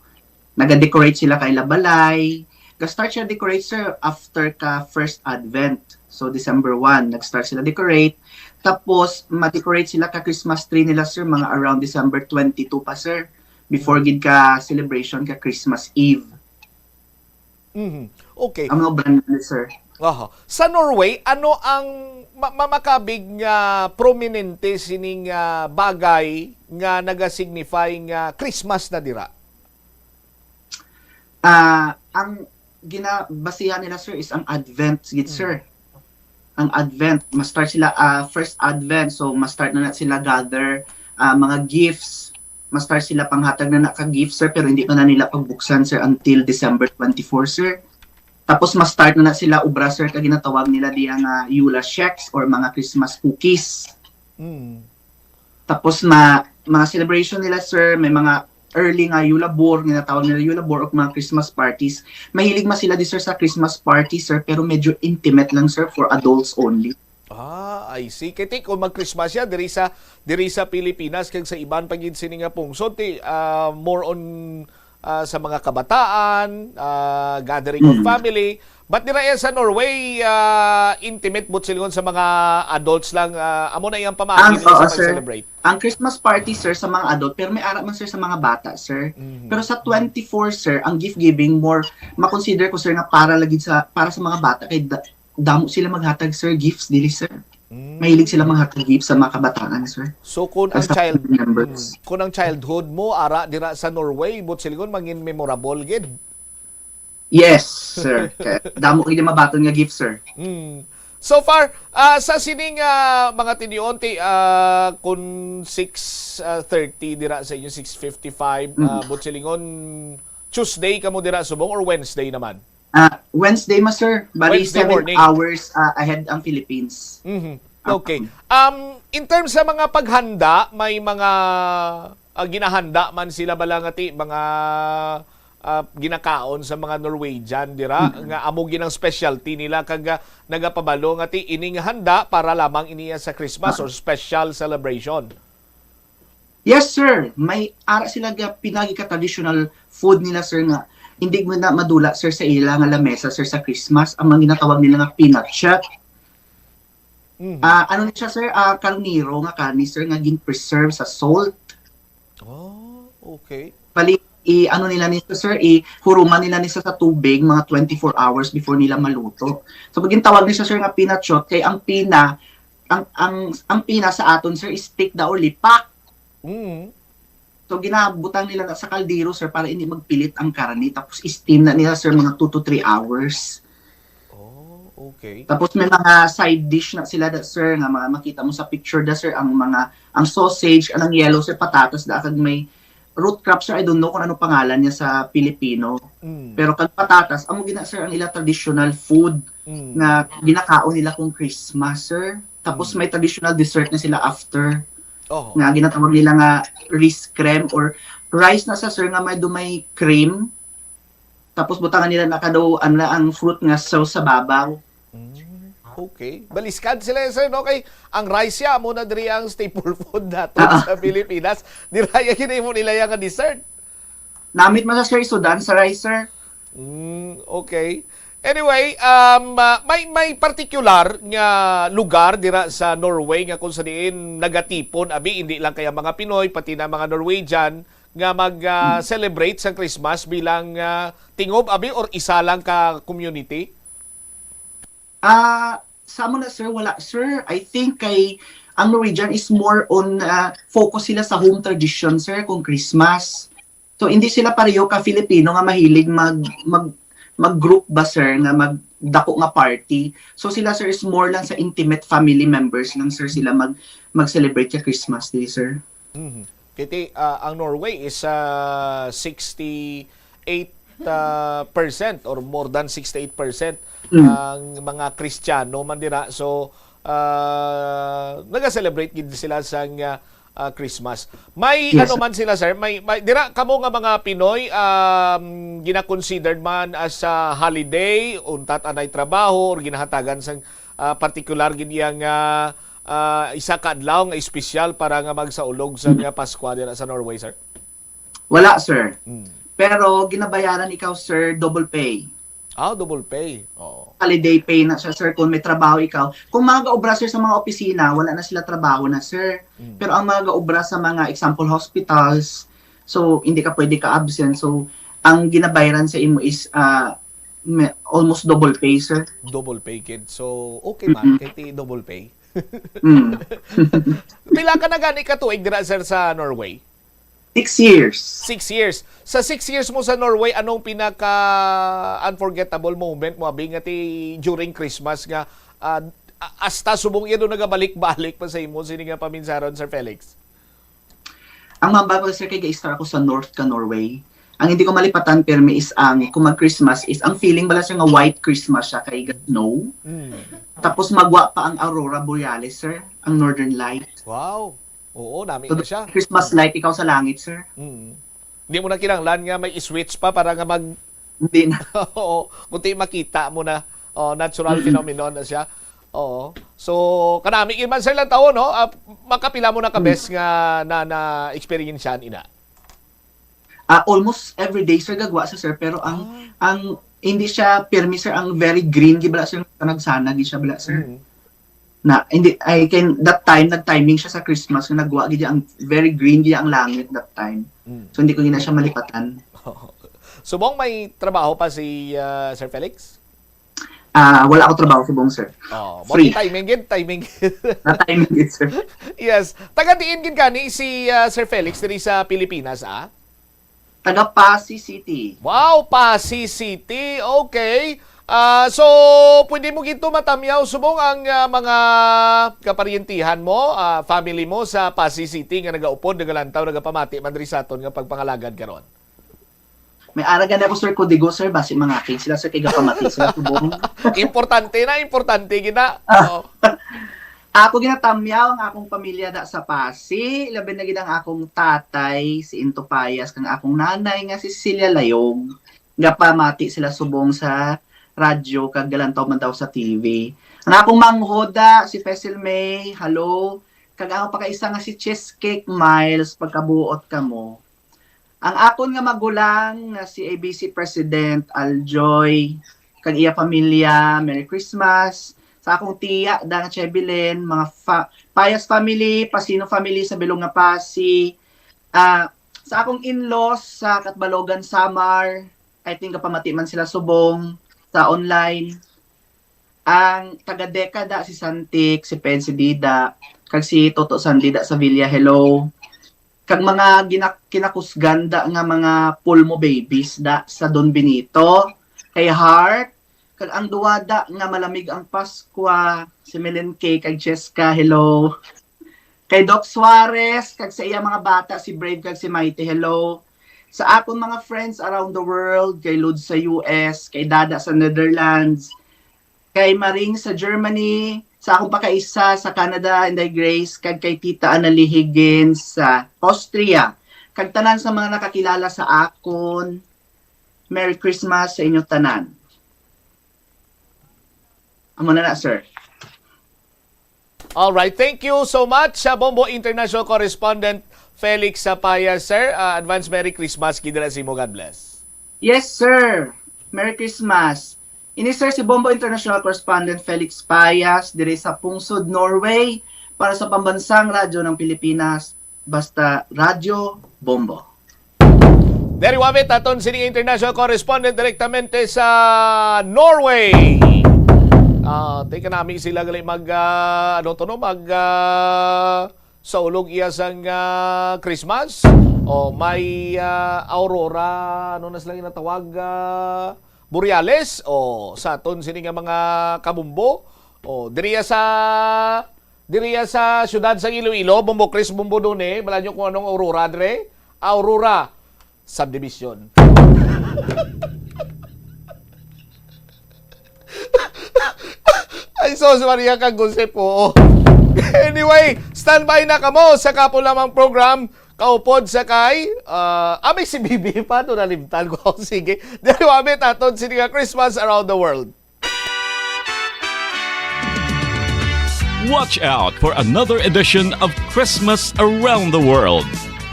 Naga-decorate sila kay labalay. Ga-start siya decorate, sir, after ka first Advent. So, December one, nag-start sila decorate. Tapos, ma-decorate sila ka Christmas tree nila, sir, mga around December twenty-two pa, sir. Before gid ka celebration ka Christmas Eve. Mhm. Okay. Ang mga brand nila, sir. Aha. Sa Norway, ano ang ma-, ma-, makabig nga prominente sining, ah, bagay nga naga-signify nga Christmas na dira? Ah, ang ginabasihan nila, sir, is ang Advent gid, Mm. sir. Ang Advent, ma-start sila, ah, first Advent, so ma-start na na sila gather, ah, mga gifts, ma-start sila panghatag na na ka gifts, sir, pero hindi pa na nila pagbuksan, sir, until December twenty-four, sir. Tapos ma-start na na sila ubra, sir, ka ginatawag nila diya nga Yula checks or mga Christmas cookies. Mm. Tapos ma-, mga celebration nila, sir, may mga early nga yulabor, nga natawag nila yulabor, o mga Christmas parties. Mahilig man sila di, sir, sa Christmas party, sir, pero medyo intimate lang, sir, for adults only. Ah, I see. Kay ti, kung mag-Christmas siya, diri sa, diri sa Pilipinas, kag sa iban pa gid sini nga pungsod, ti, ah, more on, ah, sa mga kabataan, ah, gathering of Mm. family. But dira yan sa Norway, ah, intimate, buot silingon, sa mga adults lang, ah, amo na iyang pamaagi Ang, nila oo, sa sir. pag-celebrate. Ang Christmas party, sir, sa mga adult, pero may ara man, sir, sa mga bata, sir. Mhm. Pero sa twenty-four, sir, ang gift giving, more, makonsider ko, sir, nga para lagi sa, para sa mga bata, kay da-, damo sila maghatag, sir, gifts dili, sir. Mm. Mahilig sila maghatag gifts sa mga kabataan, sir. So, kung As ang a child, family members. mm, kung ang childhood mo, ara dira sa Norway, buot silingon, mangin memorable gid. Yes, sir. Kaya damo gid mabaton nga gift, sir. Mm. So far, ah, sa sining, ah, mga tinion, ti, ah, kung six, ah, thirty dira sa inyo, six fifty-five, Mm. ah, buot silingon, Tuesday kamo dira subong or Wednesday naman? Ah, Wednesday ma, sir. Bali, Wednesday seven morning. hours, ah, ahead ang Philippines. Mhm. Ah, Okay. Um, in terms sa mga paghanda, may mga, ah, ginahanda man sila bala nga ti, mga, ah, ginakaon sa mga Norwegian dira, Mm. nga amo ginang specialty nila, kag, ah, nagapabalo nga ti, ini nga handa para lamang iniya sa Christmas Ah. or special celebration? Yes, sir. May ara sila ga pinagi ka traditional food nila, sir, nga hindi mo na madula, sir, sa ila nga lamesa, sir, sa Christmas. Ang mga ginatawag nila nga pinakshot. Mhm. Ah, ano ni siya, sir? Ah, karnero nga karne, sir, nga gin-preserve sa salt. Oh, okay. Bali, i-ano nila ni siya, sir, ihuruman nila ni siya sa tubig mga twenty-four hours before nila maluto. So, pag gintawag ni siya, sir, nga pinakshot, kay ang pina, ang, ang, ang pina sa aton, sir, is stick daw or lipak. Mm. So, ginabutang nila na sa kaldero, sir, para hindi magpilit ang karne. Tapos, steam na nila, sir, mga two to three hours. Oh, okay. Tapos, may mga side dish na sila, da, sir, nga mga makita mo sa picture, da, sir, ang mga, ang sausage, ang yellow, sir, patatas, da, kag may, root crop, sir, I don't know kung ano pangalan niya sa Pilipino. Mm. Pero kag patatas, amo gina, sir, ang ila traditional food Mm. nga ginakaon nila kung Christmas, sir. Tapos Mm. may traditional dessert na sila after Oh. nga ginatawag nila nga rice creme or rice na sa, sir, nga may do may cream. Tapos butangan nila na kadaw ano na ang fruit nga sauce sa babaw. Mm, okay. Baliskad sila, sir, no? Kay ang rice ya, amo na diri ang staple food nato Ah. sa Pilipinas. Dira ya ginahimo nila ya nga dessert. Namit man sa, sir, isudan sa rice, sir. Mm, okay. Anyway, um, ah, may may particular nga lugar dira sa Norway nga kung sa diin nagatipon abi, hindi lang kaya mga Pinoy, pati na mga Norwegian nga mag ah, celebrate sa Christmas bilang ah, tingob abi or isa lang ka community? Ah, sa amo na, sir, wala, sir. I think kay ang Norwegian is more on ah, focus sila sa home tradition, sir, kung Christmas. So hindi sila pareho ka Filipino nga mahilig mag mag mag-group ba, sir, nga magdako nga party. So sila, sir, is more lang sa intimate family members lang, sir, sila mag mag-celebrate sa Christmas Day, sir. Mhm. Kiti ah, ang Norway is ah, sixty-eight ah, percent or more than sixty-eight percent Mm. ang mga Kristiyano man dira. So ah, naga-celebrate gid sila sang ah, ah, Christmas. May Yes, ano sir. man sila, sir, may, may dira kamo nga mga Pinoy um, gina-considered man as a holiday, untat anay trabaho or ginahatagan sang ah, particular gid iya nga ah, isa ka adlaw nga espesyal para nga magsaulog sa nga Paskwa dira sa Norway, sir? Wala, sir. Mm. Pero ginabayaran ikaw, sir, double pay. Ah, double pay. Oo. Holiday pay na siya, sir, kung may trabaho ikaw. Kung mga gaobra, sir, sa mga opisina, wala na sila trabaho na, sir. Mm. Pero ang mga gaobra sa mga example hospitals, so hindi ka pwede ka absent. So ang ginabayaran sa imo is ah, may- almost double pay, sir. Double pay, kid. So, okay man, kay ti double pay. Mm. Pila ka na gani ka tuig dira, sir, sa Norway? Six years. Six years. Sa six years mo sa Norway, anong pinaka unforgettable moment mo abi nga ti during Christmas nga ah, a- hasta subong iya do nagabalik-balik pa sa imo sini nga paminsaron, Sir Felix? Ang mambaba, sir, kay ga-start ako sa north ka Norway. Ang hindi ko malipatan, permi, is ang kung mag-Christmas is ang feeling bala, sir, nga white Christmas siya kay ga-snow. Mm. Tapos magwa pa ang aurora borealis, sir, ang northern light. Wow. Oo, nami So, na siya. Christmas light ikaw sa langit, sir. Mm. Hindi mo na kinahanglan nga may switch pa para nga mag Hindi na. Oo, kundi makita mo na oh, natural phenomenon na siya. Oo. So, kanami gid man, sir, lang taon, no? Ah, makapila mo na ka bes nga na na experience ina? Ah, almost every day, sir, gagwa sa, sir, pero ang ang hindi siya permi, sir, ang very green gid bala, sir, nagsanag gid siya bala, sir. Mhm. Na hindi, I can, that time nag-timing siya sa Christmas nga nagwa gid ang very green gid ang langit that time. Mm. So hindi ko gina siya malipatan. Subong may trabaho pa si ah, Sir Felix? Ah, wala ako trabaho subong, sir. Oh, Free. Timing gid, timing gid. Na-timing gid, sir. Yes. Taga diin gid gani si ah, Sir Felix diri sa Pilipinas, ah? Taga Passi City. Wow, Passi City. Okay. Ah, so pwede mo gid to matamyaw subong ang ah, mga kaparyentihan mo, ah, family mo sa Passi City nga nagaupod, nagalantaw, nagapamati man diri sa aton nga pagpangalagad karon. May ara gani ako, sir, Código, sir, basi mangakig sila, sir, kay gapamati sila subong. Importante na, importante gid na. Ah. Oo. Ako ginatamyaw ang akong pamilya da sa Passi, labi na gid ang akong tatay, si Into Payas, kang akong nanay nga si Cecilia Layog. Gapamati sila subong sa radyo kag galantaw man daw sa T V. Ang akong manghoda, si Fesil May, hello. Kag ang pakaisa nga si Cheesecake Miles, pagkabuot kamo. Ang akon nga magulang nga si A B C President Aljoy, kag iya pamilya, Merry Christmas. Sa akong tiya, da nga Chebilin, mga fa- Payas family, Pasino family sa Bilog nga Passi. Ah, sa akong in-laws sa Catbalogan, Samar, I think gapamati man sila subong sa online. Ang taga Dekada, si Santik, si Ped, si Dida, kag si Toto Sandida sa Villa, hello. Kag mga gina- kinakusgan da nga mga pulmo babies da sa Don Benito, kay Heart, kag ang duwa da nga malamig ang Paskwa, si Melen K kag Cheska, hello. Kay Doc Suarez, kag sa iya mga bata, si Brave kag si Mighty, hello. Sa akon mga friends around the world, kay Lud sa U S, kay Dada sa Netherlands, kay Maring sa Germany, sa akong pakaisa sa Canada, Inday Grace, kag kay Tita Annalie Higgins sa Austria, kag tanan sa mga nakakilala sa akon. Merry Christmas sa inyo tanan. Amo na na, sir. All right, thank you so much sa Bombo International Correspondent Felix Sapaya, sir. Ah, advance Merry Christmas gid na sa imo. God bless. Yes, sir. Merry Christmas. Ini, sir, si Bombo International Correspondent Felix Payas diri sa Pungsod, Norway, para sa Pambansang Radyo ng Pilipinas, basta Radyo Bombo. Diri wabit aton sini international correspondent direktamente sa Norway. Ah, tika nami sila gali mag ah, ano to no, mag ah, sa ulog iya sang ah, Christmas. O may ah, aurora, ano na sila ginatawag, ah, boreales. O sa aton sini nga mga kabumbo. O diriya sa diriya sa siyudad sang Iloilo, Bombo Chris, Bombo Dune, bala nyo kung anong aurora dire? Aurora Subdivision. Ay, sus, Maria kag Jose po. Anyway, standby na kamo sa kapo lamang program. Kaupod sa kay, ah, ah, may si Bibi pa, to nalimtan ko. Sige, diri wabit aton sini nga Christmas Around the World. Watch out for another edition of Christmas Around the World.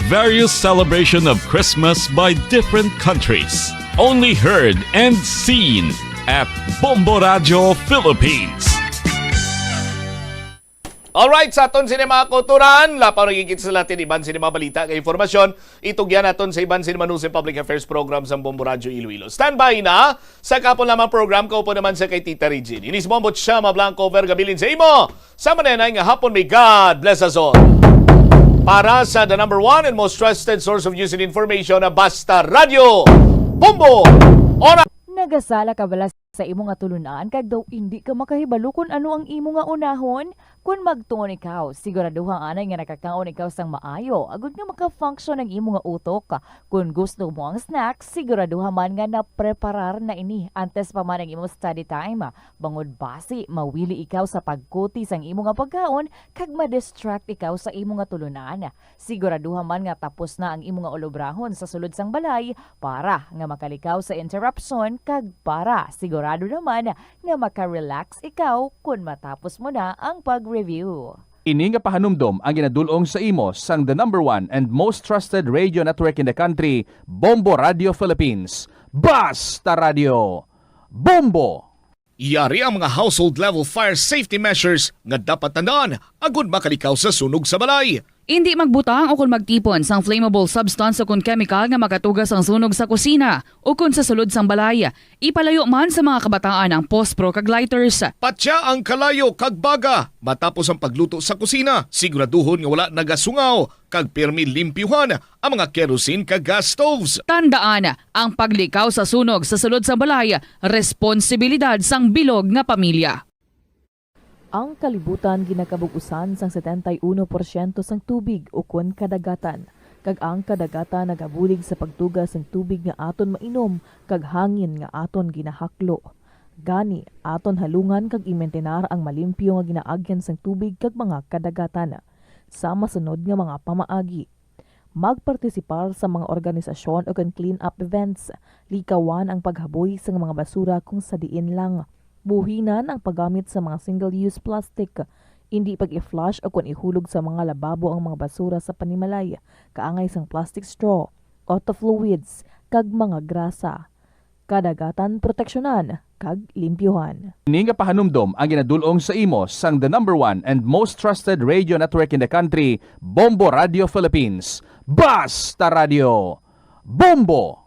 Various celebration of Christmas by different countries. Only heard and seen at Bombo Radyo Philippines. Alright, sa aton sini mga kauturan, lapaw na gid kita sa latin iban sini mga balita kag impormasyon, itugyan naton sa iban sini manusi public affairs program sang Bombo Radyo Iloilo. Standby na sa kapo lamang program, kaupo naman sa kay Tita Regine. Inis Bombo Chama Blanco, Verga Bilin sa imo. Sa manenay nga hapon, may God bless us all. Para sa the number one and most trusted source of news and information na Basta Radyo, Bombo! Ora! Nagasala ka bala sa imo nga tulunan kag daw indi ka makahibalo kon ano ang imo nga unahon? Kon magtuon ikaw, siguraduha anay nga nakakaon ikaw sang maayo agod nga maka-function ang imo nga utok. Kon gusto mo ang snack, siguraduha man nga napreparar na ini antes pa man ang imo study time, bangod basi mawili ikaw sa pagkuti sang imo nga pagkaon kag ma-distract ikaw sa imo nga tulunan. Siguraduha man nga tapos na ang imo nga ulobrahon sa sulod sang balay para nga makalikaw sa interruption kag para sigurado naman nga maka-relax ikaw kon matapos mo na ang pag-review. Ini nga pahanumdom ang ginadul-ong sa imo sang the number one and most trusted radio network in the country, Bombo Radio Philippines. Basta Radio! Bombo! Yari ang mga household level fire safety measures nga dapat tandaan agud makalikaw sa sunog sa balay. Indi magbutang o kon magtipon sang flammable substance o kon chemical nga makatuga sang sunog sa kusina o kon sa sulod sang balay. Ipalayo man sa mga kabataan ang pospro kag lighters. Patya ang kalayo kag baga matapos ang pagluto sa kusina. Siguraduhon nga wala nagasungaw kag pirmi limpyuhan ang mga kerosene kag gas stoves. Tandaan, ang paglikaw sa sunog sa sulod sang balay responsibilidad sang bilog nga pamilya. Ang kalibutan ginakabug-usan sang setenta y uno porsyento sang tubig ukon kadagatan, kag ang kadagatan nagabulig sa pagtuga sang tubig nga aton mainom kag hangin nga aton ginahaklo. Gani, aton halungan kag imintinar ang malimpyo nga ginaagyan sang tubig kag mga kadagatan. Sa masunod nga mga pamaagi, magpartisipar sa mga organisasyon ukon clean-up events. Likawan ang paghaboy sang mga basura kon sa diin lang. Buhinan ang paggamit sa mga single-use plastic. Indi pag-i-flush ukon ihulog sa mga lababo ang mga basura sa panimalay, kaangay sang plastic straw, auto fluids, kag mga grasa. Kadagatan proteksyonan kag limpyuhan. Ini nga pahanumdom ang ginadul-ong sa imo sang the number one and most trusted radio network in the country, Bombo Radio Philippines. Basta Radio! Bombo!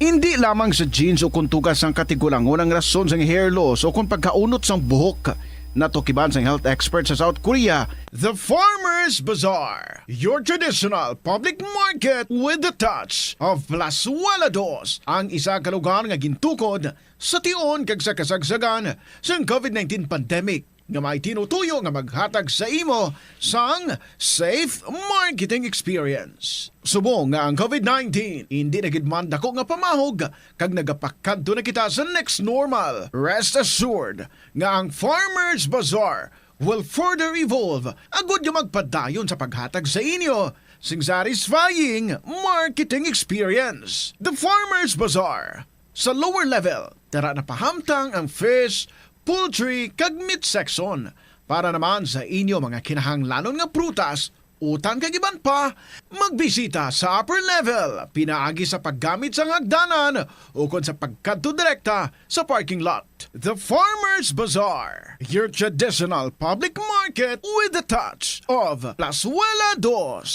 Indi lamang sa genes o kon tuga sang katigulangon ang rason sang hair loss o kon pagkaunot sang buhok. Natukiban sang health expert sa South Korea, The Farmer's Bazaar, your traditional public market with the touch of Plazuela Dos, ang isa ka lugar nga gintukod sa tion kag sa kasagsagan sang COVID nineteen pandemic. nga may tinutuyo nga maghatag sa imo sang safe marketing experience. Subong nga ang COVID nineteen indi na gid man dako nga pamahog kag nagapakadto na kita sa next normal, rest assured nga ang Farmers Bazaar will further evolve agud nga magpadayon sa paghatag sa inyo sing satisfying marketing experience. The Farmers Bazaar, sa lower level, tara na pahamtang ang fish, poultry, kag meat section. Para naman sa inyo mga kinahanglanon nga prutas, utan kag iban pa, magbisita sa upper level pinaagi sa paggamit sang hagdanan ukon sa pagkadto direkta sa parking lot. The Farmers Bazaar, your traditional public market with the touch of Plazuela Dos.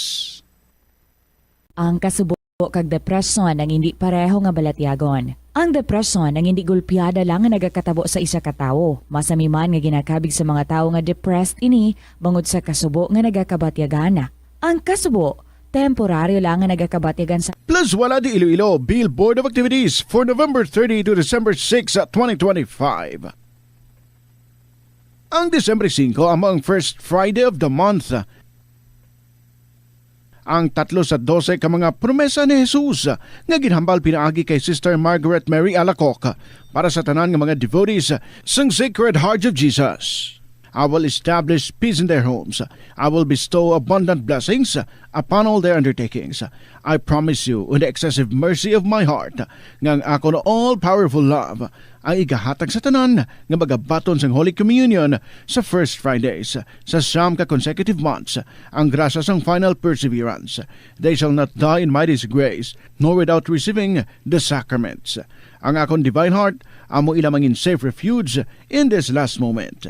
Ang kasubo kag depresyon ang hindi pareho nga balatyagon. Ang depresyon ang hindi gulpiada lang nga nagakatabo sa isa ka tawo. Masami man nga ginakabig sa mga tawo nga depressed ini bangod sa kasubo nga nagakabatyagan. Ang kasubo, temporaryo lang nga nagakabatyagan sa Plazuela de Iloilo, Bill Board of Activities for November thirty to December six, twenty twenty-five. Ang Disyembre singko amo ang first Friday of the month. Ang tatlo sa dose ka mga promesa ni Jesus nga ginhambal pinaagi kay Sister Margaret Mary Alacoque para sa tanan nga mga devotees sang Sacred Heart of Jesus. I will establish peace in their homes. I will bestow abundant blessings upon all their undertakings. I promise you, in the excessive mercy of my heart, nga ang akon all-powerful love ang igahatag sa tanan nga magabaton sang Holy Communion sa first Fridays sa siyam ka consecutive months, ang grasya sang final perseverance. They shall not die in my disgrace, nor without receiving the sacraments. Ang akon divine heart amo ila mangin safe refuge in this last moment.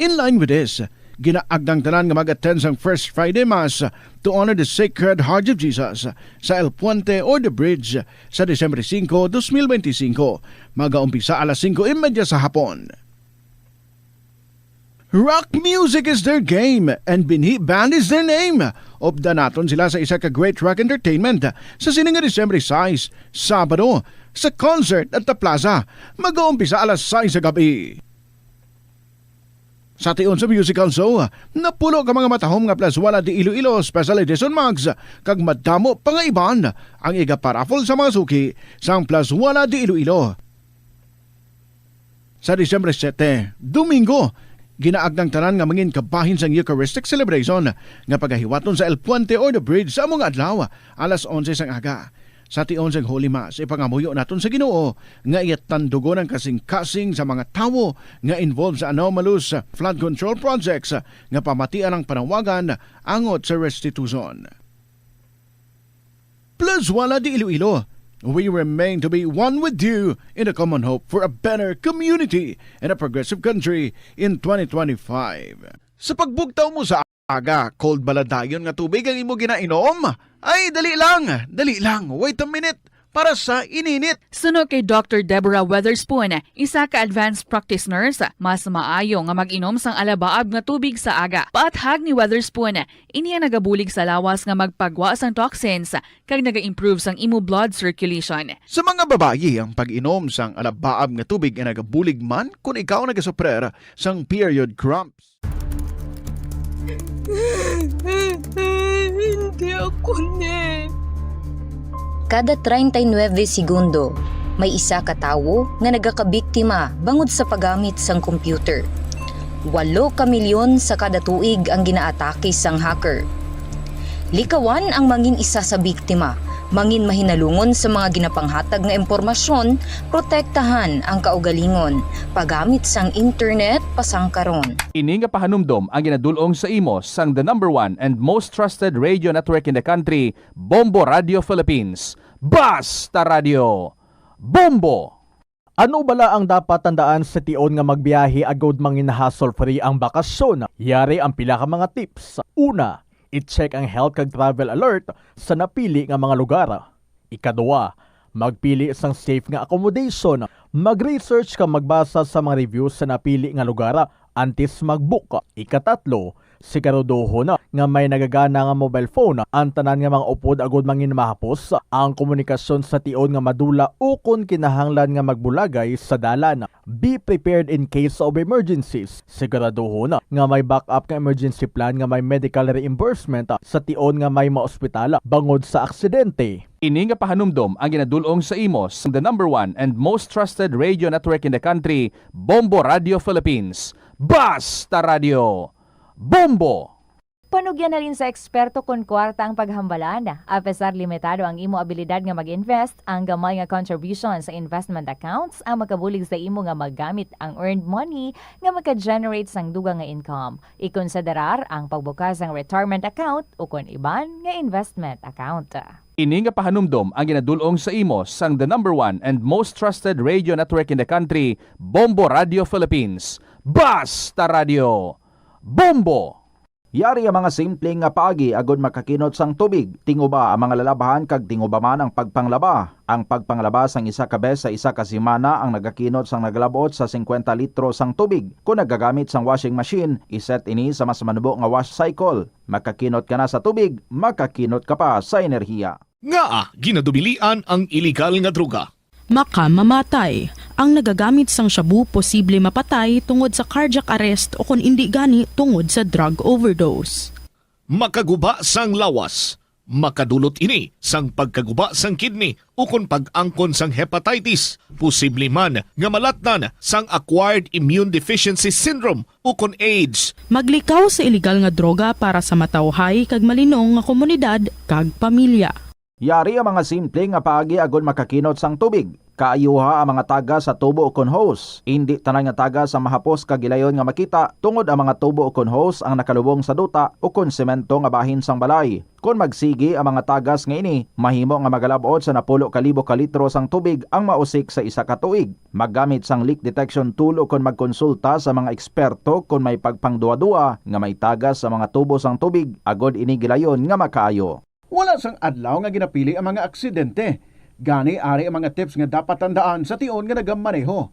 In line with this, ginaagdang tanan nga mag-attend sang First Friday Mass to honor the Sacred Heart of Jesus sa El Puente or The Bridge sa Disyembre singko, dos mil benti singko. Magaumpisa alas singko y media sa hapon. Rock music is their game and Binhi Band is their name. Updan naton sila sa isa ka great rock entertainment sa sini nga Disyembre sais, Sabado, sa concert at the plaza. Magaumpisa alas sais sa gabi. Sa tion sa musical show, napulo ka mga matahom nga Plazuela de Iloilo Special Edition mugs kag madamo pa nga iban ang igaparaffle sa mga suki sang Plazuela de Iloilo. Sa Disyembre siyete, Domingo, ginaagdang tanan nga mangin kabahin sang Eucharistic celebration nga pagahiwaton sa El Puente or The Bridge sa amo nga adlaw, alas onse sang aga. Sa tion sang Holy Mass, ipangamuyo naton sa Ginoo nga iya tandugon ang kasing-kasing sa mga tawo nga involved sa anomalous flood control projects nga pamatian ang panawagan angot sa restitution. Plazuela de Iloilo, we remain to be one with you in a common hope for a better community and a progressive country in twenty twenty-five. Sa pagbugtaw mo sa aga, cold bala dayon nga tubig ang imo ginainom? Ay, dali lang, dali lang, wait a minute, para sa ininit. Suno kay Doctor Deborah Weatherspoon, isa ka advanced practice nurse, mas maayo nga mag-inom sang alabaab nga tubig sa aga. Paathag ni Weatherspoon, ini ang nagabulig sa lawas nga magpagwa sang toxins kag naga-improve sang imo blood circulation. Sa mga babayi, ang pag-inom sang alabaab nga tubig ay nagabulig man kon ikaw nagasuprer sang period cramps. Hindi ako ni. Kada treinta y nueve segundo, may isa ka tawo nga nagakabiktima bangod sa paggamit sang computer. Walo ka milyon sa kada tuig ang ginaatake sang hacker. Likawan ang mangin isa sa biktima, mangin mahinalungon sa mga ginapanghatag nga impormasyon, protektahan ang kaugalingon, paggamit sang internet pasangkaron. Ini nga pahanumdom ang ginadul-ong sa imo sang the number one and most trusted radio network in the country, Bombo Radio Philippines. Basta Radio! Bombo! Ano bala ang dapat tandaan sa tion nga magbiyahe agud mangin hassle-free ang bakasyon? Yari ang pila ka mga tips. Una, i-check ang health kag travel alert sa napili nga mga lugar. Ikaduha, magpili sang safe nga accommodation. Mag-research kag magbasa sa mga reviews sa napili nga lugar antes mag-book. Ikatatlo, Siguraduhon nga may nagagana nga mobile phone ang tanan nga mga upod agud manginmahapos ang komunikasyon sa tion nga madula ukon kinahanglan nga magbulagay sa dalan. Be prepared in case of emergencies. Siguraduhon nga may backup nga emergency plan nga may medical reimbursement sa tion nga may maospital bangod sa aksidente. Ini nga pahanumdom ang ginadul-ong sa imo sang the number one and most trusted radio network in the country, Bombo Radio Philippines. Basta Radio Bombo! Panugyan halin sa eksperto kon kwarta ang paghambalan. Apesar limitado ang imo abilidad nga mag-invest, ang gamay nga contribution sa investment accounts ang makabulig sa imo nga magamit ang earned money nga maka-generate sang dugang nga income. Ikonsiderar ang pagbukas sang retirement account ukon iban nga investment account. Ini nga pahanumdom ang ginadul-ong sa imo sang the number one and most trusted radio network in the country, Bombo Radio Philippines. Basta Radio Bombo! Yari ang mga simple nga paagi agud makakinot sang tubig. Tinguba ang mga lalabhan kag tinguba man ang pagpanglaba. Ang pagpanglaba sang isa ka bes sa isa ka semana ang nagakinot sang nagalab-ot sa singkwenta litro sang tubig. Kon nagagamit sang washing machine, iset ini sa mas manubo nga wash cycle. Makakinot ka na sa tubig, makakinot ka pa sa enerhiya. Ngaa ginadubilian ang iligal nga droga? Makamamatay. Ang nagagamit sang shabu posible mapatay tungod sa cardiac arrest o kon indi gani tungod sa drug overdose. Makaguba sang lawas. Makadulot ini sang pagkaguba sang kidney ukon pag-angkon sang hepatitis. Posible man nga malatnan sang acquired immune deficiency syndrome ukon AIDS. Maglikaw sa iligal nga droga para sa matawhay kag malinong nga komunidad kag pamilya. Yari ang mga simple nga paagi agud makakinot sang tubig. Kaayuha ang mga tagas sa tubo ukon hose. Indi tanan nga tagas ang mahapos kag gilayon nga makita, tungod ang mga tubo ukon hose ang nakalubong sa duta ukon semento nga bahin sang balay. Kon magsigi ang mga tagas nga ini, mahimo nga magalab-ot sa napulo ka libo ka litro sang tubig ang mausik sa isa ka tuig. Maggamit sang leak detection tool ukon magkonsulta sa mga eksperto kon may pagpangduwa-duwa nga may tagas sa mga tubo sang tubig agud ini gilayon nga makaayo. Wala sang adlaw nga ginapili ang mga aksidente. Gani, ari ang mga tips nga dapat tandaan sa tion nga nagamaneho.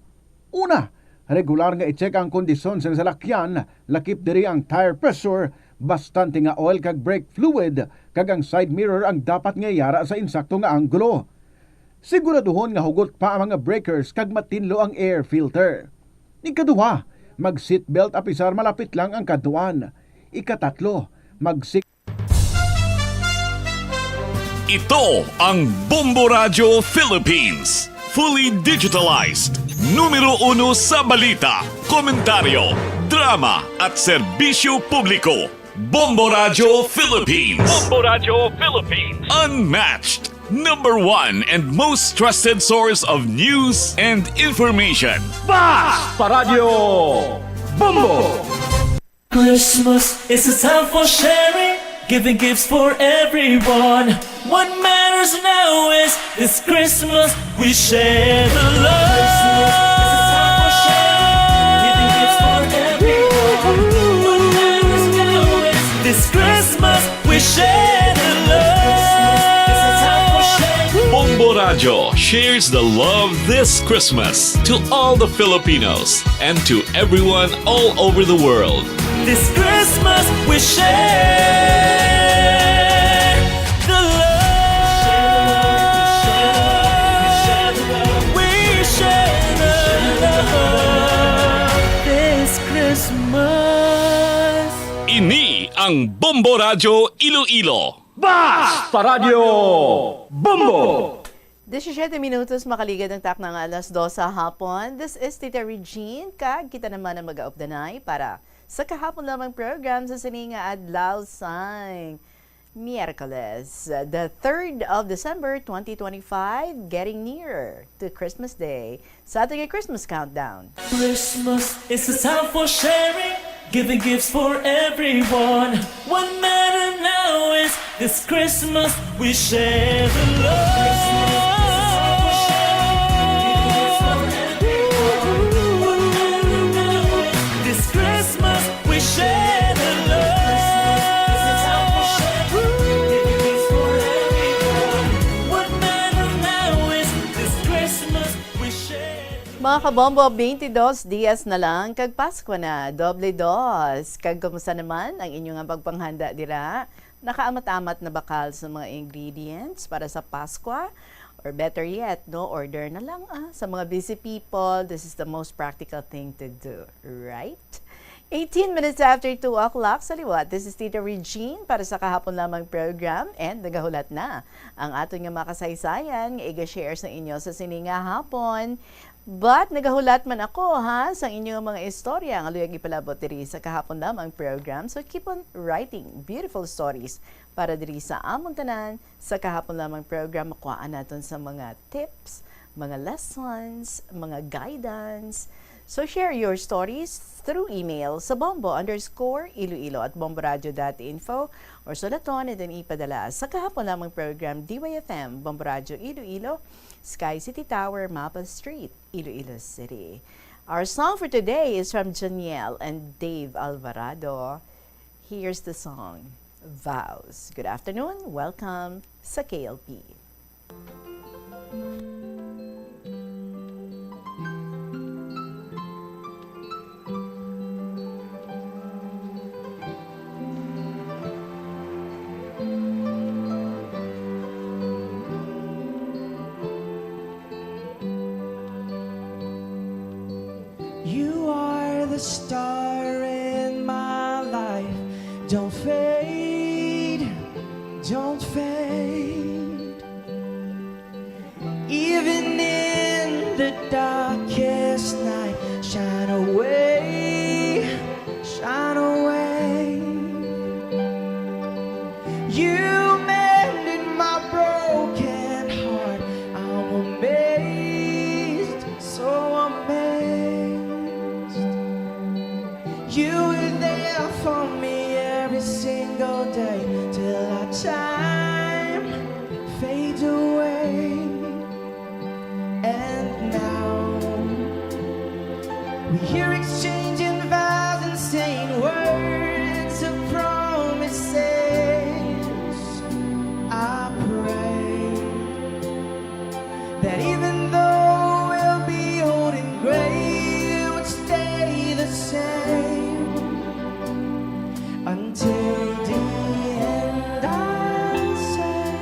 Una, regular nga i-check ang kondisyon sang salakyan, lakip diri ang tire pressure, bastante nga oil kag brake fluid, kag ang side mirror ang dapat nga yara sa insakto nga anggulo. Siguraduhon nga hugot pa ang mga breakers kag matinlo ang air filter. Ikaduha, mag-seatbelt apisar malapit lang ang kadtuan. Ikatatlo, mag-six Ito ang Bombo Radyo Philippines. Fully digitalized. Numero uno sa balita, komentaryo, drama, at serbisyo publiko. Bombo Radyo Philippines. Bombo Radyo Philippines. Unmatched. Number one and most trusted source of news and information. Basta Radyo Bombo! Christmas is a time for sharing, giving gifts for everyone. What matters now is this Christmas we share the love. Christmas is a time for sharing, giving gifts for everyone. What matters now is this Christmas we share the love. Bombo Radyo shares the love this Christmas to all the Filipinos and to everyone all over the world. This Christmas we share the love. We share the love this Christmas. Ini ang Bombo Radyo Iloilo. Basta Radyo Bombo! Disisiete minutos makaligad ang takna nga alas dos sa hapon. This is Tita Regine, kag kita naman ang mag-aupdanay para sa kahapon lamang program sa sini nga adlaw sang Miyerkules, the third of December, twenty twenty-five, getting nearer to Christmas Day. Sa ating Christmas countdown. Christmas is a time for sharing, giving gifts for everyone. What matter now is this Christmas we share the love. This Christmas we share the love. What matter now is this Christmas we share. Mga Kabombo, twenty-dos dias na lang kag Paskwa na, doble dos. Kag kumusta naman ang inyo nga pagpanghanda dira? Nakaamat-amat na ba kal sa mga ingredients para sa Paskwa? Or better yet, no, order na lang, ah. Sa mga busy people, this is the most practical thing to do, right? Eighteen minutes after two o'clock sa liwat. This is Tita Regine para sa Kahapon Lamang program, and nagahulat na ang aton nga mga kasaysayan nga iga-share sa inyo sa sini nga hapon. But nagahulat man ako, ha, sa inyo nga mga istorya nga luyag ipalabot diri sa Kahapon Lamang program. So keep on writing beautiful stories para diri sa among tanan sa Kahapon Lamang program. Makuhaan naton sa mga tips, mga lessons, mga guidance. So share your stories through email sa bombo underscore iloilo at bomboradio dot info or sulaton and then ipadala sa Kahapon Lamang program, D Y F M, Bombo Radio Iloilo, Sky City Tower, Mapa Street, Iloilo City. Our song for today is from Janiel and Dave Alvarado. Here's the song, Vows. Good afternoon. Welcome sa K L P. You are the star in my life. Don't fade, don't fade. Even in the darkest night, shine away, shine away. You mended my broken heart. I'm amazed, so amazed. You were there for me every single day till our time fades away. And now we hear exchanging vows and saying words of promises. I pray that even though we'll be old and gray, it would stay the same until the end, I'll say.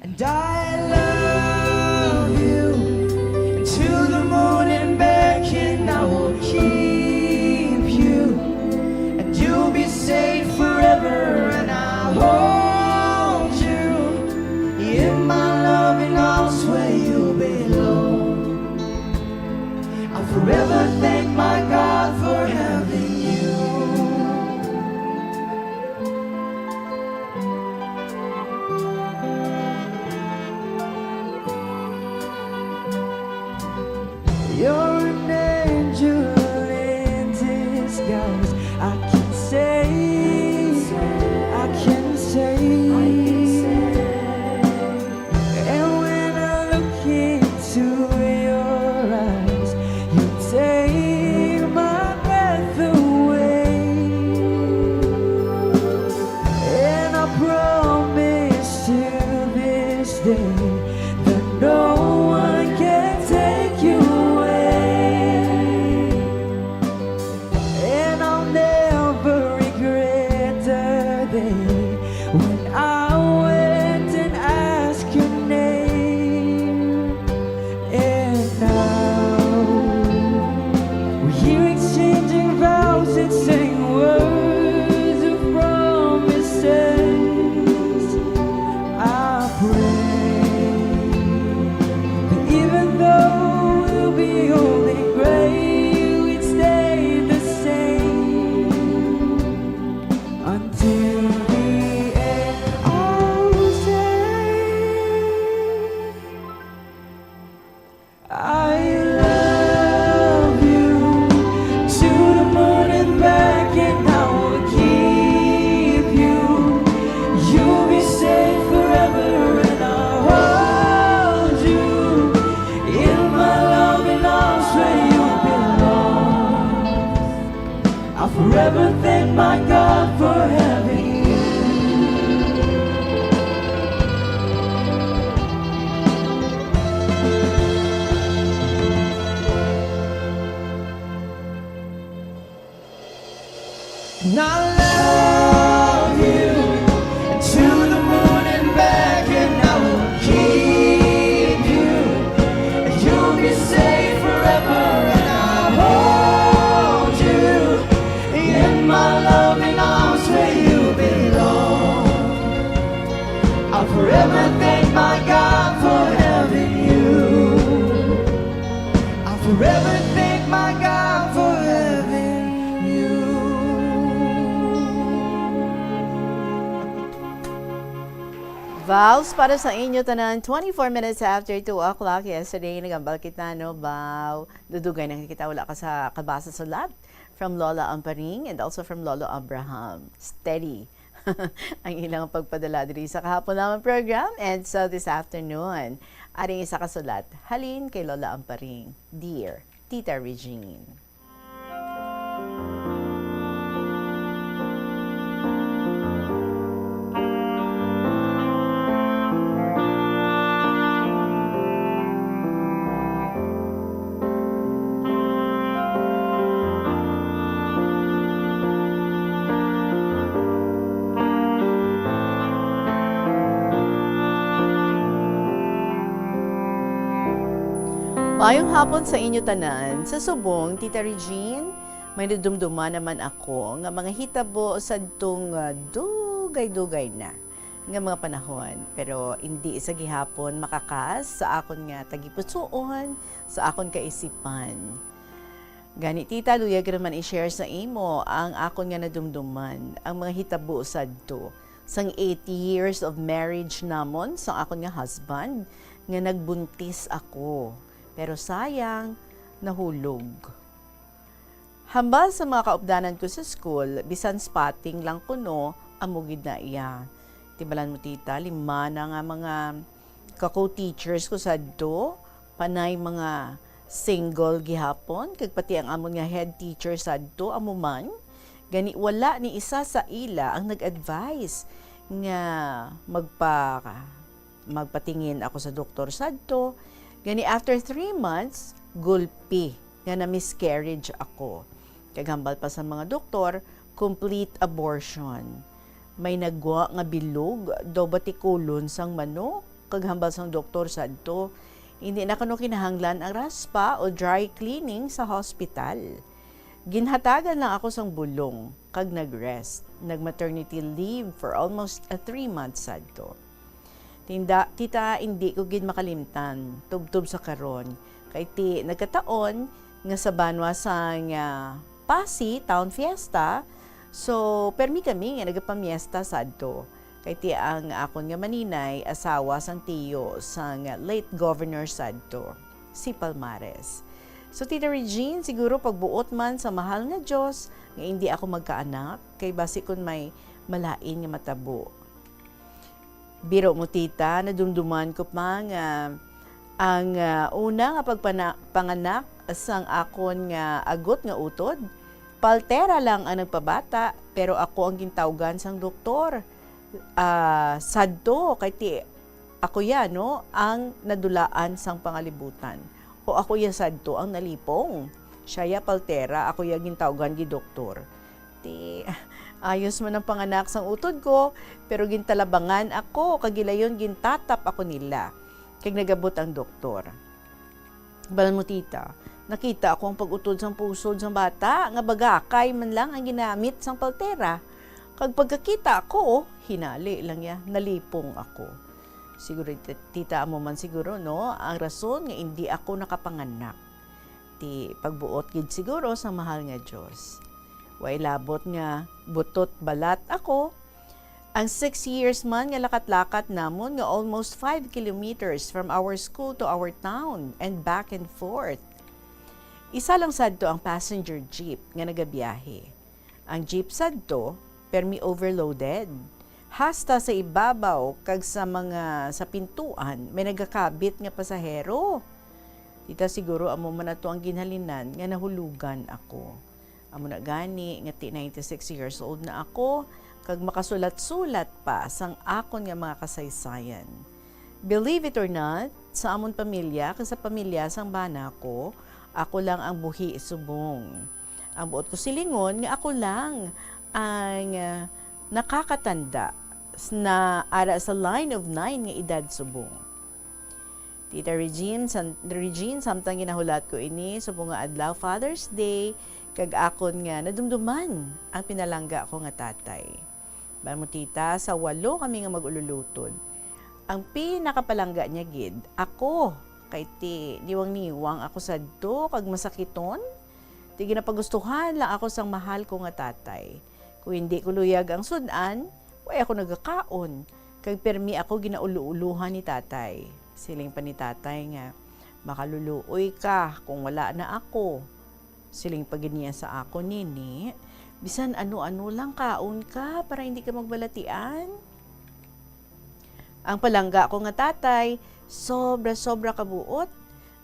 And I love you, and to the moon and back, and I will keep you, and you'll be safe forever, and I'll hold you in my loving arms where you belong. I'll forever thank my God for having you. You're an angel in disguise. I can say, I can say. And when I look into your eyes, you take my breath away. And I promise to this day that no one can take you away. And I'll never regret the day when I went and asked your name. And now we're here exchanging vows and saying words of promises. I pray that even though we'll be old and gray, we'd stay the same until the end. I'll say I love you to the moon and back, and I will keep you. You'll be safe forever, and I'll hold you in my loving arms where you belong. I'll forever thank my God for having you. I love you to the moon and back, and I will keep you. You'll be safe forever, and I'll hold you in my loving arms where you belong. I'll forever thank my God for having you. I'll forever thank my God for having you. Vows para sa inyo tanan, twenty-four minutes after two o'clock yesterday, nagambal kita, no, vow. Dudugay na kita, wala ka sa kabasa sulat. From Lola Amparing and also from Lolo Abraham. Steady ang ilang pagpadala diri sa kahapon lamang program. And so this afternoon, aring isa ka sulat, halin kay Lola Amparing, Dear Tita Regine. Maayong hapon sa inyo tanan. Sa subong, Tita Regine, may nadumduman naman ako nga mga hitabo sadtong, ah, dugay-dugay na nga mga panahon, pero indi sa gihapon makakas sa akon nga tagipusoon, sa akon kaisipan. Gani, tita, luyag ra man i-share sa imo ang akon nga nadumduman, ang mga hitabo sadto sang eighty years of marriage namon sang akon nga husband, nga nagbuntis ako. Pero sayang, nahulog. Hambal sa mga kaupdanan ko sa school, bisan spotting lang kuno, amo gid na iya. Tibalan mo, tita, lima na nga mga ka-co-teachers ko sadto, panay mga single gihapon, kag pati ang amon nga head teacher sadto, amo man. Gani, wala ni isa sa ila ang nag-advise nga magpa-, magpatingin ako sa doktor sadto. Gani, after three months, gulpi nga na-miscarriage ako. Kag hambal pa sa mga doktor, complete abortion. May nagwa nga bilog daw batikulon sang manok, kag hambal sang doktor sadto, hindi na kuno kinahanglan ang raspa o dry cleaning sa hospital. Ginhatagan lang ako sang bulong, kag nag-rest. Nag-maternity leave for almost a three months sadto. Tinda, tita, hindi ko gid makalimtan, tubtob sa karon. Kay ti, nagkataon nga sa banwa sang, ah, Passi Town Fiesta, so, permi kami nga nagapamiesta sadto. Kay ti ang akon nga maninay, asawa sang tiyo sang late governor sadto, si Palmares. So, Tita Regine, siguro pagbuot man sa mahal nga Dios nga hindi ako magkaanak, kay basi kun may malain nga matabo. Biro mo, tita, nadumduman ko pa nga ang, ah, una nga pagpana-, panganak sang akon nga agot nga utod, paltera lang ang nagpabata, pero ako ang gintawgan sang doktor. Ah, sadto, kay ti ako ya, no, ang nadulaan sang pangalibutan. O ako ya sadto ang nalipong. Siya ya paltera, ako ya gintawgan gi doktor. Ti, ayos man ang panganak sang utod ko, pero gintalabangan ako, kag gilayon gintatap ako nila. Kag nagabot ang doktor. Balan mo, tita, nakita ako ang pag-utod sang pusod sang bata, nga bagakay man lang ang ginamit sang paltera. Kag pagkakita ako, hinali lang ya, nalipong ako. Siguro, ti-, tita, amo man siguro, no, ang rason nga indi ako nakapanganak. Ti pagbuot gid siguro sang mahal nga Dios. Way labot nga butot balat ako. Ang six years man nga lakat-lakat namon nga almost five kilometers from our school to our town and back and forth. Isa lang sadto ang passenger jeep nga nagabiyahe. Ang jeep sadto, permi overloaded. Hasta sa ibabaw kag sa mga, sa pintuan, may nagakabit nga pasahero. Tita, siguro amo man ato ang ginhalinan nga nahulugan ako. Amo na gani nga ti ninety-six years old na ako, kag makasulat-sulat pa sang akon nga mga kasaysayan. Believe it or not, sa amon pamilya kag sa pamilya sang bana ko, ako lang ang buhi subong. Ang buot ko silingon nga ako lang Ang, ah, nakakatanda s-, na ara sa line of nine nga edad subong. Tita Regine, san-, Regine, samtang ginahulat ko ini, subong nga adlaw, Father's Day, kag akon nga nadumduman ang pinalangga ko nga tatay. Bala mo, tita, sa walo kami nga mag-ululutod. Ang pinakapalangga niya gid, ako, kay ti niwang-niwang ako sadto kag masakiton. Ti ginapagustuhan lang ako sang mahal ko nga tatay. Kung hindi ko luyag ang sud-an, way ako nagakaon, kag pirmi ako ginaulo-ulohan ni tatay. Siling pa ni tatay nga, "Makaluluoy ka kung wala na ako." Siling pa gid niya sa akon, "Nini, bisan ano-ano lang kaon ka para hindi ka magbalatian." Ang palangga ko nga tatay, sobra-sobra kabuot,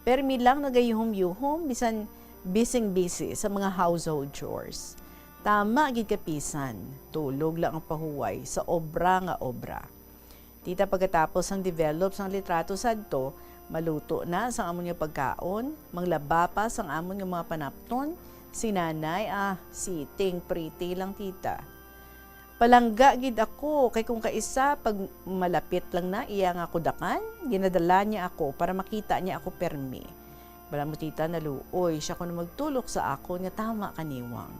permi lang nagayuhom-yuhom, bisan bising-busy sa mga household chores. Tama gid kapisan, tulog lang ang pahuway sa obra nga obra. Tita, pagkatapos sang develop sang litrato sadto, maluto na sang amon nga pagkaon, manglaba pa sang amon nga mga panapton, si nanay, ah, sitting pretty lang, tita. Palangga gid ako, kay kung kaisa, pag malapit lang na iya nga kudakan, ginadala niya ako para makita niya ako permi. Bala mo, tita, naluoy siya kuno magtulok sa akon nga tama kaniwang.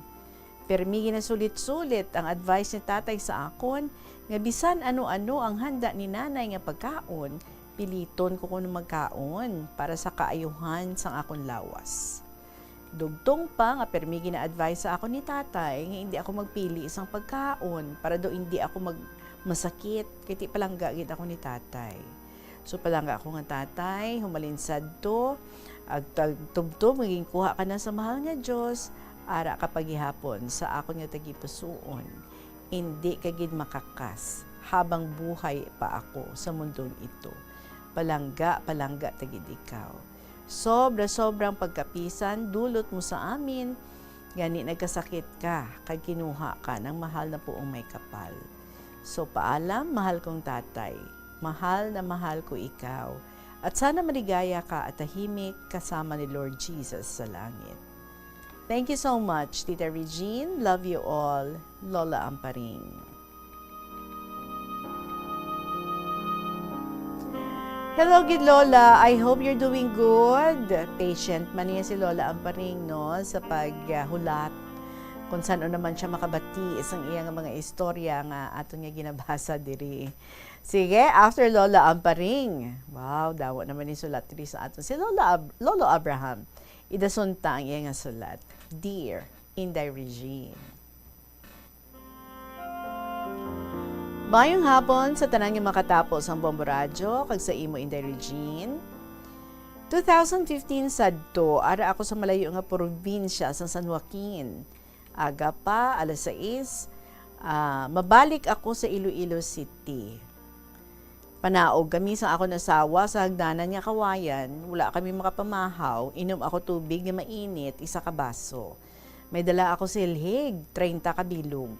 Permi ginasulit-sulit ang advice ni tatay sa akon nga bisan ano-ano ang handa ni nanay nga pagkaon, piliton ko kuno magkaon para sa kaayuhan sang akon lawas. Dugtong pa nga permi gina-advise sa akon ni tatay nga indi ako magpili sang pagkaon para daw indi ako mag-, masakit, kay ti palangga gid ako ni tatay. So, palangga ako nga tatay, humalin sadto, ag-, tag-, tubtob nga ginkuha ka na sa mahal nga Dios, ara ka pa gihapon sa akon nga tagipusoon. Indi ka gid makakas habang buhay pa ako sa mundong ito. Palangga, palangga ta gid ikaw. Sobra-sobrang pagkapisan dulot mo sa amin, gani nagkasakit ka kag kinuha ka ng mahal na puong may kapal. So, paalam, mahal kong tatay. Mahal na mahal ko ikaw. At sana maligaya ka at tahimik kasama ni Lord Jesus sa langit. Thank you so much, Tita Regine. Love you all. Lola Amparing. Hello, gid Lola. I hope you're doing good. Patient man niya si Lola Amparing, no, sa paghulat kung san-o naman siya makabati sang iya nga mga istorya nga aton nga ginabasa diri. Sige, after Lola Amparing. Wow, dawa naman ni sulat diri sa aton. Si Lola Ab-, Lolo Abraham, idason ta ang iya nga sulat. Dear Inday Regine. Mayong hapon sa tanan nga makatapo sang Bombo Radyo kag sa imo, Inday Regine. Two thousand fifteen sadto, ara ako sa malayo nga probinsya sa San Joaquin. Aga pa, alas sais, ah, mabalik ako sa Iloilo City. Panaog kami sa akon asawa sa hagdanan nga kawayan, wala kami makapamahaw, inom ako tubig nga mainit, isa ka baso. May dala ako silhig, treinta ka bilog.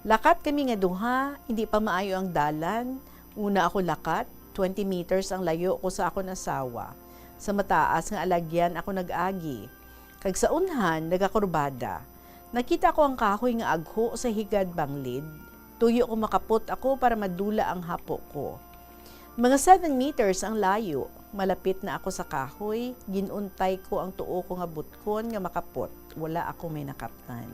Lakat kami nga duha, hindi pa maayo ang dalan. Una ako lakat, twenty meters ang layo ko sa akon asawa. Sa mataas nga alagyan ako nag-agi. Kag sa unhan, nagakurbada. Nakita ko ang kahoy nga agho sa higad banglid. Tuyo ko makapot ako para madula ang hapo ko. Mga seven meters ang layo. Malapit na ako sa kahoy, gin-untay ko ang tuo ko nga butkon nga makapot. Wala ako may nakaptan.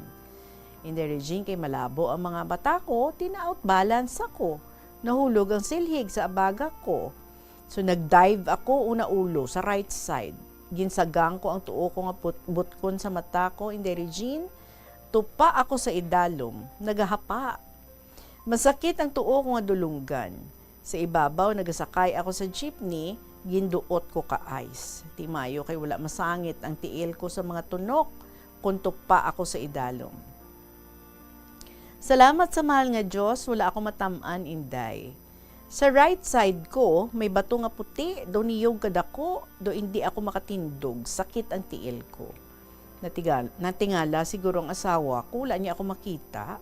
Inday Regine, kay malabo ang mga mata ko, tinaot balance ako. Nahulog ang silhig sa abaga ko. So, nag-dive ako una ulo sa right side. Ginsagang ko ang tuo ko nga put-, butkon sa mata ko, Inday Regine. Tupa ako sa idalom, nagahapa. Masakit ang tuo ko nga dulunggan. Sa ibabaw, nagasakay ako sa jeepney, ginduot ko ka ice. Ti maayo kay wala masangit ang tiil ko sa mga tunok kon tupa ako sa idalom. Salamat sa mahal nga Dios, wala ako matam-an, Inday. Sa right side ko, may bato nga puti, daw niyog kadako, daw indi ako makatindog, sakit ang tiil ko. Natigal-, natingala siguro ang asawa ko, wala niya ako makita.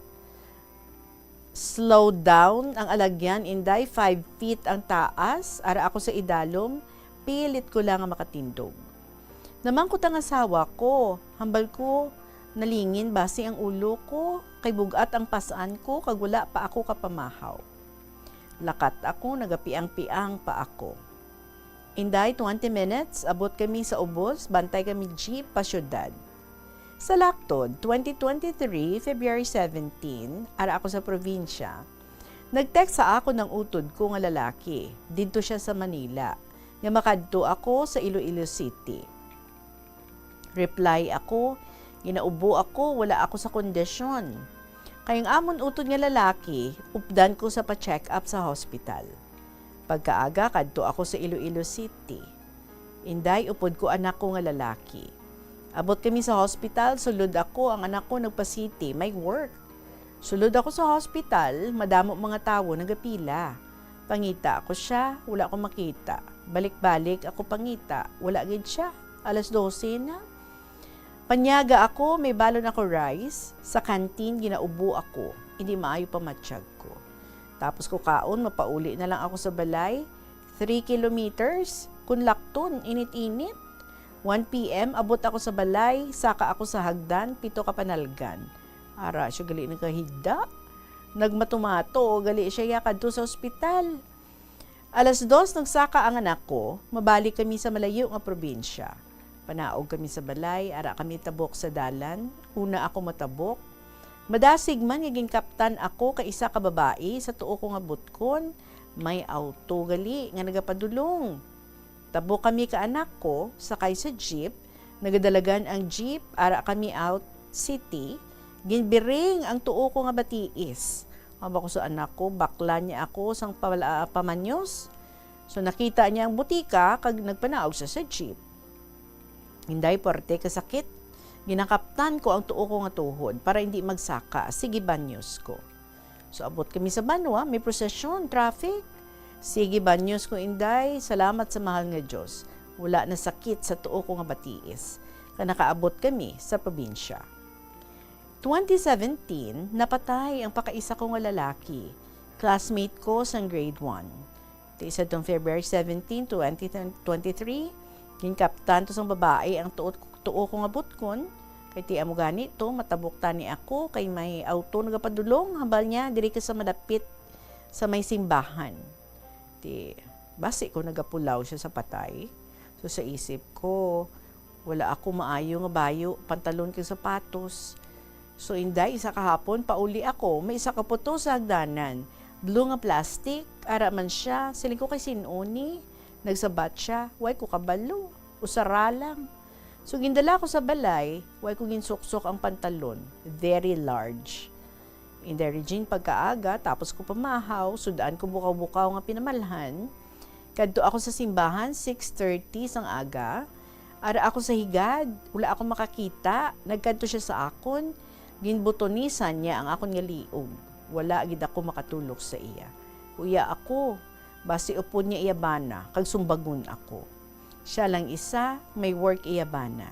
Slow down ang alagyan, Inday, five feet ang taas, ara ako sa idalom, pilit ko lang nga makatindog. Namangkot ang asawa ko, hambal ko, nalingin basi ang ulo ko, kay bug-at ang pas-an ko kag wala pa ako kapamahaw. Lakat ako, nagapiang-piang pa ako. Inday, twenty minutes, abot kami sa ubos, bantay kami jeep pa syudad. Sa laktod, twenty twenty-three, February seventeen, ara ako sa probinsya, nag-text sa akon ang utod ko nga lalaki. Didto siya sa Manila, nga makadto ako sa Iloilo City. Reply ako, "Ginaubo ako, wala ako sa kondisyon." Kay ang amon utod nga lalaki, updan ko sa pa-check up sa hospital. Pagkaaga, kadto ako sa Iloilo City. Inday, upod ko anak ko nga lalaki. Abot kami sa hospital, sulod ako, ang anak ko nagpa-C T, may work. Sulod ako sa hospital, madamo mga tawo nagapila. Pangita ako siya, wala ko makita. Balik-balik ako pangita, wala gid siya. Alas dose na. Panyaga ako, may balon ako rice. Sa canteen, ginaubo ako. Hindi maayo pa matsyag ko. Tapos ko kaon, mapauli na lang ako sa balay. Three kilometers, kun lakton, init-init. One P M, abot ako sa balay, saka ako sa hagdan, pito ka panalgan. Ara siya gali nagahigda. Nagmatumato, gali siya ya kadto sa ospital. Alas dos, nagsaka ang anak ko, mabalik kami sa malayo nga probinsya. Panaog kami sa balay, ara kami tabok sa dalan. Una ako matabok. Madasig man nga ginkaptan ako ka isa ka babayi sa tuo ko nga butkon. May auto gali nga nagapadulong. Tabok kami ka anak ko, sakay sa jeep, nagadalagan ang jeep, ara kami out city, ginbiring ang tuo ko nga batiis. Aba ko sa anak ko, bakla niya ako sang pala-, pamanyos. So, nakita niya ang butika kag nagpanaog siya sa jeep. Inday, puwerte ka sakit. Ginakaptan ko ang tuo ko nga tuhod para hindi magsaka. Sige, banyos ko. So, abot kami sa banwa, may prosesyon, traffic. Sige, banyos ko, Inday. Salamat sa mahal nga Dios. Wala na sakit sa tuo ko nga batiis. Ka nakaabot kami sa probinsya. Twenty seventeen, napatay ang pakaisa ko nga lalaki, classmate ko sang grade one. Ti sadtong February seventeen, twenty twenty-three, ginkaptan to sang babayi ang tuo, tuo ko nga butkon, kay ti amo gani to, matabok tani ako, kay may auto nagapadulong, hambal niya, diri ka sa madapit sa may simbahan. Ti, basi ko nagapulaw siya sa patay. So, sa isip ko, wala ako maayo nga bayo, pantalon kag sapatos. So, Inday, isa kahapon, pauli ako, may isa ka puto sa hagdanan. Blue nga plastic, ara man siya. Siling ko, "Kay sin-o ni?" Nagsabat siya, "Way ko kabalo. Usara lang." So, gindala ko sa balay, way ko ginsuksok ang pantalon. Very large. Inday Regine, pagkaaga, tapos ko pamahaw, sud-an ko bukaw-bukaw nga pinamalhan. Kadto ako sa simbahan, six thirty sang aga. Ara ako sa higad, wala ako makakita. Nagkadto siya sa akon. Ginbutonisan niya ang akon nga liog. Wala gid ako makatulok sa iya. Huya ako, basi upod niya iya bana, kag sumbagon ako. Siya lang isa, may work iya bana.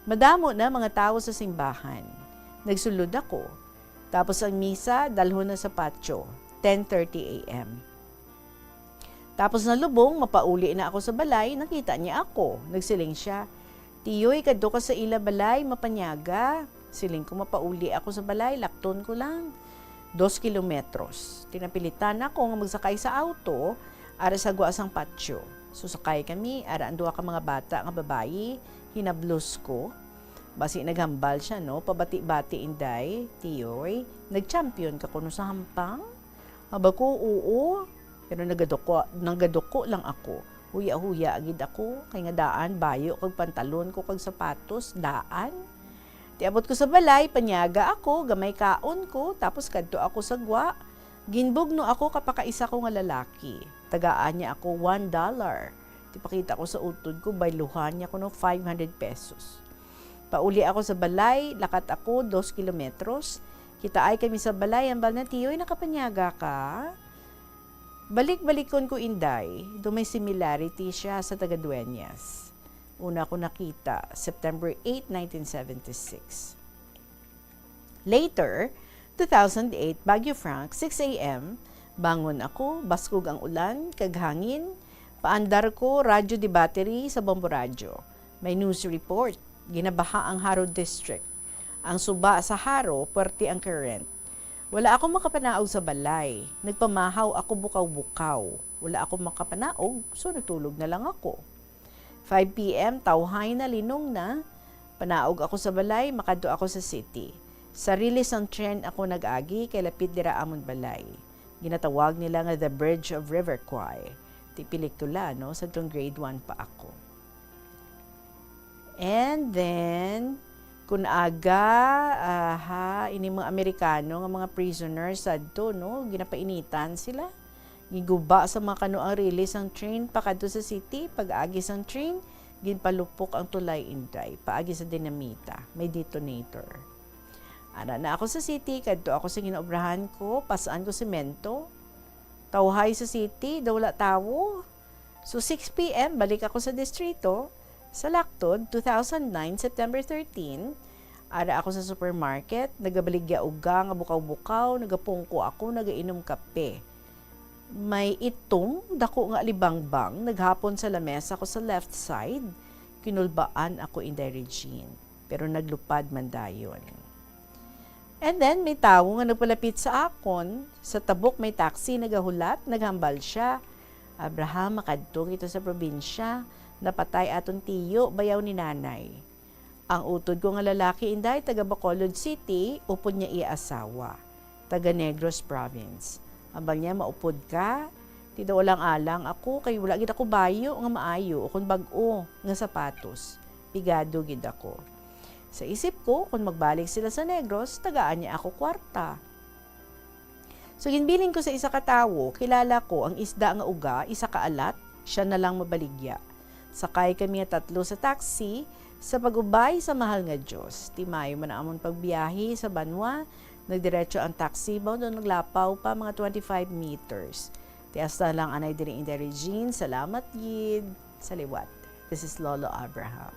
Madamo na mga tawo sa simbahan. Nagsulod ako. Tapos ang misa, dalhon na sa patio, ten thirty A M. Tapos nalubong, mapauli na ako sa balay, nakita niya ako. Nagsiling siya, "Tiyoy, kadto ka sa ila balay, mapanyaga." Siling ko, "Mapauli ako sa balay, lakton ko lang." Dos kilometros. Tinapilitan ako nga magsakay sa auto, ara sa gwa sang patio. Susakay kami, ara ang duha ka mga bata nga babayi, hinablos ko. Basi naghambal siya, no? "Pabati-bati, Inday, Tiyoy. Nag-champion ka kuno sa hampang?" Aba ko, "Oo." Pero nagaduko, nagaduko lang ako. Huya-huya gid ako, kay nga daan, bayo kag pantalon ko kag sapatos, daan. Ti abot ko sa balay, panyaga ako, gamay kaon ko, tapos kadto ako sa gwa. Ginbugno ako ka pakaisa ko nga lalaki. Tagaan niya ako one dollar. Ti pakita ko sa utod ko, bayluhan niya kuno five hundred pesos. Pauli ako sa balay, lakat ako dos kilometros. Kitaay kami sa balay, hambal na, "Tiyoy, nakapanyaga ka?" Balik-balikon ko, Inday, do may similarity siya sa taga-Dueñas. Una ko nakita, September eight, nineteen seventy-six. Later, two thousand eight, Baguio Frank, six A M, bangon ako, baskog ang ulan, kag hangin, paandar ko, radyo di battery sa Bombo Radyo. May news report, ginabaha ang Jaro District. Ang suba sa Jaro, puwerte ang current. Wala ako makapanaog sa balay. Nagpamahaw ako bukaw-bukaw. Wala ako makapanaog, so natulog na lang ako. Five P M, tawhay na, linong na. Panaog ako sa balay, makadto ako sa city. Sa rilis sang tren ako nag-agi, kay lapit dira amon balay. Ginatawag nila nga The Bridge of River Kwai. Ti pelikula, no? Sadtong grade one pa ako. And then, kun aga, aha, ini mga Amerikano nga mga prisoners sadto, no? Ginapainitan sila. Giguba sa mga kano ang rilis sang train pakadto sa city, pag-agi sang train, ginpalupok ang tulay, Inday, paagi sa dinamita, may detonator. Ara na ako sa city, kadto ako sa ginaobrahan ko, pas-an ko semento. Tawhay sa city, daw wala tawo. So, six P M, balik ako sa distrito. Sa Lactod, two thousand nine, September thirteen, ara ako sa supermarket, nagabaligya uga nga bukaw-bukaw, nagapungko ako, nagainom kape. May itom, dako nga alibangbang, naghapon sa lamesa ko sa left side. Kinulbaan ako, Inday Regine, pero naglupad man dayon. And then, may tawo nga nagpalapit sa akon. Sa tabok may taxi, nagahulat, naghambal sia, "Abraham, makadto kita sa probinsya. Napatay aton tiyo, bayaw ni nanay." Ang utod ko nga lalaki, Inday, taga Bacolod City, upod niya iya asawa, taga Negros Province. Ambal niya, "Maupod ka, ti daw alang-alang ako, kay wala gid ako bayo nga maayo ukon bag-o nga sapatos. Pigado gid ako." Sa isip ko, kon magbalik sila sa Negros, tagaan niya ako kwarta. So, ginbilin ko sa isa ka tawo, kilala ko, ang isda nga uga, isa ka alat, sia na lang mabaligya. Sakay kami nga tatlo sa taxi, sa pag-ubay sa mahal nga Dios. Ti maayo man ang amon pagbiyahe sa banwa, nagdiretso ang taxi, baw daw naglapaw pa mga twenty-five meters. Ti hasta lang anay diri, Inday Regine, salamat gid. Sa liwat, this is Lolo Abraham.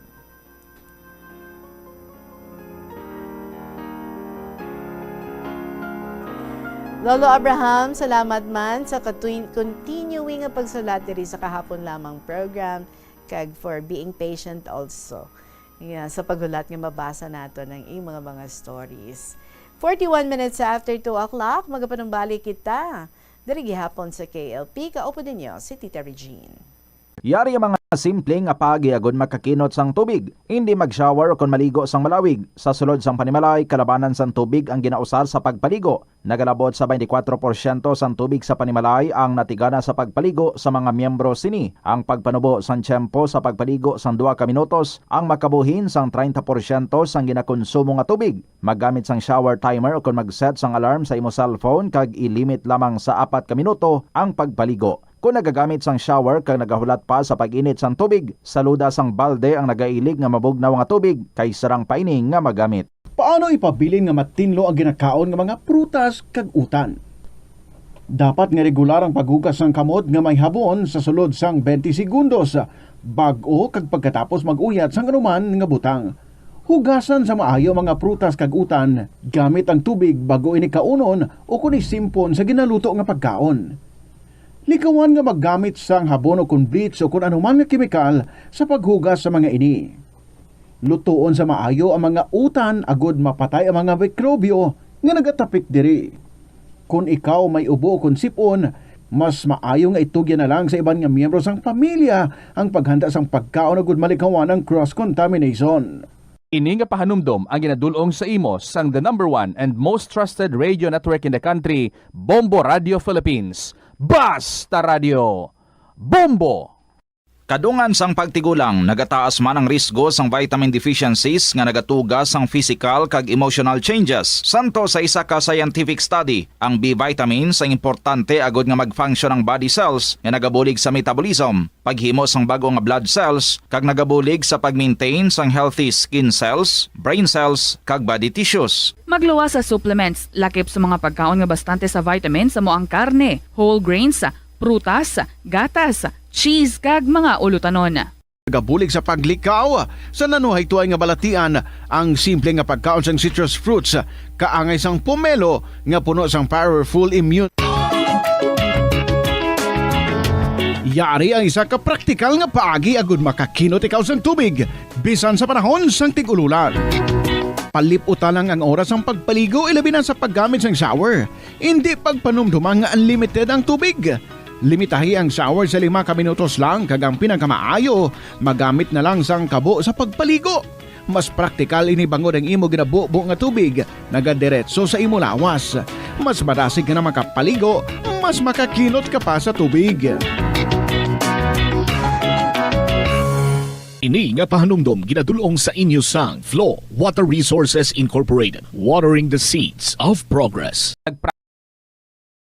Lolo Abraham, salamat man sa katuy-, continuing nga pagsulat diri sa Kahapon Lamang program, kag for being patient also, nga sa paghulat nga mabasa nato ang imo mga, mga stories. Forty-one minutes after two o'clock, magapanumbalik kita diri gihapon sa K L P. Kaupod ninyo si Tita Regine. Yari ang mga simple nga paagi agud makakinot sang tubig. Indi mag-shower ukon maligo sang malawig. Sa sulod sang panimalay, kalabanan sang tubig ang ginausar sa pagpaligo. Nagalabot sa twenty-four porsyento sang tubig sa panimalay ang natigana sa pagpaligo sa mga miyembro sini. Ang pagpanubo sang tiyempo sa pagpaligo sang duha ka minutos ang makabuhin sang treinta porsyento sang ginakonsumo nga tubig. Maggamit sang shower timer ukon mag-set sang alarm sa imo cellphone kag i-limit lamang sa apat ka minuto ang pagpaligo. Kon nagagamit sang shower kag nagahulat pa sa pag-init sang tubig, saluda sang balde ang nagailig nga mabugnaw nga tubig kay sarang pa ini nga magamit. Paano ipabilin nga matinlo ang ginakaon nga mga prutas kag utan? Dapat nga regular ang paghugas sang kamot nga may habon sa sulod sang twenty segundos, bag-o kag pagkatapos mag-uyat sang anuman nga butang. Hugasan sa maayo ang mga prutas kag utan gamit ang tubig bag-o ini kaunon ukon isimpon sa ginaluto nga pagkaon. Likawan nga maggamit sang habon ukon bleach ukon anuman nga kemikal sa paghugas sa mga ini. Lutoon sa maayo ang mga utan agod mapatay ang mga mikrobyo nga nagatapik diri. Kon ikaw may ubo ukon sip-on, mas maayo nga itugyan na lang sa iban nga miyembro sang pamilya ang paghanda sang pagkaon agod malikawan ang cross contamination. Ini nga pahanumdom ang ginadul-ong sa imo sang the number one and most trusted radio network in the country, Bombo Radio Philippines. Basta Radio, Bombo! Kadungan sang pagtigulang, nagataas man ang risgo sang vitamin deficiencies nga nagatuga sang physical kag emotional changes. Santo sa isa ka scientific study, ang B vitamins ang importante agud nga mag-function ang body cells nga nagabulig sa metabolism, paghimo sang bag-o nga blood cells, kag nagabulig sa pag-maintain sang healthy skin cells, brain cells, kag body tissues. Magluwas sa supplements, lakip sa mga pagkaon nga bastante sa vitamins, amo ang karne, whole grains, prutas, gatas, cheese, kag mga ulutanon. Nagabulig sa paglikaw sa nanuhaytoay nga balatian ang simple nga pagkaon sang citrus fruits, kaangay sang pomelo nga puno sang powerful immune. Yari ang isa ka praktikal nga paagi agud makakinot ikaw sang tubig bisan sa panahon sang tig-ululan. Palip-uta lang ang oras sang pagpaligo, ilabi na sa paggamit sang shower. Indi pagpanumduma nga unlimited ang tubig. Limitahi ang shower sa lima ka minutos lang, kag ang pinakamaayo, magamit na lang sang kabo sa pagpaligo. Mas praktikal ini bangod ang imo ginabubo nga tubig nagadiretso sa imo lawas. Mas madasig ka na makapaligo, mas makakinot ka pa sa tubig. Ini nga pahanumdom ginadul-ong sa inyo sang Flow Water Resources Incorporated, watering the seeds of progress.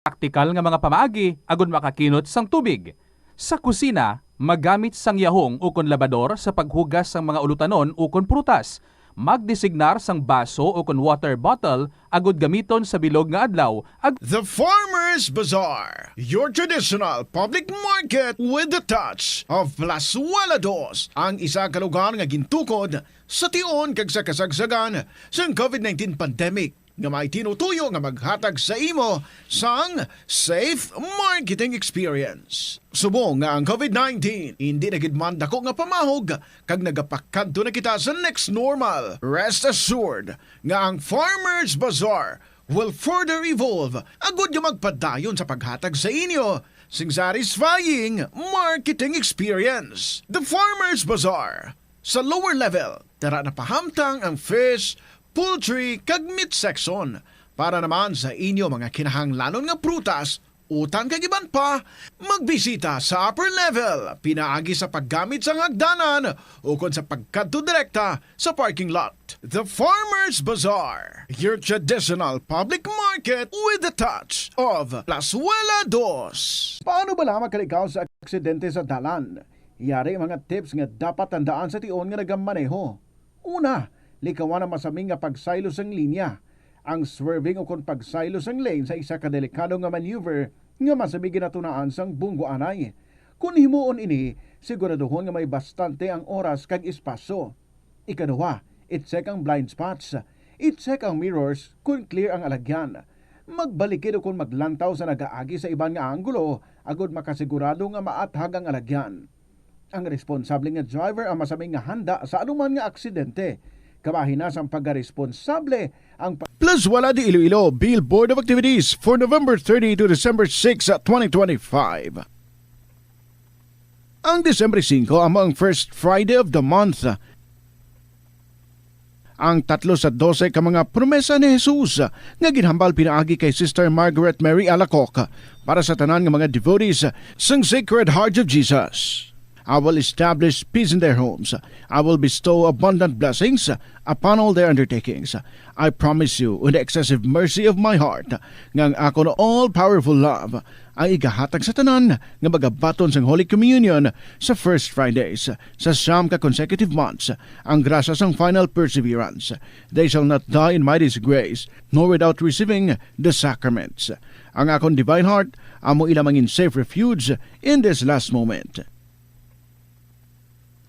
Praktikal nga mga pamaagi agud makakinot sang tubig. Sa kusina, magamit sang yahong ukon labador sa paghugas sang mga ulutanon ukon prutas. Magdesignar sang baso ukon water bottle agud gamiton sa bilog nga adlaw ag The Farmers Bazaar, your traditional public market with the touch of Plazuela Dos, ang isa ka lugar nga gintukod sa tion kag sa kasagsagan sang covid nineteen pandemic, nga may tinutuyo nga maghatag sa imo sang safe marketing experience. Subong nga ang covid nineteen indi na gid man dako nga pamahog kag nagapakadto na kita sa next normal, rest assured nga ang Farmers Bazaar will further evolve agud nga magpadayon sa paghatag sa inyo sing satisfying marketing experience. The Farmers Bazaar, sa lower level, tara na pahamtang ang fish, poultry, kag meat section. Para naman sa inyo mga kinahanglanon nga prutas, utang kag iban pa, magbisita sa upper level pinaagi sa paggamit sang hagdanan ukon sa pagkadto direkta sa parking lot. The Farmers Bazaar, your traditional public market with the touch of Plazuela Dos. Paano bala makalikaw sa aksidente sa dalan? Yari mga tips nga dapat tandaan sa tion nga nagamaneho. Una, likawan ang masami nga pagsaylo sang linya. Ang swerving ukon pagsaylo sang lane sa isa ka delikado nga maneuver nga masami ginatunaan sang bunggo anay. Kon himuon ini, siguraduhon nga may bastante ang oras kag espasyo. Ikaduha, i-check ang blind spots. I-check ang mirrors kon clear ang alagyan. Magbalikid ukon maglantaw sa nagaagi sa iban nga anggulo agud makasigurado nga maathag ang alagyan. Ang responsable nga driver ang masami nga handa sa anuman nga aksidente. Kabahin na sang pagkaresponsable ang pa- Plus Wala de Iloilo Billboard of Activities for November thirty to December six, twenty twenty-five. Ang Disyembre singko amo ang first Friday of the month. Ang tatlo sa dose ka mga promesa ni Jesus nga ginhambal pinaagi kay Sister Margaret Mary Alacoque para sa tanan nga mga devotees sang Sacred Heart of Jesus. I will establish peace in their homes. I will bestow abundant blessings upon all their undertakings. I promise you, in the excessive mercy of my heart, nga ang akon all-powerful love ang igahatag sa tanan nga magabaton sang Holy Communion sa first Fridays sa siyam ka consecutive months, ang grasya sang final perseverance. They shall not die in my disgrace, nor without receiving the sacraments. Ang akon divine heart amo ila mangin safe refuge in this last moment.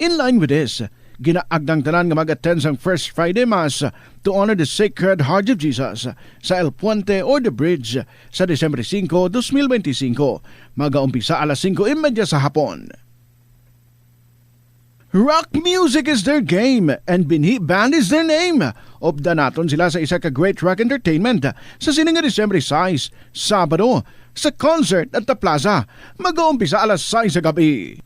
In line with this, ginaagnang tanan nga mag-attend sang First Friday Mass to honor the Sacred Heart of Jesus sa El Puente or the Bridge sa Disyembre singko, dos mil benti singko. Magaumpisa alas singko y media sa hapon. Rock music is their game, and Binhi Band is their name. Updan naton sila sa isa ka great rock entertainment sa sini nga Disyembre sais, Sabado, sa concert at the plaza. Mag-uumpisa alas sais sa gabi.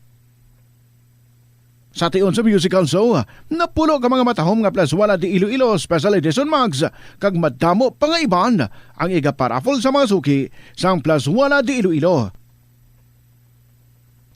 Sa tion sa musical show, napulo ka mga matahom nga Plazuela de Iloilo Special Edition mugs kag madamo pa nga iban ang igaparaffle sa mga suki sang Plazuela de Iloilo.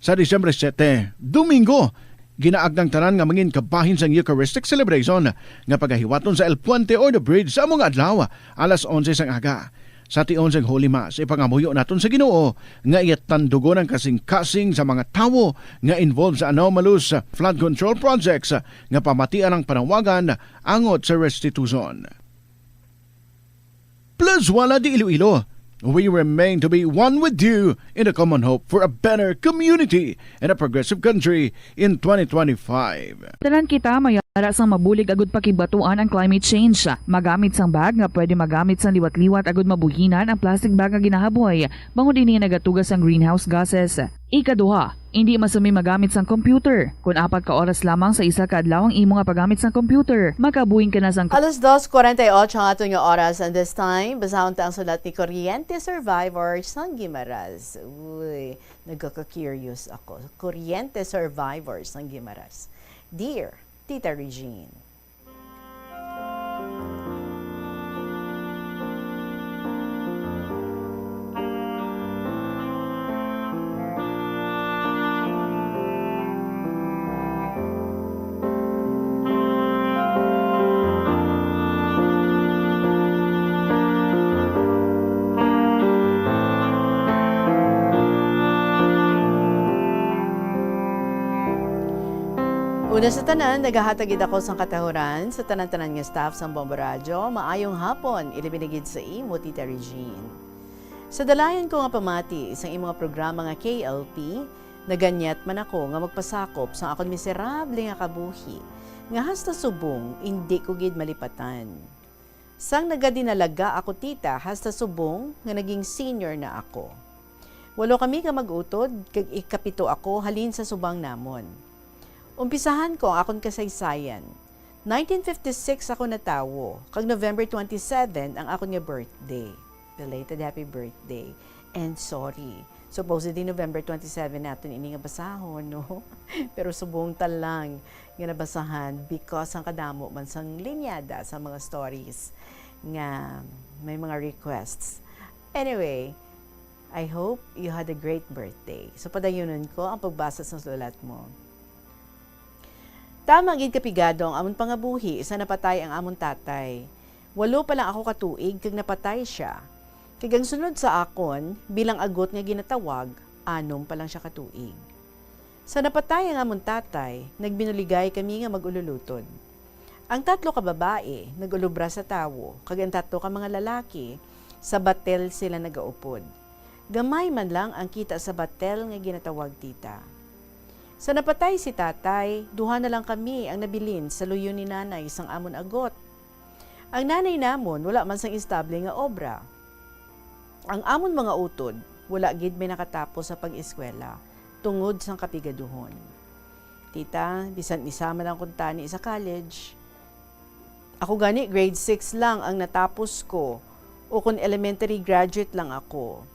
Sa Disyembre siyete, Domingo, ginaagnang tanan nga mangin kabahin sang Eucharistic celebration nga pagahiwaton sa El Puente or the Bridge sa amo nga adlaw, alas onse sang aga. Sa tion sang Holy Mass, ipangamuyo naton sa Ginoo nga iya tandugon ang kasing-kasing sa mga tawo nga involved sa anomalous flood control projects nga pamatian ang panawagan angot sa restitution. Plazuela de Iloilo, we remain to be one with you in a common hope for a better community and a progressive country in twenty twenty-five. Tanan kita mayara sang mabulig agud pakigbatuan ang climate change. Magamit sang bag nga pwede magamit sang liwat-liwat agud mabuhinan ang plastic bag nga ginahaboy, bangod ini nagatuga sang greenhouse gases. Ikaduha, indi masumi magamit sang computer. Kon apat ka oras lamang sa isa ka adlaw ang imo nga paggamit sang computer, makabuhin ka na sang Alas dos forty-eight ang aton nga oras, and this time, basahon ta ang sulat ni Kuryente Survivor sang Guimaras. Uy, nagkaka-curious ako. Kuryente Survivor sang Guimaras. Dear Tita Regine. Una sa tanan, nagahatag gid ako sang katahuran sa tanan-tanan nga staff sang Bombo Radyo. Maayong hapon, ilabi na gid sa imo, Tita Regine. Sa dalayan ko nga pamati sang imo nga programa nga K L P, naganyat man ako nga magpasakop sang akon miserable nga kabuhi, nga hasta subong indi ko gid malipatan. Sang nagadinalaga ako, Tita, hasta subong nga naging senior na ako. Walo kami ka mag-utod, kag ikapito ako halin sa subang namon. Umpisahan ko ang akon kasaysayan. Nineteen fifty-six ako natawo, kag November twenty-seven ang akon nga birthday. Belated happy birthday. And sorry. Supposedly, November twenty-seven naton ini nga basahon, no? Pero subong ta lang nga nabasahan because ang kadamo man sang linyada sa mga stories nga may mga requests. Anyway, I hope you had a great birthday. So, padayunon ko ang pagbasa sa sulat mo. Tama gid kapigado ang amon pangabuhi sa napatay ang amon tatay. Walo pa lang ako ka tuig kag napatay sia. Kag ang sunod sa akon, bilang agot nga ginatawag, anom pa lang sia ka tuig. Sa napatay ang amon tatay, nagbinuligay kami nga mag-ululutod. Ang tatlo ka babayi nag-ulobra sa tawo, kag ang tatlo ka mga lalaki, sa batel sila nagaupod. Gamay man lang ang kita sa batel nga ginatawag, Tita. Sa napatay si Tatay, duha na lang kami ang nabilin sa luyo ni Nanay sang amon agot. Ang nanay namon wala man sang estable nga obra. Ang amon mga utod, wala gid may nakatapos sa pag-eskwela tungod sang kapigaduhon. Tita, bisan isa man lang kuntani sa college. Ako gani, grade six lang ang natapos ko, o kon elementary graduate lang ako.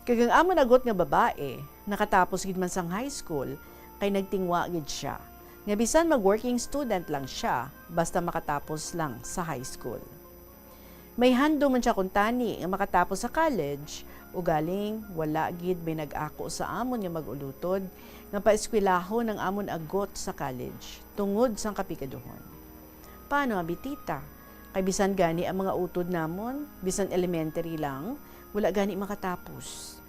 Kag ang amon agot nga babae, nakatapos gid man sang high school, kay nagtingwa gid sia nga bisan mag-working student lang sia, basta makatapos lang sa high school. May handom man sia kuntani nga makatapos sa college, ugaling wala gid may nag-ako sa amon nga mag-ulutod nga paeskwelahon ang amon agot sa college tungod sang kapigaduhon. Paano abi, Tita? Kay bisan gani ang mga utod namon, bisan elementary lang, wala gani makatapos.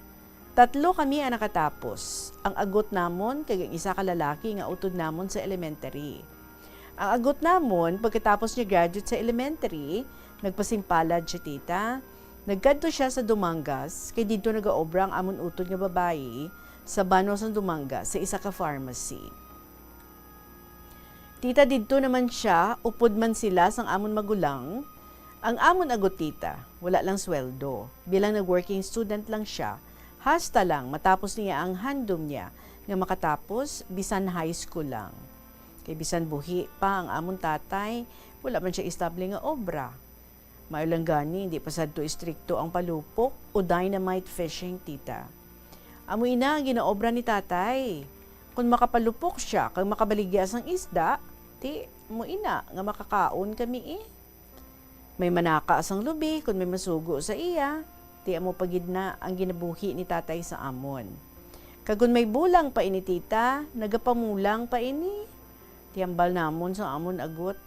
Tatlo kami ang nakatapos, ang agot namon kag ang isa ka lalaki nga utod namon sa elementary. Ang agot namon, pagkatapos niya graduate sa elementary, nagpasimpalad siya, Tita. Nagkadto siya sa Dumangas, kay didto nagaobra ang amon utod nga babayi sa banwa sang Dumangas, sa isa ka pharmacy. Tita, didto naman siya, upod man sila sang amon magulang. Ang amon agot, Tita, wala lang sweldo. Bilang nag-working student lang siya, hasta lang matapos niya ang handom niya nga makatapos bisan high school lang. Kay bisan buhi pa ang amon tatay, wala man siya estable nga obra. Maayo lang gani, hindi pa sadto istrikto ang palupok o dynamite fishing, Tita. Amo ina ang ginaobra ni Tatay. Kon makapalupok sia kag makabaligya sang isda, ti amo ina nga makakaon kami, eh. May manaka sang lubi kon may masugo sa iya, ti amo pa gid na ang ginabuhi ni Tatay sa amon. Kag kon may bulang pa ini, Tita, nagapamulang pa ini. Ti hambal namon sa amon agot,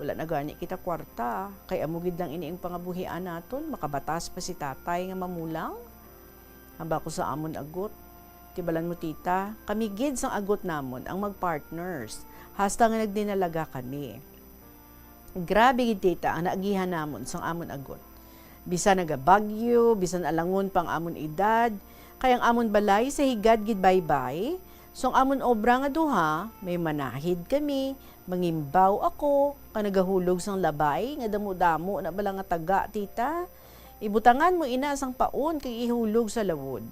wala na gani kita kwarta, kay amo gid lang ini ang pangabuhian naton, makabatas pa si Tatay nga mamulang. Hambal ko sa amon agot, ti balan mo, Tita, kami gid sang agot namon ang mag-partners, hasta nga nagdinalaga kami. Grabe gid, Tita, ang naagihan namon sang amon agot. Bisan nagabagyo, bisan alangon pa ang amon edad, kay ang amon balay sa higad gid baybay, so ang amon obra nga duha, may manahid kami, mangimbaw ako, kag nagahulog sang labay nga damo-damo na bala nga taga, Tita. Ibutangan mo ina sang paon kag ihulog sa lawod.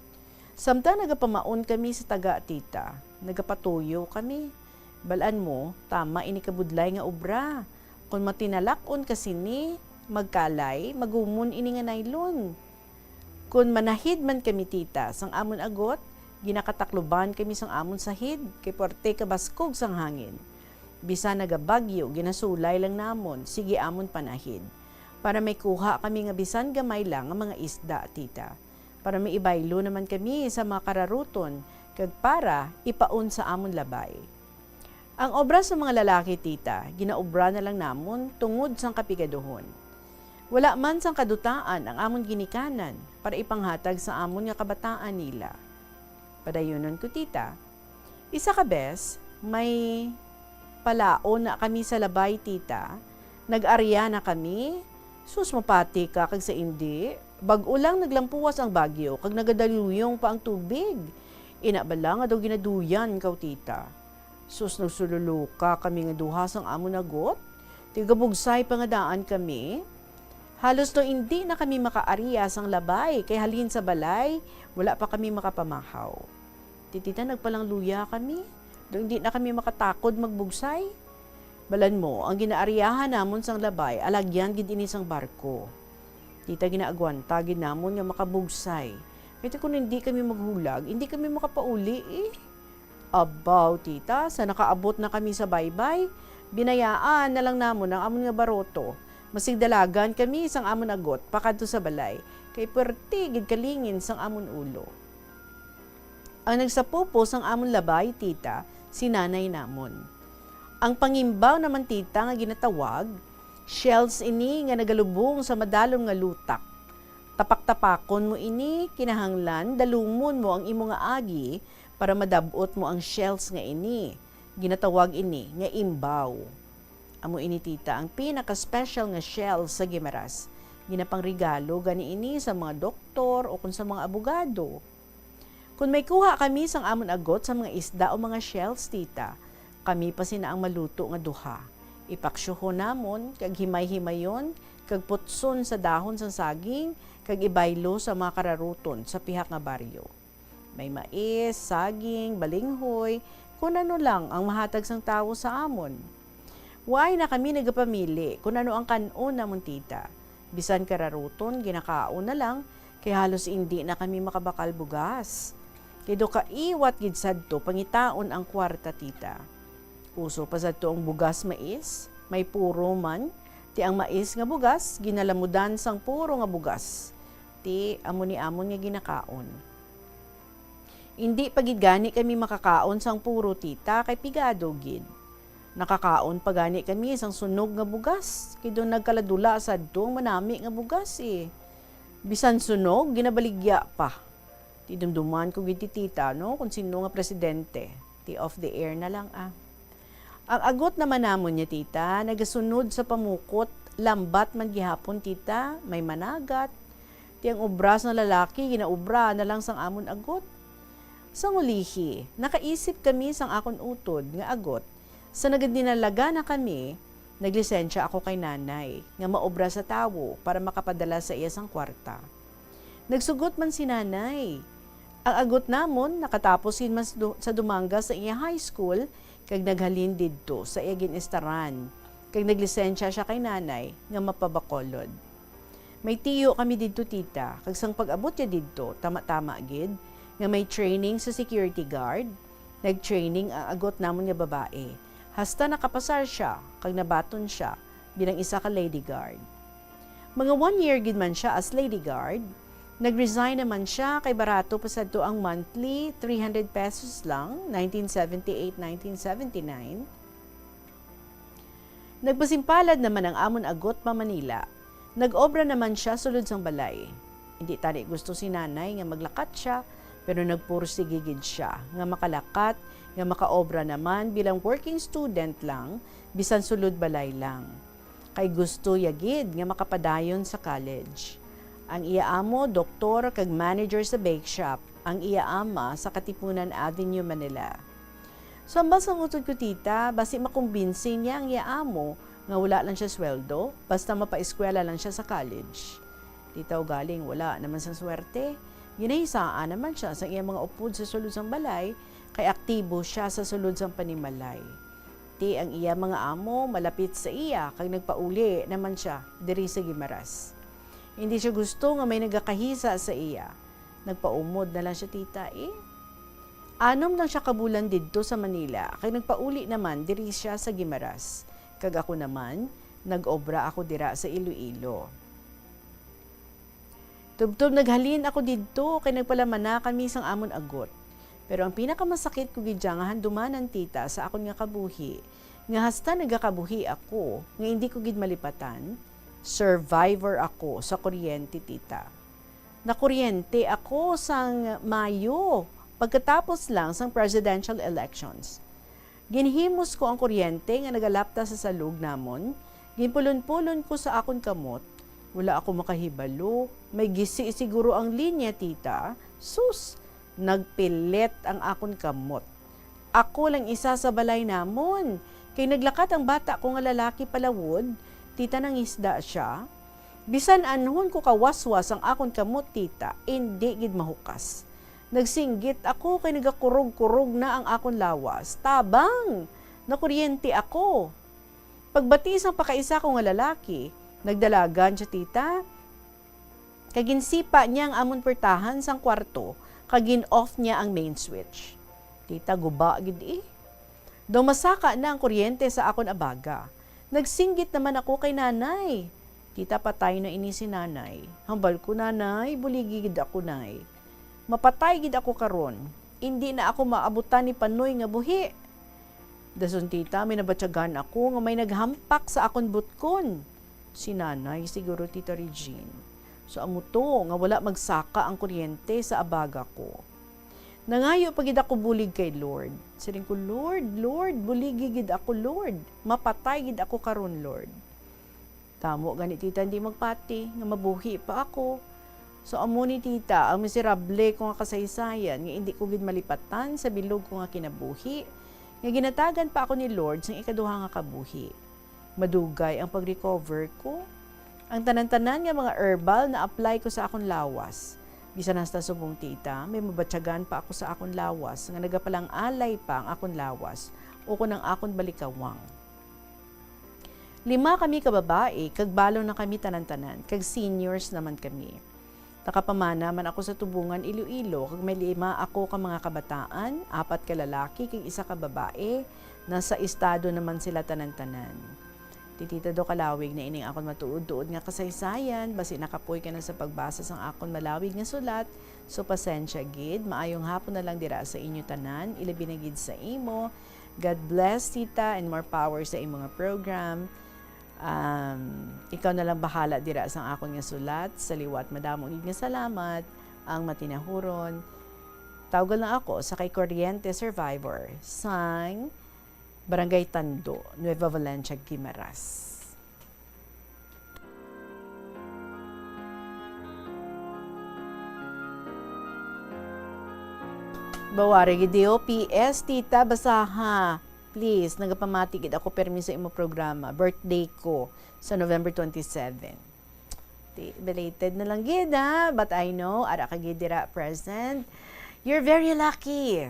Samtang nagapamaon kami sa taga, tita, nagapatuyo kami. Balaan mo, tama ini kabudlay nga obra. Kon matinalak-on ka sini, magkalay, magumon ini nga nylon. Kon manahid man kami, tita, sang amon agot, ginakatakluban kami sang amon sahid, kay puwerte kabaskog sang hangin. Bisan nagabagyo, ginasulay lang namon, sige amon panahid, para may kuha kami nga bisan gamay lang nga mga isda, tita, para may ibaylo naman kami sa mga kararuton, kag para ipaon sa amon labay. Ang obra sa mga lalaki, tita, ginaobra na lang namon tungod sang kapigaduhon. Wala man sang kadutaan ang amon ginikanan para ipanghatag sa amon nga kabataan nila. Padayunon ko, tita. Isa ka bes, may palaon na kami sa labay, tita. Nag-arya na kami. Sus, mapati ka kag sa indi. Bag-o lang naglampuwas ang bagyo kag nagadaluyong pa ang tubig. Ina bala nga daw ginaduyan kaw, tita. Sus, nagsululuka kami nga duha sang amon agot. Tigabugsay pa nga daan kami. Halos daw indi na kami makaarya sang labay, kay halin sa balay, wala pa kami makapamahaw. Ti tita, nagpalangluya kami. Daw indi na kami makatakod magbugsay. Balaan mo, ang ginaaryahan namon sang labay, alagyan gid ini sang barko. Tita, ginaagwanta gid namon nga makabugsay. Kay ti kon indi kami maghulag, indi kami makapauli, eh. Abaw, tita, sa nakaabot na kami sa baybay, binayaan na lang namon ang amon nga baroto. Masigdalagan kami sang amon agot pakadto sa balay, kay puwerte gid kalingin sang amon ulo. Ang nagsapupo sang amon labay, tita, si nanay namon. Ang pangimbaw naman, tita, nga ginatawag, shells ini nga nagalubong sa madalom nga lutak. Tapak-tapakon mo ini, kinahanglan dalumon mo ang imo nga agi para madab-ot mo ang shells nga ini. Ginatawag ini nga imbaw. Amo ini, tita, ang pinaka-special nga shells sa Guimaras. Ginapangregalo gani ini sa mga doktor o kon sa mga abogado. Kon may kuha kami sang amon agot sa mga isda o mga shells, tita, kami pa sina ang maluto nga duha. Ipaksyohon namon, kag himay-himayon, kag putson sa dahon sang saging, kag ibaylo sa mga kararuton sa pihak nga baryo. May mais, saging, balinghoy, kun ano lang ang mahatag sang tawo sa amon. Waay na kami nagapamili kun ano ang kan-on namon, tita. Bisan kararuton, ginakaon na lang, kay halos indi na kami makabakal bugas. Kay daw kaiwat gid sadto pangitaon ang kwarta, tita. Uso pa sadto ang bugas mais, may puro man, ti ang mais nga bugas, ginalamudan sang puro nga bugas. Ti amo ni amon nga ginakaon. Indi pa gid gani kami makakaon sang puro, tita, kay pigado gid. Nakakaon pa gani kami sang sunog nga bugas, kay daw nagkaladula sadto ang manami nga bugas, eh. Bisan sunog, ginabaligya pa. Ti dumduman ko gid ti tita, no, kung sino nga presidente. Ti off the air na lang, ah. Ang agot naman namon niya, tita, nagasunod sa pamukot, lambat man gihapon, tita, may managat. Ti ang obra sang lalaki, ginaobra na lang sang amon agot. Sang ulihi, nakaisip kami sang akon utod nga agot. Sa nagdinalaga na kami, naglisensya ako kay nanay nga maobra sa tawo para makapadala sa iya sang kwarta. Nagsugot man si nanay. Ang agot namon, nakatapos gid man sa Du-, sa Dumangas sa iya high school, kag naghalin didto sa iya gin-estaran, kag naglisensya sia kay nanay nga mapabakolod. May tiyo kami didto, tita, kag sang pag-abot niya didto, tama-tama gid nga may training sa security guard. Nag-training ang agot namon nga babae, hasta nakapasar sia kag nabaton sia bilang isa ka lady guard. Mga one year gid man sia as lady guard, nag-resign naman sia kay barato pa sadto ang monthly, three hundred pesos lang, nineteen seventy-eight, nineteen seventy-nine. Nagpasimpalad naman ang amon agot pa Manila. Nag-obra naman sia sulod sang balay. Indi tani gusto si nanay nga maglakat sia, pero nagpursigi gid sia nga makalakat, nga makaobra naman bilang working student lang, bisan sulod balay lang. Kay gusto ya gid nga makapadayon sa college. Ang iya amo, doktor kag manager sa bake shop, ang iya ama sa Katipunan Avenue, Manila. Sa ambal sang utod ko, tita, basi makumbinsi niya ang iya amo nga wala lang siya sweldo, basta mapaeskwela lang siya sa college. Tita, ugaling wala naman sang swerte, Ginahisaan naman sia sang iya mga upod sa sulod sang balay, kay aktibo sia sa sulod sang panimalay. Ti ang iya mga amo malapit sa iya, kag nagpauli naman sia diri sa Guimaras. Hindi sia gusto nga may nagakahisa sa iya. Nagpaumod na lang sia, tita, eh. Anom lang sia ka bulan didto sa Manila, kag nagpauli naman diri sia sa Guimaras. Kag ako naman, nag-obra ako dira sa Iloilo. Tubtob naghalin ako didto kay nagpalamana kami sang amon agot. Pero ang pinakamasakit ko gid dya nga handumanan, tita, sa akon nga kabuhi, nga hasta nagakabuhi ako, nga indi ko gid malipatan, survivor ako sa kuryente, tita. Nakuryente ako sang Mayo, pagkatapos lang sang presidential elections. Ginhimos ko ang kuryente nga nagalapta sa salog namon, ginpulon-pulon ko sa akon kamot. Wala ako makahibalo, may gisi siguro ang linya, tita. Sus, nagpilit ang akon kamot. Ako lang isa sa balay namon, kay naglakat ang bata ko nga lalaki palawod, tita, nangisda sia. Bisan anhon ko kawaswas ang akon kamot, tita, indi gid mahukas. Nagsinggit ako kay nagakurog-kurog na ang akon lawas. Tabang! Nakuryente ako. Pagbati sang pakaisa ko nga lalaki, nagdalagan sia, tita. Kag ginsipa niya ang amon pwertahan sang kwarto, kag gin-off niya ang main switch. Tita, guba gid, eh. Daw masaka na ang kuryente sa akon abaga. Nagsinggit naman ako kay nanay. Tita, patay na ini si nanay. Hambal ko, nanay, buligi gid ako, nay. Mapatay gid ako karon. Indi na ako maabutan ni Panoy nga buhi. Dason, tita, may nabatyagan ako nga may naghampak sa akon butkon. Si nanay siguro, Tita Regine. So, amo to nga wala magsaka ang kuryente sa abaga ko. Nangayo pa gid ako bulig kay Lord. Siling ko, "Lord, Lord, buligi gid ako, Lord. Mapatay gid ako karon, Lord." Damo gani, tita, hindi magpati nga mabuhi pa ako. So, amo ni, tita, ang miserable ko nga kasaysayan nga indi ko gid malipatan sa bilog ko nga kinabuhi, nga ginatagan pa ako ni Lord sang ikaduha nga kabuhi. Madugay ang pag-recover ko. Ang tanan-tanan nga mga herbal na-apply ko sa akon lawas. Bisan hasta subong, tita, may mabatyagan pa ako sa akon lawas nga nagapalang-alay pa ang akon lawas ukon ang akon balikawang. Lima kami ka babayi, kag balo na kami tanan-tanan, kag seniors naman kami. Nakapamana man ako sa Tubungan, Iloilo, kag may lima ako ka mga kabataan, apat ka lalaki kag isa ka babayi. Nasa estado naman sila tanan-tanan. Ti Tita Do, kalawig na ining akon matuod-tuod nga kasaysayan. Basi nakapoy ka na sa pagbasa sang akon malawig nga sulat, so pasensya gid. Maayong hapon na lang dira sa inyo tanan, ilabi na gid sa imo. God bless, tita, and more power sa imo nga program. Um, ikaw na lang bahala dira sang akon nga sulat. Sa liwat, madamo gid nga salamat. Ang matinahuron, tawgon lang ako sa kay Kuryente Survivor sang Barangay Tando, Nueva Valencia, Guimaras. Bawari gid, D O P S, tita, basaha. Please, nagapamati gid ako permi sa imo programa. Birthday ko sa November twenty-seven. Ti, belated na lang gid, ha? But I know, ara ka gid dira present. You're very lucky.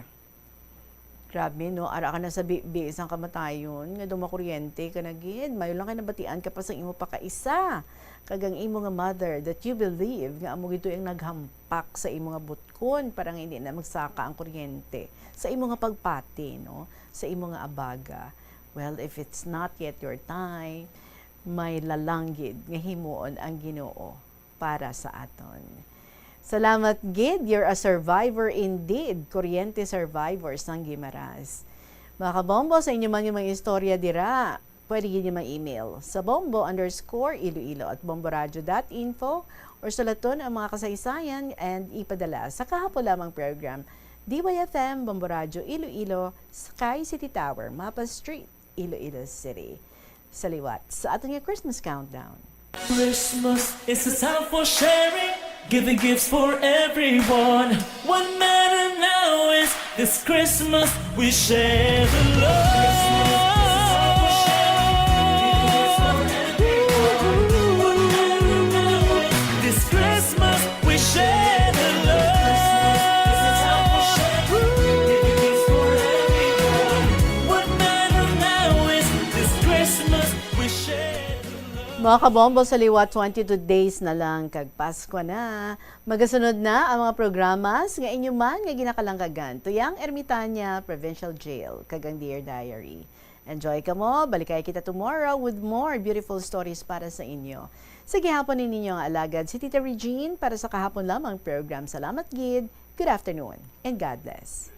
Grabe, no? Ara ka na sa bibi sang kamatayon, nga dumakuryente ka na gid. Mayo lang kay nabatian ka pa sang imo pakaisa, kag ang imo nga mother, that you believe nga amo gid to ang naghampak sa imo nga butkon para nga hindi na magsaka ang kuryente sa imo nga pagpati, no? Sa imo nga abaga. Well, if it's not yet your time, may lalang gid nga himuon ang Ginoo para sa aton. Salamat gid, you're a survivor indeed. Kuryente survivor sang Guimaras. Mga kabombo, sa inyo man nga mga istorya dira, pwede gid niyo ma-email sa bombo underscore iloilo at bomboradio dot info or sulaton ang mga kasaysayan and ipadala sa kahapon lamang program, D Y F M, Bombo Radio Iloilo, Sky City Tower, Mapa Street, Iloilo City. Sa liwat, sa aton nga Christmas countdown. Christmas is a time for sharing, giving gifts for everyone. What matter now is this Christmas we share the love. This Christmas we share the love. Mga kabombo, sa liwat, twenty-two days na lang kag Pasko na. Magasunod na ang mga programas nga inyo man nga ginakalanggagan. Tuyang Ermitania Provincial Jail kag ang Dear Diary. Enjoy kamo. Balikay kita tomorrow with more beautiful stories para sa inyo. Sa gihapon ni ninyo nga alagad, si Tita Regine para sa kahapon lamang program. Salamat gid. Good afternoon and God bless.